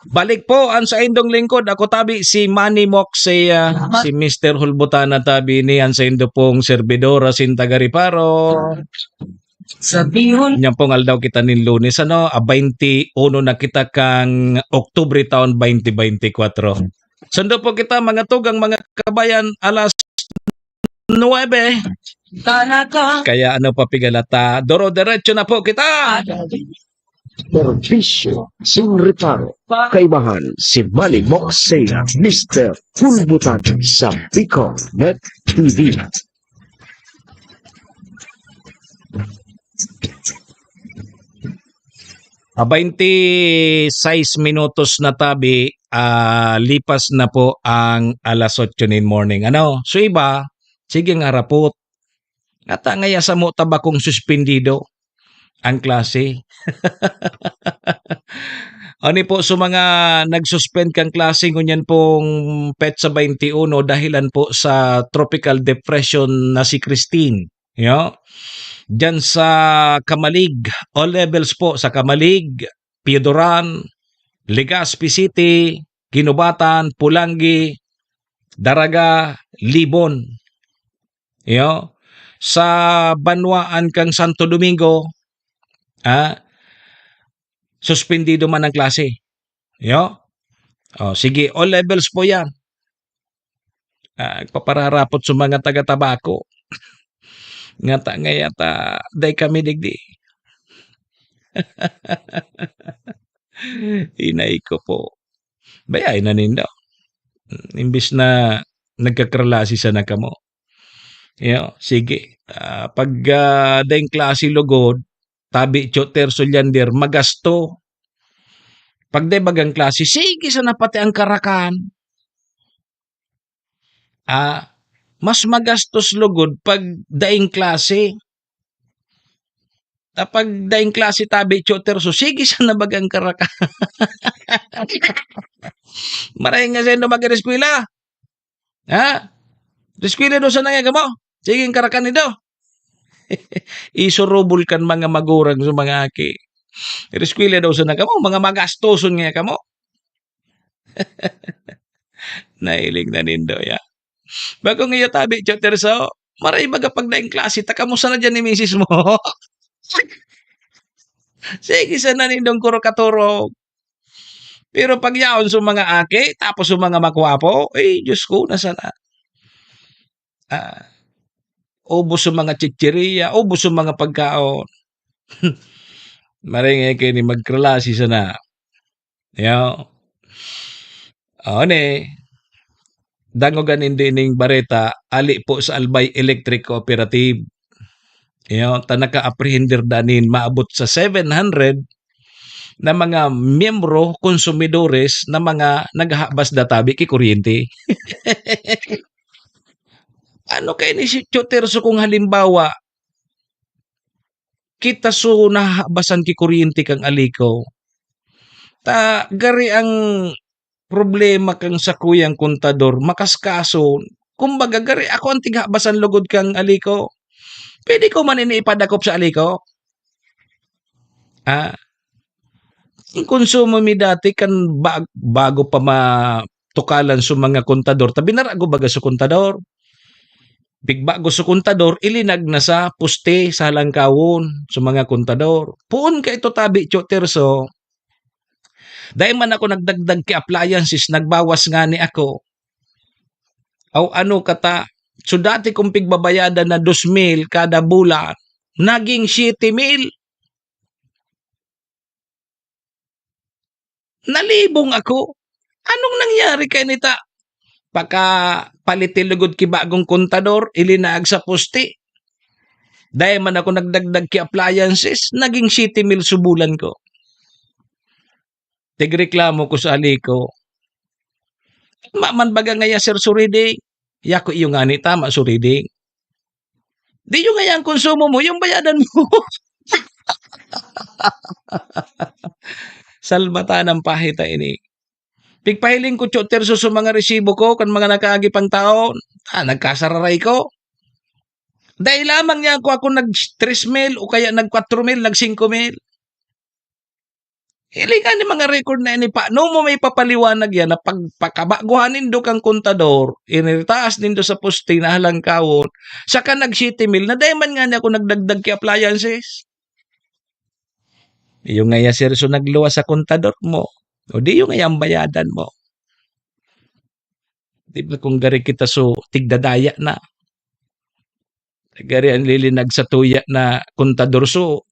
Balik po ang saindong lingkod. Ako tabi si Manny Moxea, si Mister Hulbutana tabi ni ang saindo pong servidor asin taga Reparo. Sabihon. Yan pong aldaw kita nin Lunes, ano, a baynti uno na kita kang Oktubre taon baynti baynti kwatro. Sundo po kita, mga tugang, mga kabayan, alas nuebe. Talaga. Kaya ano pa pigalata? Doro-derecho na po kita. Serbisyo sin reparo. Kaibahan si Manny Moxea, Mister Pulbutan sa Bicol Net T V. Ah, baynti sais minutos na tabi, ah, lipas na po ang alas otso nin morning. Ano? So iba, sige nga rapot. Ngata ngaya samo ta bakong suspendido ang klase. Ano po sa mga nag-suspend kang klase ngunyan pong petsa baynti uno dahilan po sa tropical depression na si Christine? Yo. Diyan sa Camalig, all levels po sa Camalig, Pioduran, Legazpi City, Guinobatan, Polangui, Daraga, Libon. Yo. Sa banwaan kang Santo Domingo, ah, suspendido man ang klase. Yo. Oh, sige, all levels po yan. Ah, nagpapararapot sa mga taga-Tabaco. Ngata ngaya ta, dai kami digdi. Inay ko po. Bayai na nindo. Imbis na nagkakralasi sana kamo. Yo, sige. Ah, pag, ah, daing klase lugod, tabi, Choter, Suliander, magasto. Pag dai bagang klase, sige sana pati ang karakan. Ah, mas magastos lugod pag daing klase. Ah, pag daing klase, tabi, Choter, so sige sana bagang karakan. Maray nga sendo mag-eskwela. Ha? Eskwela do sana nga mo. Sige, ang karakan nindo. Isurubol kan mga magurang sa mga aki. Ireskwela daw sana kamo, mga magastoson nga kamo. Nahiling na nindo, ya. Bakong iyo tabi, Choterso, maray baga pag daing klase, ta kamusta na dyan ni misis mo? Sige sana nindong kuro katurog. Pero pag yaon sa mga aki, tapos sa mga makwapo, eh, Diyos ko, na sana. Ah, ubos sa mga chichiriya, ubos sa mga pagkaon. Maringay kayo ni magkalasi sana. Yo. O, ni, dangogan nindo ining bareta, ali po sa Albay Electric Cooperative. Yo, ta naka-apprehender danin maabot sa seven hundred na mga miyembro, konsumidores, na mga naghahabas da tabi ki kuryente. Ano kaya ni si Choterso kung halimbawa, kita so nahahabasan ki kuryente kang aliko? Ta gari ang problema kang sakuyang kontador, makaskason. Kumbaga, gari ako ang tighabasan lugod kang aliko. Pwede ko man ini ipadakop sa aliko? Ah, ang konsumo mi dati kan bag-, bago pa matukalan sa mga kontador, ta binarago baga sa kontador. Pigbago sa kontador, ilinag na sa poste, sa halangkawon, sa mga kontador. Poon ka ito tabi, Choterso. Dai man ako nagdagdag ki appliances, nagbawas ngani ako. Aw, ano kata? So, dati kong pigbabayadan na dos mil kada bulan, naging siyete mil. Nalibong ako. Anong nangyari kay nita? Paka paliti lugod ki bagong kontador, ilinaag sa poste. Dai man ako nagdagdag ki appliances, naging siyete mil subulan ko. Tigreklamo ko sa aliko. "Ma man baga ngaya, sir, suriding?" "Yako iyo ngani tama, suriding." "Di iyo ngaya ang konsumo mo, yung bayadan mo." Salbatan ang pahita ini. Pigpahiling ko, Choterso, sa mga resibo ko kan mga nakaagi pang taon. Ah, nagkasararay ko. Dai lamang niya ako, ako nag tres mil o kaya nag kwatro mil, nag singko mil. Hilingan ni mga record na ini, paano mo may papaliwanag yan na pag, pagkabaguhan nindo kang kontador, inirtaas nindo sa poste na halangkawon, saka nag siyete mil, na dai man ngani ako nagdagdag ki appliances? Iyo ngaya, sir, so nagluwas sa kontador mo. O di iyo ngaya ang bayadan mo. Di ba kung gari kita so tigdadaya na? Gari ang lilinag sa tuya na kontador so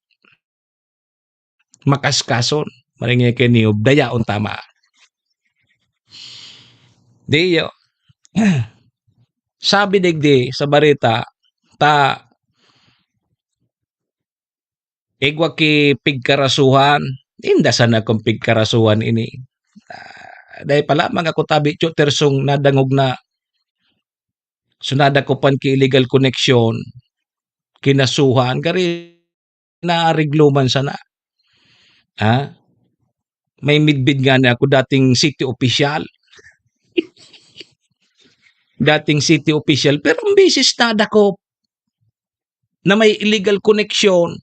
makaskason. Maringay kay niyo, dayaon tama. Di iyo. Sabi digdi sa bareta, ta igwa ki pigkarasuhan, inda sana kung pigkarasuhan ini. Ah, dai pa lamang ako tabi, Chotersong nadangog na. So, nadakopan ki illegal connection, kinasuhan, gari naareglo man sana. Ha? May midbid nga na ako, dating city official. Dating city official, pero ang bisis nadakop na may illegal connection.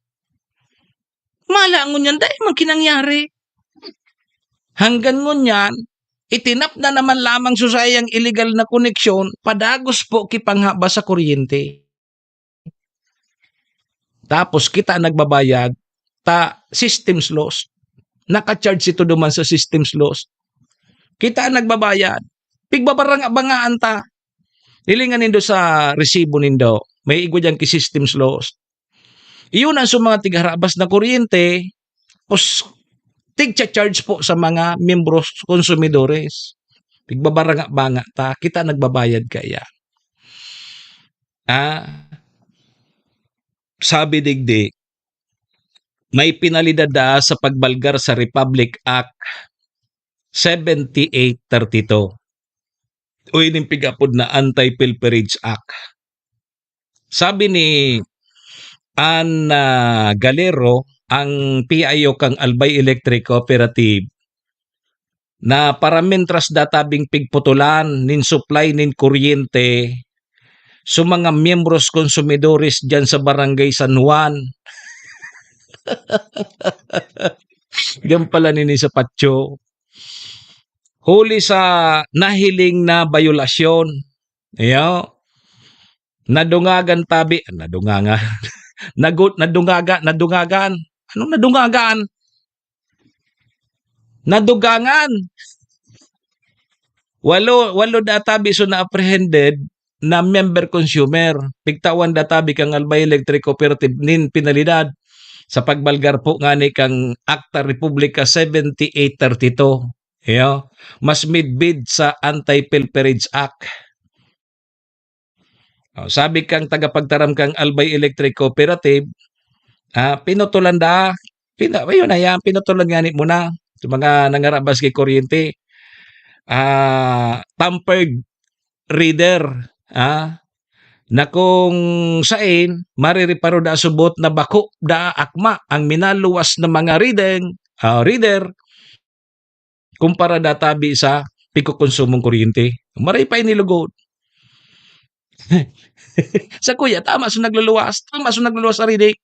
Mala ngunyan, dai man kinangyari. Hanggang ngunyan, itinap na naman lamang sa saiyang illegal na koneksyon, padagos po kipanghabas sa kuryente. Tapos kita nagbabayad, ta systems loss. Naka-charge ito duman sa systems loss. Kita nagbabayad. Pigbabaranga-bangaan ta. Hilingan nindo sa resibo nindo. May igwa diyan ki systems loss. Iyon ang sa mga tigharabas na kuryente, os-, tigcha-charge po sa mga miyembros, konsumidores. Pigbabaranga-banga ta, kita nagbabayad kaya. Ah, sabi digdi, may penalidad daa sa pagbalgar sa Republic Act seventy-eight thirty-two. O ining pig-apod na Anti-Pilferage Act. Sabi ni Ann, ah, Galero, ang P I O kan Albay Electric Cooperative, na para mintras databing pigputulan nin supply nin kuryente So, mga miyembros konsumidores diyan sa Barangay San Juan. Diyan pala nini sa Patio. Huli sa nahiling na bayolasyon. Iyo. Nadungagan tabi, nadungangan. Nagut-, nadungaga, nadungagan. Anong nadungagan? Nadugangan. Walo, walo na tabi so na-apprehended na member consumer. Pigtawan da tabi kan Albay Electric Cooperative nin penalidad sa pagbalgar po ngani kan Akta Republika seventy-eight thirty-two. Iyo, mas midbid sa Anti-Pilferage Act. Oh, sabi kang tagapagtaram kang Albay Electric Cooperative, ah, pinutulan da, pina-, ayun na yan, pinutulan ngani mo na sa mga nangarabas kay kuryente. Ah, tampered reader, ah, na kung sain, marireparo da subot na bako da akma ang minaluwas na mga reading, ah, reader, kumpara da tabi sa pigkokonsumong kuryente. Maray pa ini lugod. Sa kuya, tama sa nagluluwas. Tama sa nagluluwas sa reading.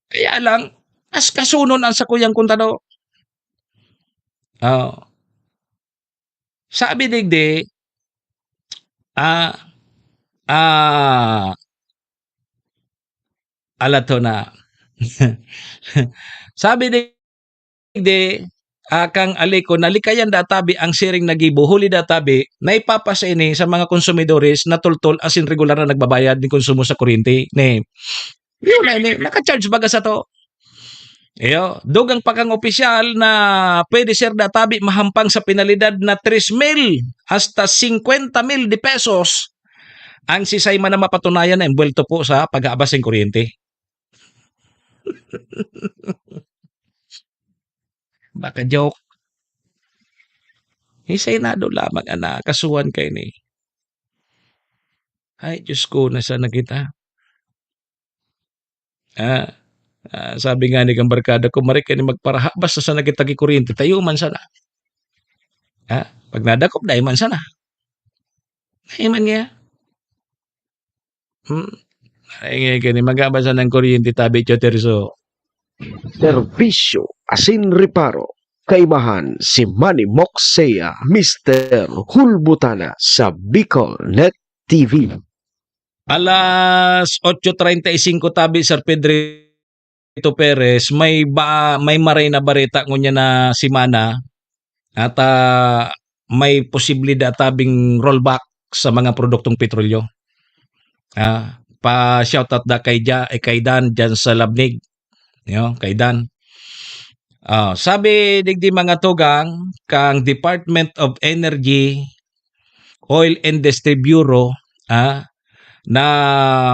Kaya lang, as kasunon ang sakuyang kontador. Oh. Sabi digdi, ah, ah, alato na. Sabi digdi, ah, kang Alico, nalikayan da tabi ang siring na gibo, huli da tabi, naipapasa ini sa mga konsumidores na tultol asin regular na nagbabayad nin konsumo sa kuryente. Ni, yun na ini, naka-charge baga sa to. Iyo, dugang pa kang opisyal na pwede, sir, da tabi mahampang sa penalidad na tres mil hasta singkwenta mil de pesos ang sisay man na mapatunayan na embuwelto po sa pag-aabas nin kuryente. Baka joke. Sa Senado lamang an nakasuhan kaini. Ay, Diyos ko, nasaan na kita? Ah, ah, sabi nga ni kang barkada ko, "Maray kaini magparaha, basta sana kita ki kuryente, tayo man sana." Ah, pag nadakop, dai man sana. Dai man niya. Hmm. Ay, ngayon kaini, magabasa ng kuryente, tabi, Tio Terso. Serbisyo asin reparo. Kaimahan si Manny Moxea, Mister Hulbutana sa Bicol Net T V. Alas otso treinta y cinco tabi, Sir Pedrito Perez, may ba, may maray na bareta ngunyan na semana at, ah, may posible da tabing rollback sa mga produktong petrolyo. Ah, pa-shoutout da kay Ja-, eh, kay Dan diyan sa Labnig. Yo, kay Dan. Ah, sabi digdi mga tugang kang Department of Energy, Oil and Industry Bureau, ah, na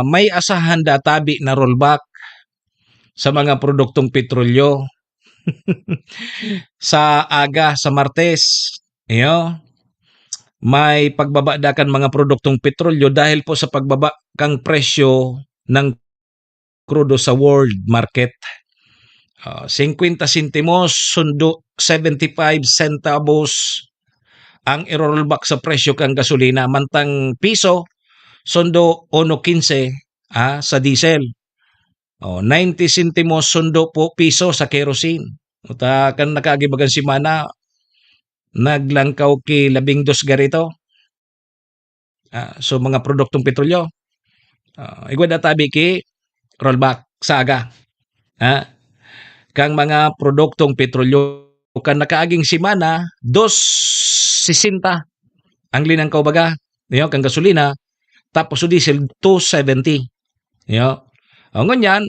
may asahan da tabi na rollback sa mga produktong petrolyo sa aga, sa Martes. Iyo, may pagbaba da kan mga produktong petrolyo dahil po sa pagbaba kang presyo ng krudo sa world market. Ah, singkwenta sentimos, sundo seventy-five centavos ang iro-rollback sa presyo kan gasolina, mantang piso, sundo uno quince, ah, sa diesel. Oh, ninety sentimos, sundo po piso sa kerosene. Uta, kan nakaagi bagang semana, naglangkaw ki labing dos garito. Ah, so, mga produktong petrolyo. Ah, igwa da tabi ki rollback sa aga. Ha? Kang mga produktong petrolyo, kan nakaaging semana, dos sesenta ang linangkaw baga. Iyo, kang gasolina, tapos so diesel, two seventy. Iyo. O, ngunyan,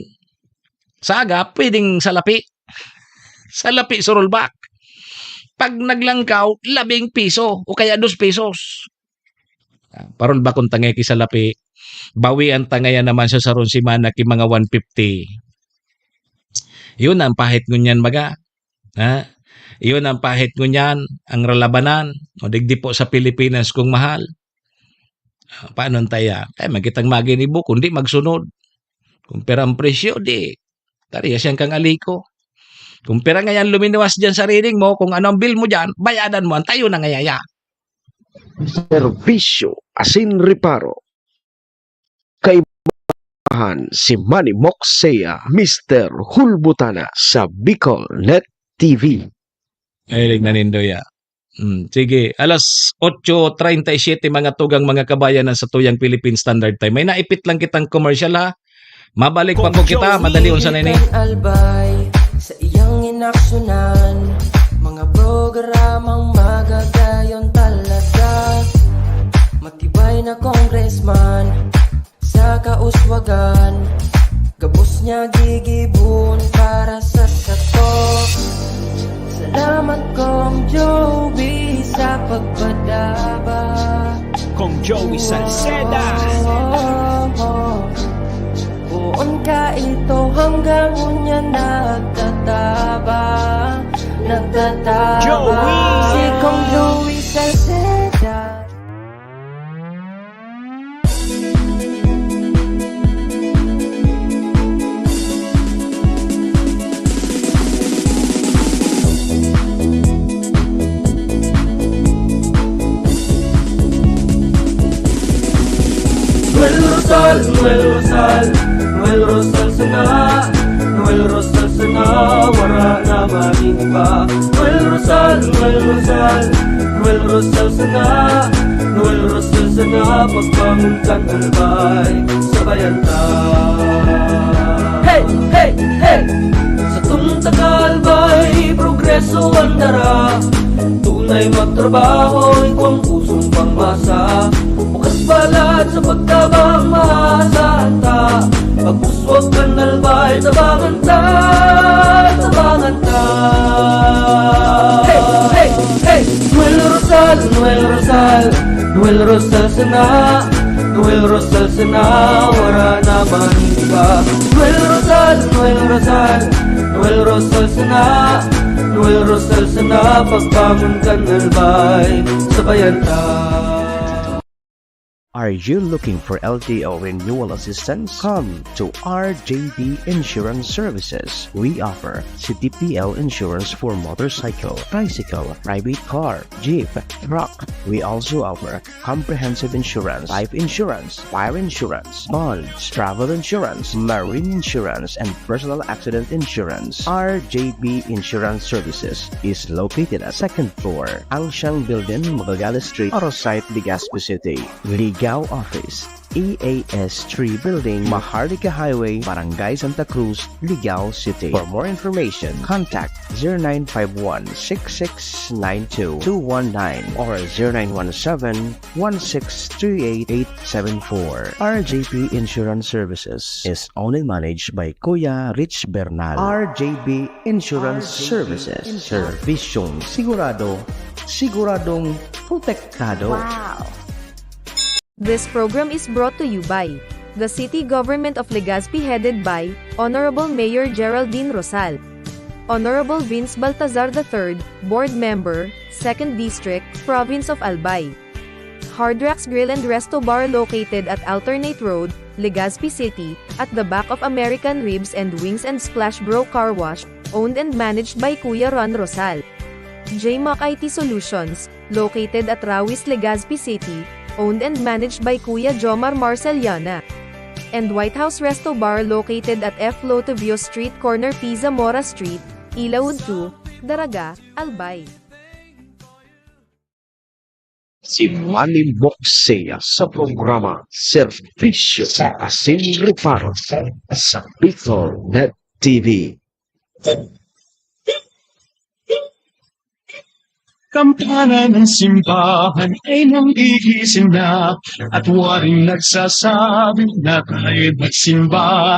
sa aga, pwedeng salapi. Salapi sa rollback. Pag naglangkaw, labing piso o kaya dos pesos. Ah, parol ba kung tangay ki salapi, bawian ta ngayan naman sa sarong semana ki mga one fifty. Yun ang pahit ngunyan, baga. Ha? Yun ang pahit ngunyan, ang ralabanan. O digdi po sa Pilipinas, kung mahal. Ah, paano taya? Ay, magkitang maginibo, kundi magsunod. Kung pera ang presyo, di, tari, siyang kang aliko. Kung pera ngayan luminuwas dyan sa reading mo, kung ano ang bill mo dyan, bayadan mo, ang tayo na ngayaya. Serbisyo asin reparo. Han si Manny Moksea, Mister Hulbutana sa Bicol Net T V. Mahilig na nindo ya. Hmm, sige, alas otso treinta y siete, mga tugang, mga kabayan, na sa tuyang Philippine Standard Time. May naipit lang kitang commercial, ha. Mabalik pa po kita, madali unsa na ini. Albay, sa iyang inaksyonan, mga programang magagayon talaga. Matibay na congressman, sa kauswagan, gabos niya gigibon para sa sato. Salamat, Kong Joey, sa pagpadaba. Kong Joey Salceda. Oh, oh, oh. Poon ka ito hanggang unya nagtataba, nagtataba. Joey! Si Kong Joey Salceda. Noel Rosal, Noel Rosal, Noel Rosal sana, Noel Rosal sana, wara na man iba. Noel Rosal, Noel Rosal, Noel Rosal sana, Noel Rosal sana, pagbangon kan Albay, sabayan ta. Hey, hey, hey! Sa tunta ka Albay, progreso ang dara. Tunay magtrabaho, ikaw ang pusong pangmasa. Bukas balat sa pagtabang, maasahan ta. Pag-uswag kan Albay, tabangan ta, tabangan ta. Hey, hey, hey! Noel Rosal, Noel Rosal, Noel Rosal sana, Noel Rosal sana, wara na man iba. Noel Rosal, Noel Rosal, Noel Rosal sana, Noel Rosal sana, pagbangon kan Albay, sabayan ta. Are you looking for L T O renewal assistance? Come to R J B Insurance Services. We offer C T P L insurance for motorcycle, tricycle, private car, jeep, truck. We also offer comprehensive insurance, life insurance, fire insurance, bonds, travel insurance, marine insurance, and personal accident insurance. R J B Insurance Services is located at second floor, Angshang Building, Magallanes Street, Arosite, Legazpi City. Ligao Office, E A S three Building, Maharlika Highway, Barangay Santa Cruz, Ligao City. For more information, contact zero nine five one, six six nine two, two one nine or zero nine one seven, one six three eight, eight seven four. R J P Insurance Services is owned and managed by Kuya Rich Bernal. R J B Insurance Services. Serbisyong sigurado, siguradong protektado. Wow! This program is brought to you by the City Government of Legazpi, headed by Honorable Mayor Geraldine Rosal, Honorable Vince Baltazar the third, Board Member, Second District, Province of Albay. Hard Rocks Grill and Resto Bar, located at Alternate Road, Legazpi City, at the back of American Ribs and Wings and Splash Bro Car Wash, owned and managed by Kuya Ron Rosal. J Mac I T Solutions, located at Rawis, Legazpi City, owned and managed by Kuya Jomar Marceliana. And White House Resto Bar, located at F Lotovio Street, corner P Zamora Street, Ilaud two, Daraga, Albay. Si Manny Moksea sa programa Serbisyo Asin Reparo sa Bicol Net T V. Kampana ng simbahan ay nanggigising na, at waring nagsasabi na tayo'y magsimba.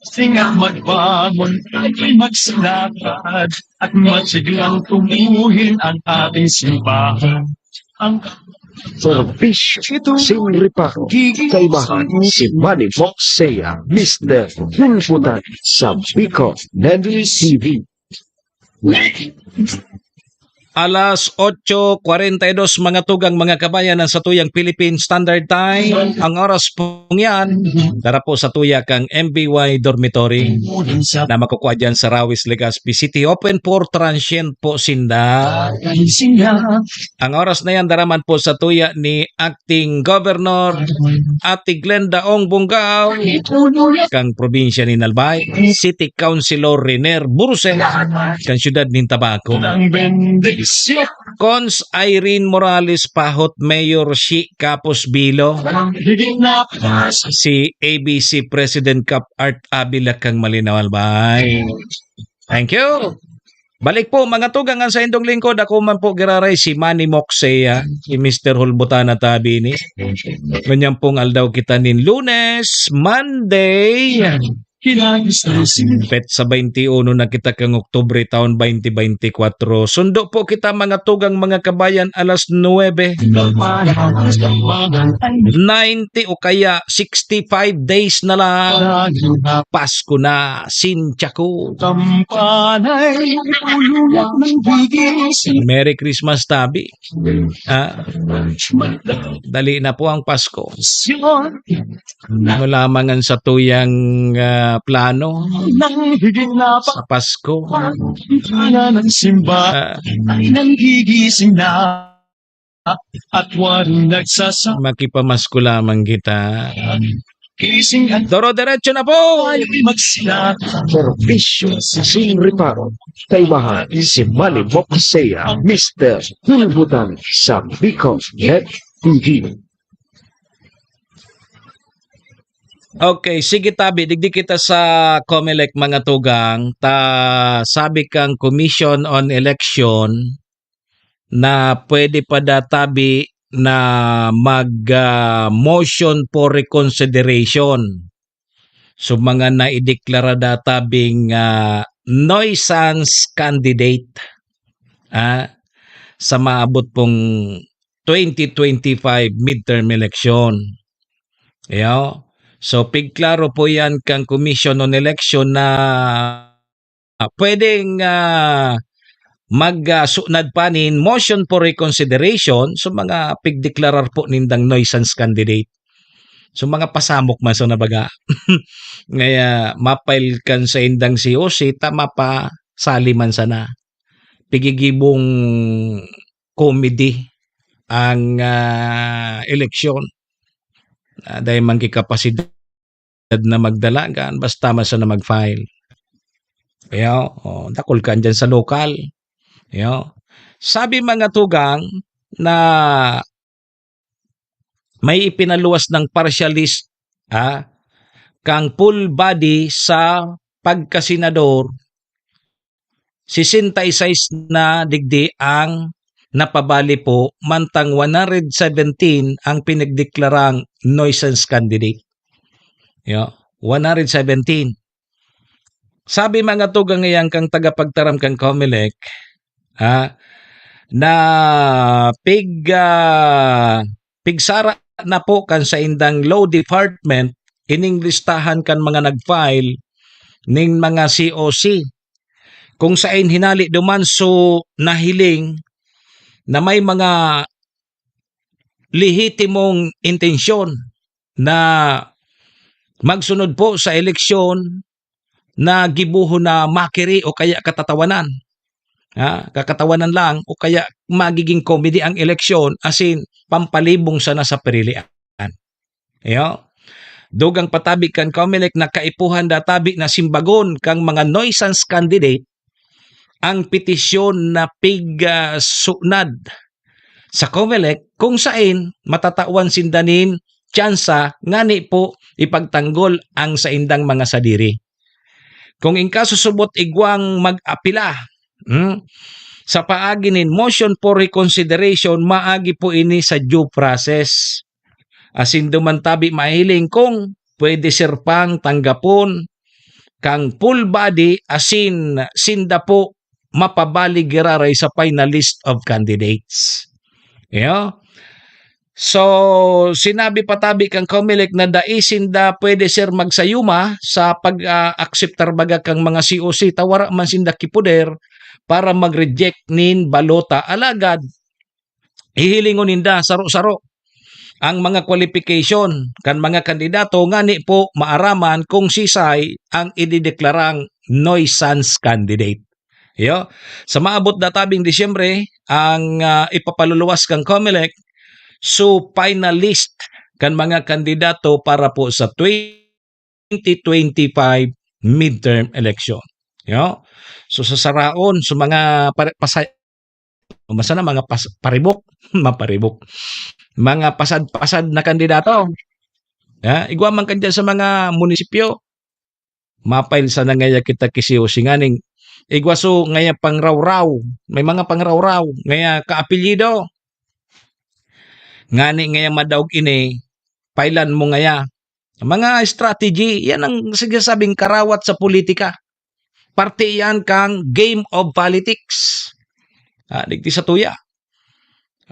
Singa magbangon, tayo'y magsalakad, at masiglang tumuhin ang ating simbahan. Ang Serbisyo Asin Reparo, kaibahan si Manny Moksea, Mister Hulbutan sa Bicol Net T V. Alas otso kwarenta y dos, mga tugang, mga kabayan, ang satuyang Philippine Standard Time. Ang oras po yan, dara po sa tuya kang M B Y Dormitory na makukuha dyan sa Rawis, Legazpi City. Open for transient po sinda. Ang oras na yan, dara man po sa tuya ni Acting Governor Ate Glenda Ong Bungao, kang probinsya ni Albay, City Councilor Riner Burse, kang siyudad nin Tabaco. Cons Irene Morales Pahot, Mayor Shi Kapos Bilo, si A B C President Cap Art Avila, kang Malinao, Albay. Thank you. Balik po, mga tugang, ang saindong lingkod. Ako man po giraray, si Manny Moxea, si Mister Hulbutana Tabi ni. Ngunyan pong aldaw kita nin Lunes, Monday. Petsa twenty-one na kita kang Oktubre, taon twenty twenty-four. Sundo po kita, mga tugang, mga kabayan, alas nuebe. Ninety o kaya sixty-five days na lang. Pasko na, sintiya ko. Kampanay, ululak ng bigis. Merry Christmas, Tabi. Ah, dali na po ang Pasko. Ano lamang ang satuyang, ah, plano Nang higit na pa sa Pasko? Ang ng simba Ah, Ay, nanggigising na. At waring nagsasa makipamasko lamang kita. Gising ang Doro-derecho na po! Ay, magsila. Serbisyo sin reparo. Kaibahan si Manny Moxea, Mister Hulbutan sa Bicol Net T V. Okay, sige, Tabi, digdi kita sa Comelec, mga tugang. Ta, sabi kang Commission on Election na pwede pa daw, Tabi, na mag, ah, motion for reconsideration. So, mga naideklara daw, Tabing, ah, nuisance candidate, ah, sa maabot pong twenty twenty-five midterm election. Iyo. So, pigklaro po yan kang Commission on Election na, ah, pwedeng, ah, mag, ah, sunad pa nin motion for reconsideration sa mga pigdeklarar po nindang nuisance candidate. So, mga pasamok man sana baga. Ngaya, ma-file kan saindang C O C, ta mapasali man sana. Pigigibong comedy ang, ah, eleksyon. Ah, dai man ki kapasidad na magdalagan, basta man sana mag-file. Iyo, oh, dakul kan dyan sa lokal. Iyo. Sabi, mga tugang, na may ipinaluwas ng partial list, ah, kang full body sa pagkasenador, sesenta y seis na digdi ang napabali po, mantang one hundred seventeen ang pinagdeklarang nuisance candidate. Yo, one hundred seventeen. Sabi, mga tugang, iyan kang tagapagtaram kan Comelec, ha, na pig-, ah, pigsara na po kan saindang law department ining listahan kan mga nag-file ning mga C O C, kung sain hinali duman so nahiling na may mga lehitimong intensyon na magsunod po sa eleksyon na gibohon na mockery o kaya katatawanan. Ha, kakatawanan lang o kaya magiging comedy ang eleksyon, asin pampalibong sana sa pirilian. Iyo. Dugang pa tabi kan Comelec na kaipuhan daw tabi na simbagon kang mga nuisance candidate ang petisyon na pig, ah, sunad sa Comelec, kung sain matatawan sinda nin tsansa ngani po ipagtanggol ang saindang mga sadiri. Kung in kaso subot igwang mag-apila, hmm, sa paagi nin motion for reconsideration, maagi po ini sa due process. Asin duman tabi mahiling kung pwede sir pang tanggapon kang full body asin sinda po mapabali giraray sa final list of candidates. Iyo. So, sinabi pa tabi kan Comelec na dai sinda pwede, sir, magsayuma sa pag, ah, akseptar baga kan mga C O C, ta wara man sinda ki poder para mag-reject nin balota. Alagad, hihilingon ninda saro-saro ang mga qualification kan mga kandidato ngani po maaraman kung sisay ang idideklarang nuisance candidate. Iyo, sa maabot na tabing Disyembre, ang, ah, ipapaluluwas kan Comelec, so, finalist kan mga kandidato para po sa twenty twenty-five midterm election. Iyo. So, sasaraon sa mga pare-, pasay-, o basta na mga pas-, paribok, maparibok. Mga pasad-pasad na kandidato. Ha? Igwa man kan dyan sa mga munisipyo. Mapail sana ngaya kita ki C O C nganing igwa so ngaya pangrawraw. May mga pangrawraw, ngaya kaapelyido. Ngani ngaya madaog ini, pailan mo ngaya. Mga strategy, yan ang sinasabing karawat sa politika. Parte yan kang game of politics. Ah, digdi sa tuya.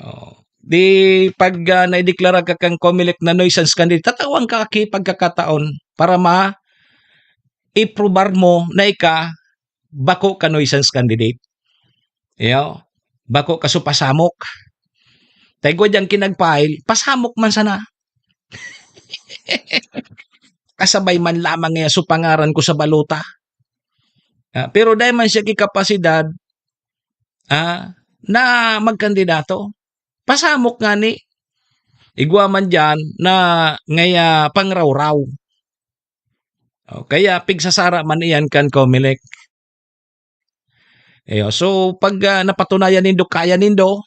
Oh. Di pag, ah, naideklara ka kang Comelec na nuisance candidate, tatawan ka ki pagkakataon para ma-iprobar mo na ika bako ka nuisance candidate. Iyo, bako ka so pasamok. Ta igwa dyan ki nag-file, pasamok man sana. Kasabay man lamang niya so pangaran ko sa balota. Ah, pero dai man siya ki kapasidad, ah, na magkandidato. Pasamok ngani. Igwa man diyan na ngaya pangrawraw. O, kaya pigsasara man iyan kan Comelec. Iyo, so pag, ah, napatunayan nindo, kaya nindo,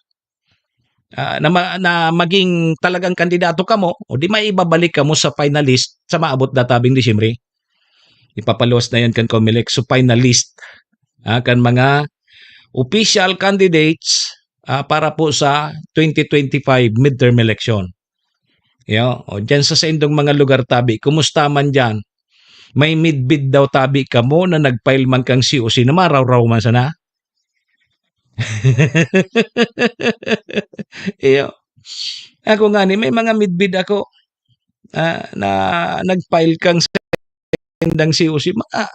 ah, na ma-, na maging talagang kandidato kamo, o di maibabalik kamo sa finalist sa maabot na tabing Disyembre. Ipapaluwas na yan kan Comelec. So, finalist, ah, kan mga official candidates, ah, para po sa twenty twenty-five midterm election. Yo, o, dyan sa saindong mga lugar tabi, kumusta man dyan? May midbid daw tabi kamo na nag-file man kang C O C na marawraw man sana? Iyo. Ako ngani, may mga midbid ako, ah, na nag-file kang saindang C O C, mga,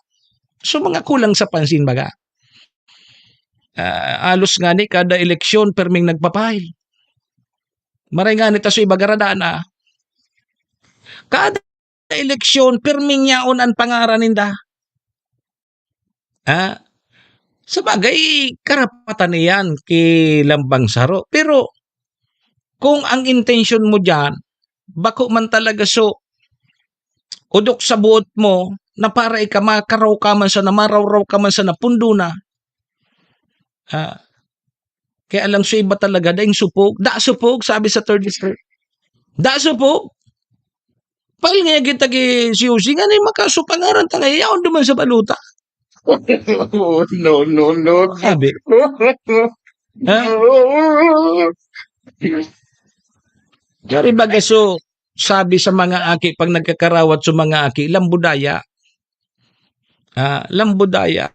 so, mga kulang sa pansin baga. Ah, halos ngani kada eleksyon, perming nagpa-file. Maray ngani ta so iba garadan, ah. Kada eleksyon, perming yaon an pangaran ninda. Ah, sabagay, karapatan iyan ki lambang saro. Pero, kung ang intensyon mo diyan, bako man talaga so, odok sa buot mo, na para ika makaraw ka man sana, marawraw ka man sana, pundo na. Ah, kaya lang so iba talaga, daing supog. "Da supog," sabi sa third district. "Da supog." File ngaya kita ki C O C, ngani makaso pangaran ta ngaya, yaon duman sa balota. Oh, no, no, no. Sabi. Ha? Gari baga so, sabi sa mga aki, pag nagkakarawat sa mga aki, lambudaya. Ah, lambudaya.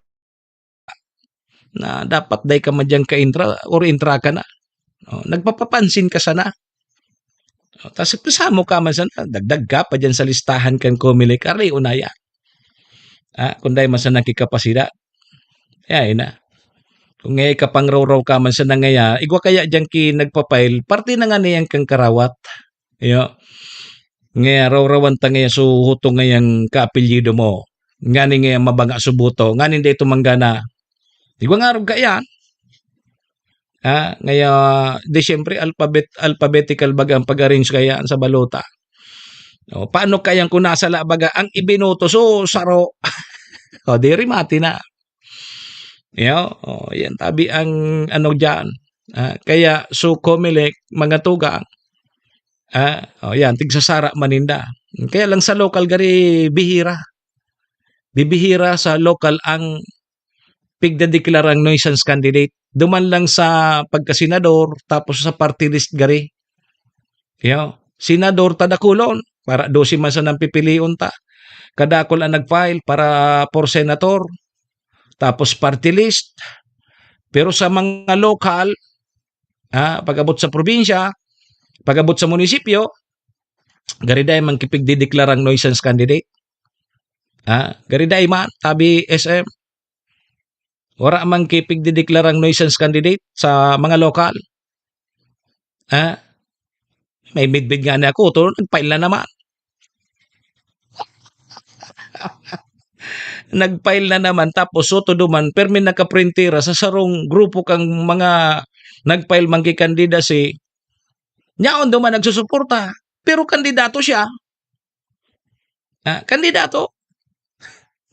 Na dapat dai ka man diyan ka-entra or entra ka na. Oh, nagpapapansin ka sana. Oh, tas kasamo ka man sana, dagdag ka pa diyan sa listahan kan Comelec, ari unaya. Ah, kung dai man sana ki kapasidad. Kaya na. Kung ngaya ka pangrawraw ka man sana ngaya, igwa kaya diyan ki nagpa-file, parte na nga niyan kang karawat. Iyo. Ngaya rawrawan ta ngaya so hutong ngayang kaapelyido mo. Ngani ngaya mabanga so boto. Ngani dai tumanggana. Igwa nga arog kaya. Ah, ngaya, di siyempre alphabet-, alphabetical baga ang pag-arrange kaya sa balota. O, paano kayang kung nasala baga ang ibinoto? So, saro. O, di rimati na. Yo, o, yan tabi ang ano diyan. Ah, kaya so Comelec, mga tugang, ah, o, yan, tigsasara man ninda. Kaya lang sa local gari, bihira. Bibihira sa local ang pigdadeklarang nuisance candidate. Duman lang sa pagkasenador, tapos sa party list gari. Yo, senador ta dakulon, para dose man sanang pipilion ta. Kadakul ang nag-file para for senator, tapos party list. Pero sa mga lokal, ah, pag-abot sa probinsya, Pag-abot sa munisipyo, gari dai man kipigdideklarang nuisance candidate. Ha? Gari dai man, tabi S M. Wara man kipigdideklarang nuisance candidate sa mga lokal. Ha? May midbid nga ni ako, to, nag-file na naman. Nag-file na naman, tapos so, todo man, permi nakaprintira sa sarong grupo kang mga nag-file man ki candidacy, nyaon duman nagsusuporta, pero kandidato siya. Ah, kandidato.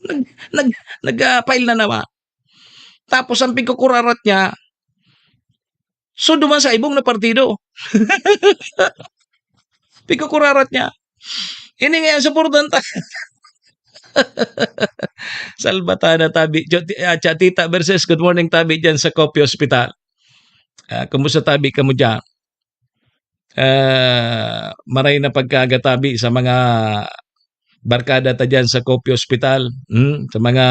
Nag-, nag-, nag-, ah, file na naman. Tapos ang pigkukurarat niya, so duman sa ibong na partido. Pigkukurarat niya. Ini nga ang suportan ta. Salbatana, tabi. Jo-, ah, Chatita versus, good morning, tabi, dyan sa Coffee Hospital. Ah, kumusta, tabi, kamo dyan? Ah, maray na pagkagatabi sa mga barkada ta diyan sa Coffee Hospital, hmm, sa mga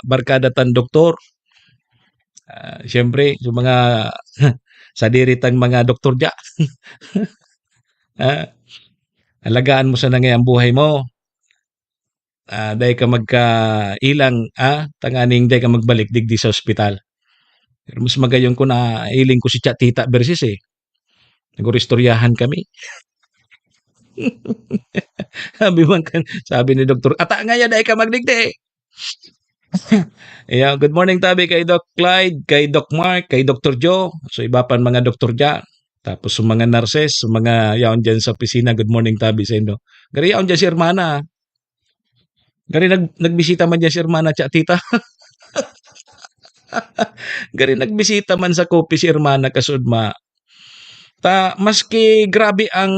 barkada tang doktor. Ah, siyempre, sa mga sadiri tang mga doktor diya. Ah, alagaan mo sana ngayon ang buhay mo. Ah, dai ka magkailang, ah, tanganing dai ka magbalik digdi sa ospital. Pero mas magayon ko na hiling ko si Chatita Versus, eh. Nag-oristoryahan kami. Sabi man kan-, sabi ni doktor, "Ata ngaya dai ka magdigdi." Yeah, good morning, tabi, kay Doc Clyde, kay Doc Mark, kay Doktor Joe. So, iba pan mga doktor diyan. Tapos, sa mga nurses, sa mga yaon diyan sa opisina, good morning, tabi, sa indo. Gari yaon diyan si Hermana. Gari nag-, nagbisita man diyan si Hermana Chatita. Gari nagbisita man sa Coffee si Hermana Kasudma. Ta, maski grabe ang,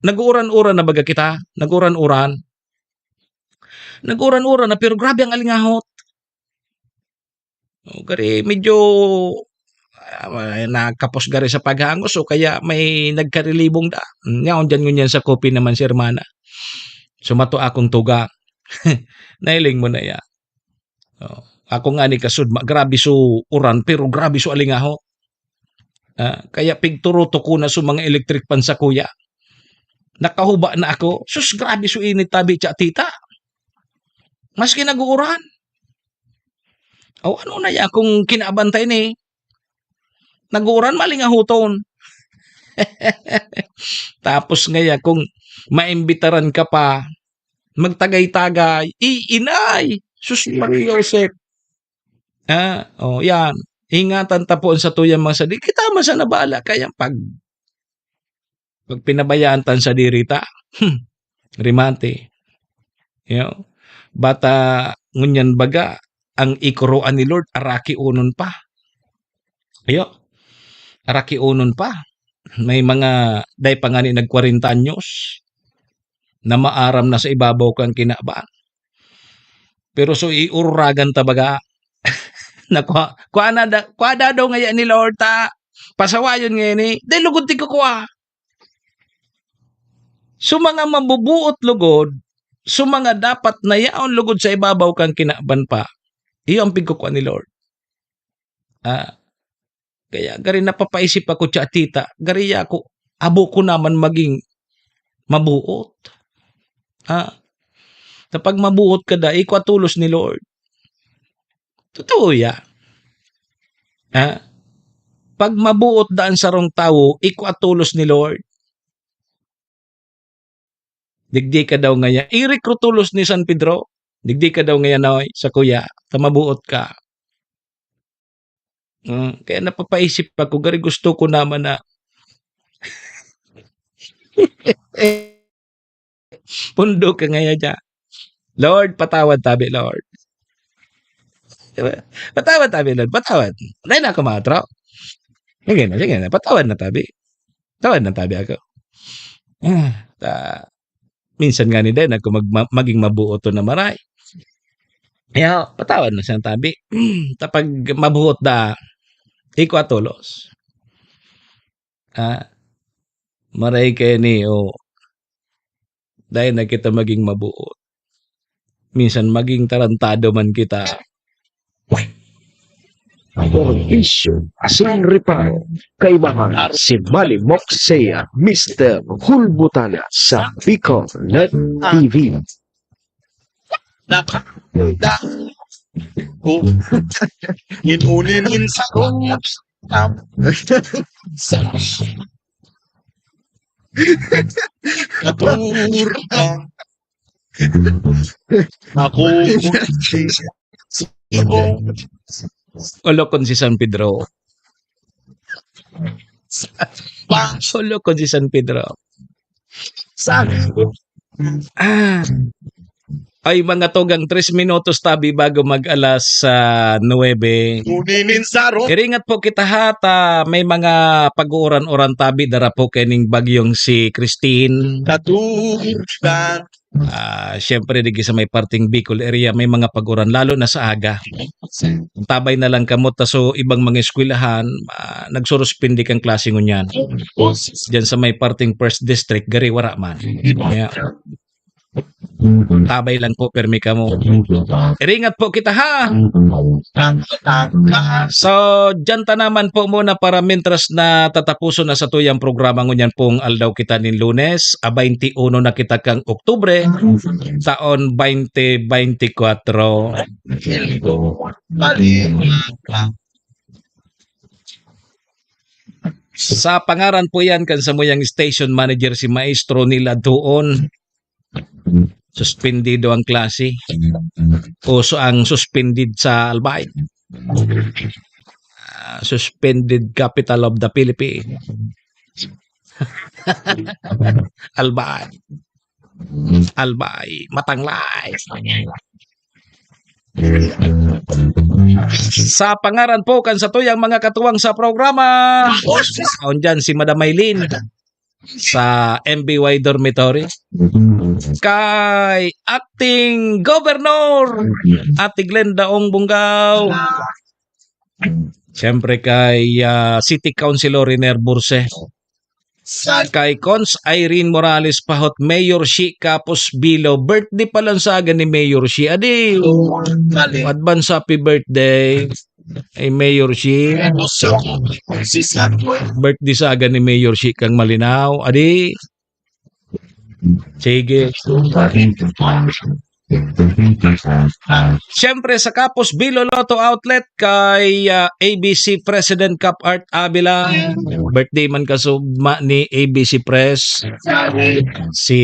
nag-uuran-uran na baga kita, nag-uran-uran. Nag-uran-uran na, pero grabe ang alingahot. O, gari medyo, ah, may nakapos gari sa paghangos o kaya may nagkarilibong da. Nyaon diyan ngunyan sa Coffee naman si Hermana. Sumato akong tugang. Nahiling mo na ya. Oh, ako nga ni Kasudma, grabe so uran, pero grabe so alingahot. Ah, kaya pigturuto ko na so mga electric fan sa kuya. Nakahuba na ako. Sus, grabe so init, tabi, Chatita. Maski nag-uuran. O, ano na ya kung kinabantay ni nag-uuran, malingahoton. Tapos ngaya kung maimbitaran ka pa, magtagay-tagay, iinay! Sus, Maria Joseph. Ah, oh, yan. Ingatan ta po ang satuyang mga sadiri. Kita man sa nabala kaya pag Pag pinabayaan tan sadiri ta, hmm, remate. Iyo, bata ngunyan baga, ang ikuroan ni Lord, araki unon pa. Iyo, araki unon pa. May mga dai pa ngani nag-kwarenta anyos na maaram na sa ibabaw kan kinaban. Pero so iururagan ta baga, na kwa, kwa na da, kwa da daw ngaya ni Lord ta, pasawayon ngaya ni, dai lugod ti kukua. So mga mabubuot lugod, so mga dapat na yaon lugod sa ibabaw kan kinaban pa, iyo ang pigkukua ni Lord. Ah, kaya gari napapaisip ako, Chatita, gari ako, abo ko naman maging mabuot. Ah, ta pag mabuot ka da, ikwa tolos ni Lord. Totoo ya. Ah, pag mabuot da an sarong tawo, ikwa tolos ni Lord. Digdi ka daw ngaya, irik ro tolos ni San Pedro. Digdi ka daw ngaya, noy, sa kuya, ta mabuot ka. Mm, kaya napapaisip ako, gari gusto ko naman na pundo ka ngaya dyan. Lord, patawad tabi, Lord. Diba? Patawad tabi, Lord. Patawad. Dahil na ako, mga tro. Sige na, sige na. Patawad na tabi. Tawad na tabi ako. Ah, ta, minsan nga ni dahil ako mag, ma-, maging mabuot to na maray. Kaya, patawad na siyang tabi. Ta pag mabuot da, ikwa tolos. Ah, maray kayo ni, oh. Dahil na kita maging mabuot. Minsan maging tarantado man kita. Serbisyo asin reparo. Kaibahan si Manny Moxea, Mister Hulbutana sa Bicol Net T V. Nakakita ko. Inunin sa Naturang. Ako. Olokon si San Pedro. Olokon si San Pedro. Sa Ah. Ay, mga tugang, tres minutos tabi bago mag-alas, ah, nuwebe. Nguninin sa ro- Iringat po kita ha, ta may mga pag-uuran-uran tabi, dara po kaining bagyong si Christine. Katurugan. Ah, siyempre, digi sa may parting Bicol area, may mga pag-uran, lalo na sa aga. Tabay na lang kamo, ta so ibang mga eskwelahan, ah, nagsuruspindi kan klase ngunyan. Diyan sa may parting First District, gari wara man. Yeah. Tabay lang po, permi kamo. Iringat po kita, ha? So, diyan ta naman po muna para mintras na tatapuson na sa tuyang programa ngunyan pong aldaw kita nin Lunes, a baynte uno na kita kang Oktubre, taon baynte baynte kwatro. Sa pangaran po yan kan samuyang station manager, si Maestro Nila Doon. Suspendido ang klase. Uso ang suspended sa Albay. Ah, suspended capital of the Philippines. Albay. Albay. Matanglay. Sa pangaran po kan satuyang mga katuwang sa programa, aon dyan si Madam Maylin sa M B Y Dormitory. Kay Acting Governor, Ate Glenda Ong Bunggaw. Siyempre kay, ah, City Councilor Riner Burse. Kay Cons Irene Morales Pahot, Mayor Shi Kapos Bilo. Birthday pa lang saga ni Mayor Shi. Adi, advance happy birthday. Ay, Mayor Shi. Birthday saga ni Mayor Shi kang Malinao. Adi. Sige. Siyempre, sa Kapos Bilo Lotto Outlet kay, ah, A B C President Cap Art Avila. Birthday man kasugma ni A B C Pres. Si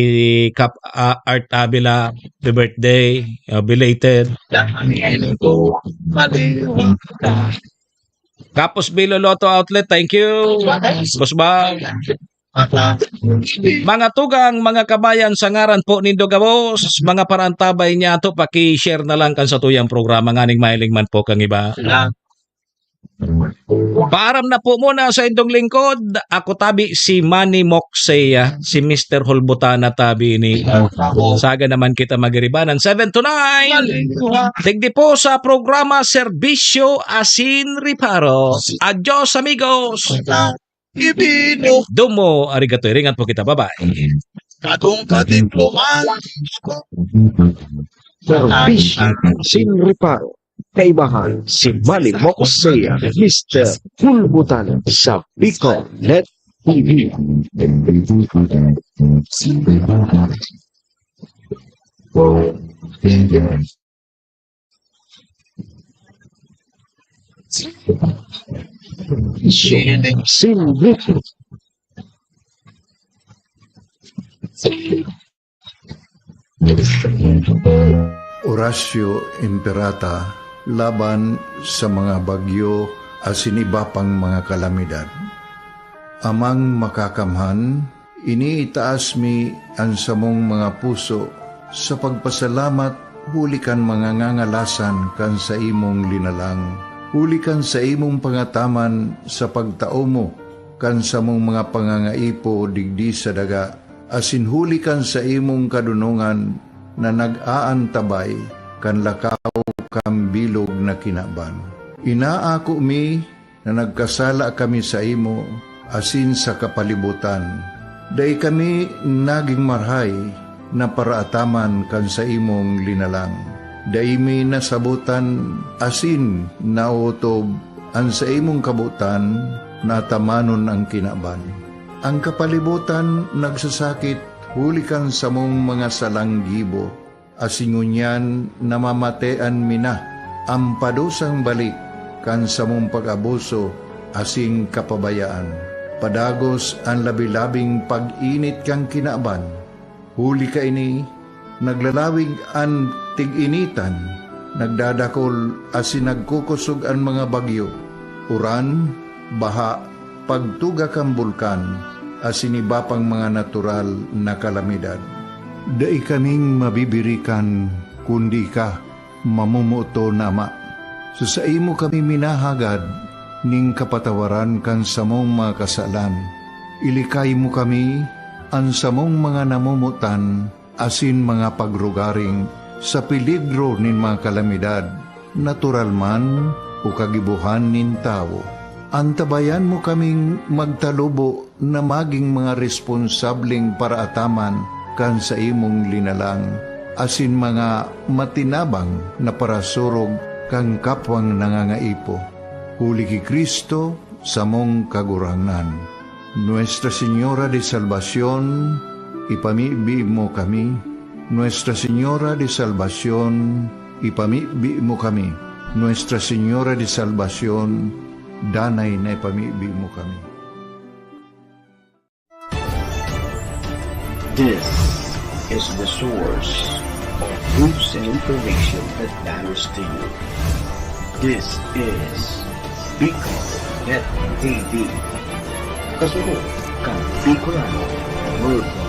Cap, ah, Art Avila, the birthday, ah, belated. Kapos Bilo Lotto Outlet, thank you. Boss Bal. Mga tugang, mga kabayan, sa ngaran po nindo gabos, mga parantabay niya to, paki-share na lang kan satuyang programa nganing mahiling man po kang iba. Paaram na po muna sa indong lingkod. Ako tabi si Manny Moxea, si Mister Hulbutana tabi ni. Saga naman kita magiribanan, seven to nine. Digdi po sa programa Serbisyo Asin Reparo. Adios, amigos. Ibino. Domo, arigato, iringat po kita. Bye-bye. Katong katimplohan. Serbisyo sin reparo. Kaibahan si Manny Moxea, Mister Hulbutan sa Bicol Net T V. Sin reparo. Orasyo Imperata laban sa mga bagyo asin iba pang mga kalamidad. Amang Makakamhan, iniitaas mi an samong mga puso sa pagpasalamat huli kan mga ngangalasan kan saimong linalang, huli kan saimong pangataman sa pagtao mo kan samong mga pangangaipo digdi sa daga, asin huli kan saimong kadonongan na nag-aantabay kan lakaw kan bilog na kinaban. Inaako mi na nagkasala kami saimo asin sa kapalibotan. Dai kami nagin marahay na paraataman kan saimong linalang. Dai mi nasabotan asin naotob an saimong kabotan na atamanon an kinaban. An kapalibotan nagsasakit huli kan samong mga salang gibo, asin ngunyan namamatean mi na an padusang balik kan samong pag-abuso asin kapabayaan. Padagos an labi-labing pag-init kan kinaban. Huli kaini, naglalawig an tig-initan, nagdadakol asin nagkukosog an mga bagyo, uran, baha, pagtuga kan bulkan, asin iba pang mga natural na kalamidad. Dai kaming mabibirikan, kundi ika, mamomoot na Ama. Sa saimo kami minahagad nin kapatawaran kan samong mga kasalan. Ilikay mo kami, an samong mga namomotan, asin mga pagrugaring sa peligro nin mga kalamidad, natural man o kagibohan nin tawo. Antabayan mo kaming magtalubo na magin mga responsableng paraataman kan saimong linalang, asin mga matinabang na parasurog kan kapwang nangangaipo. Huli ki Cristo, samong Kagurangnan. Nuestra Señora de Salvacion, ipamibi mo kami. Nuestra Señora de Salvacion, ipamibi mo kami. Nuestra Señora de Salvacion, danay na ipamibi mo kami. This is the source of news and information that matters to you. This is Bicol Net T V. Kasunod kan Bicolano Worldwide.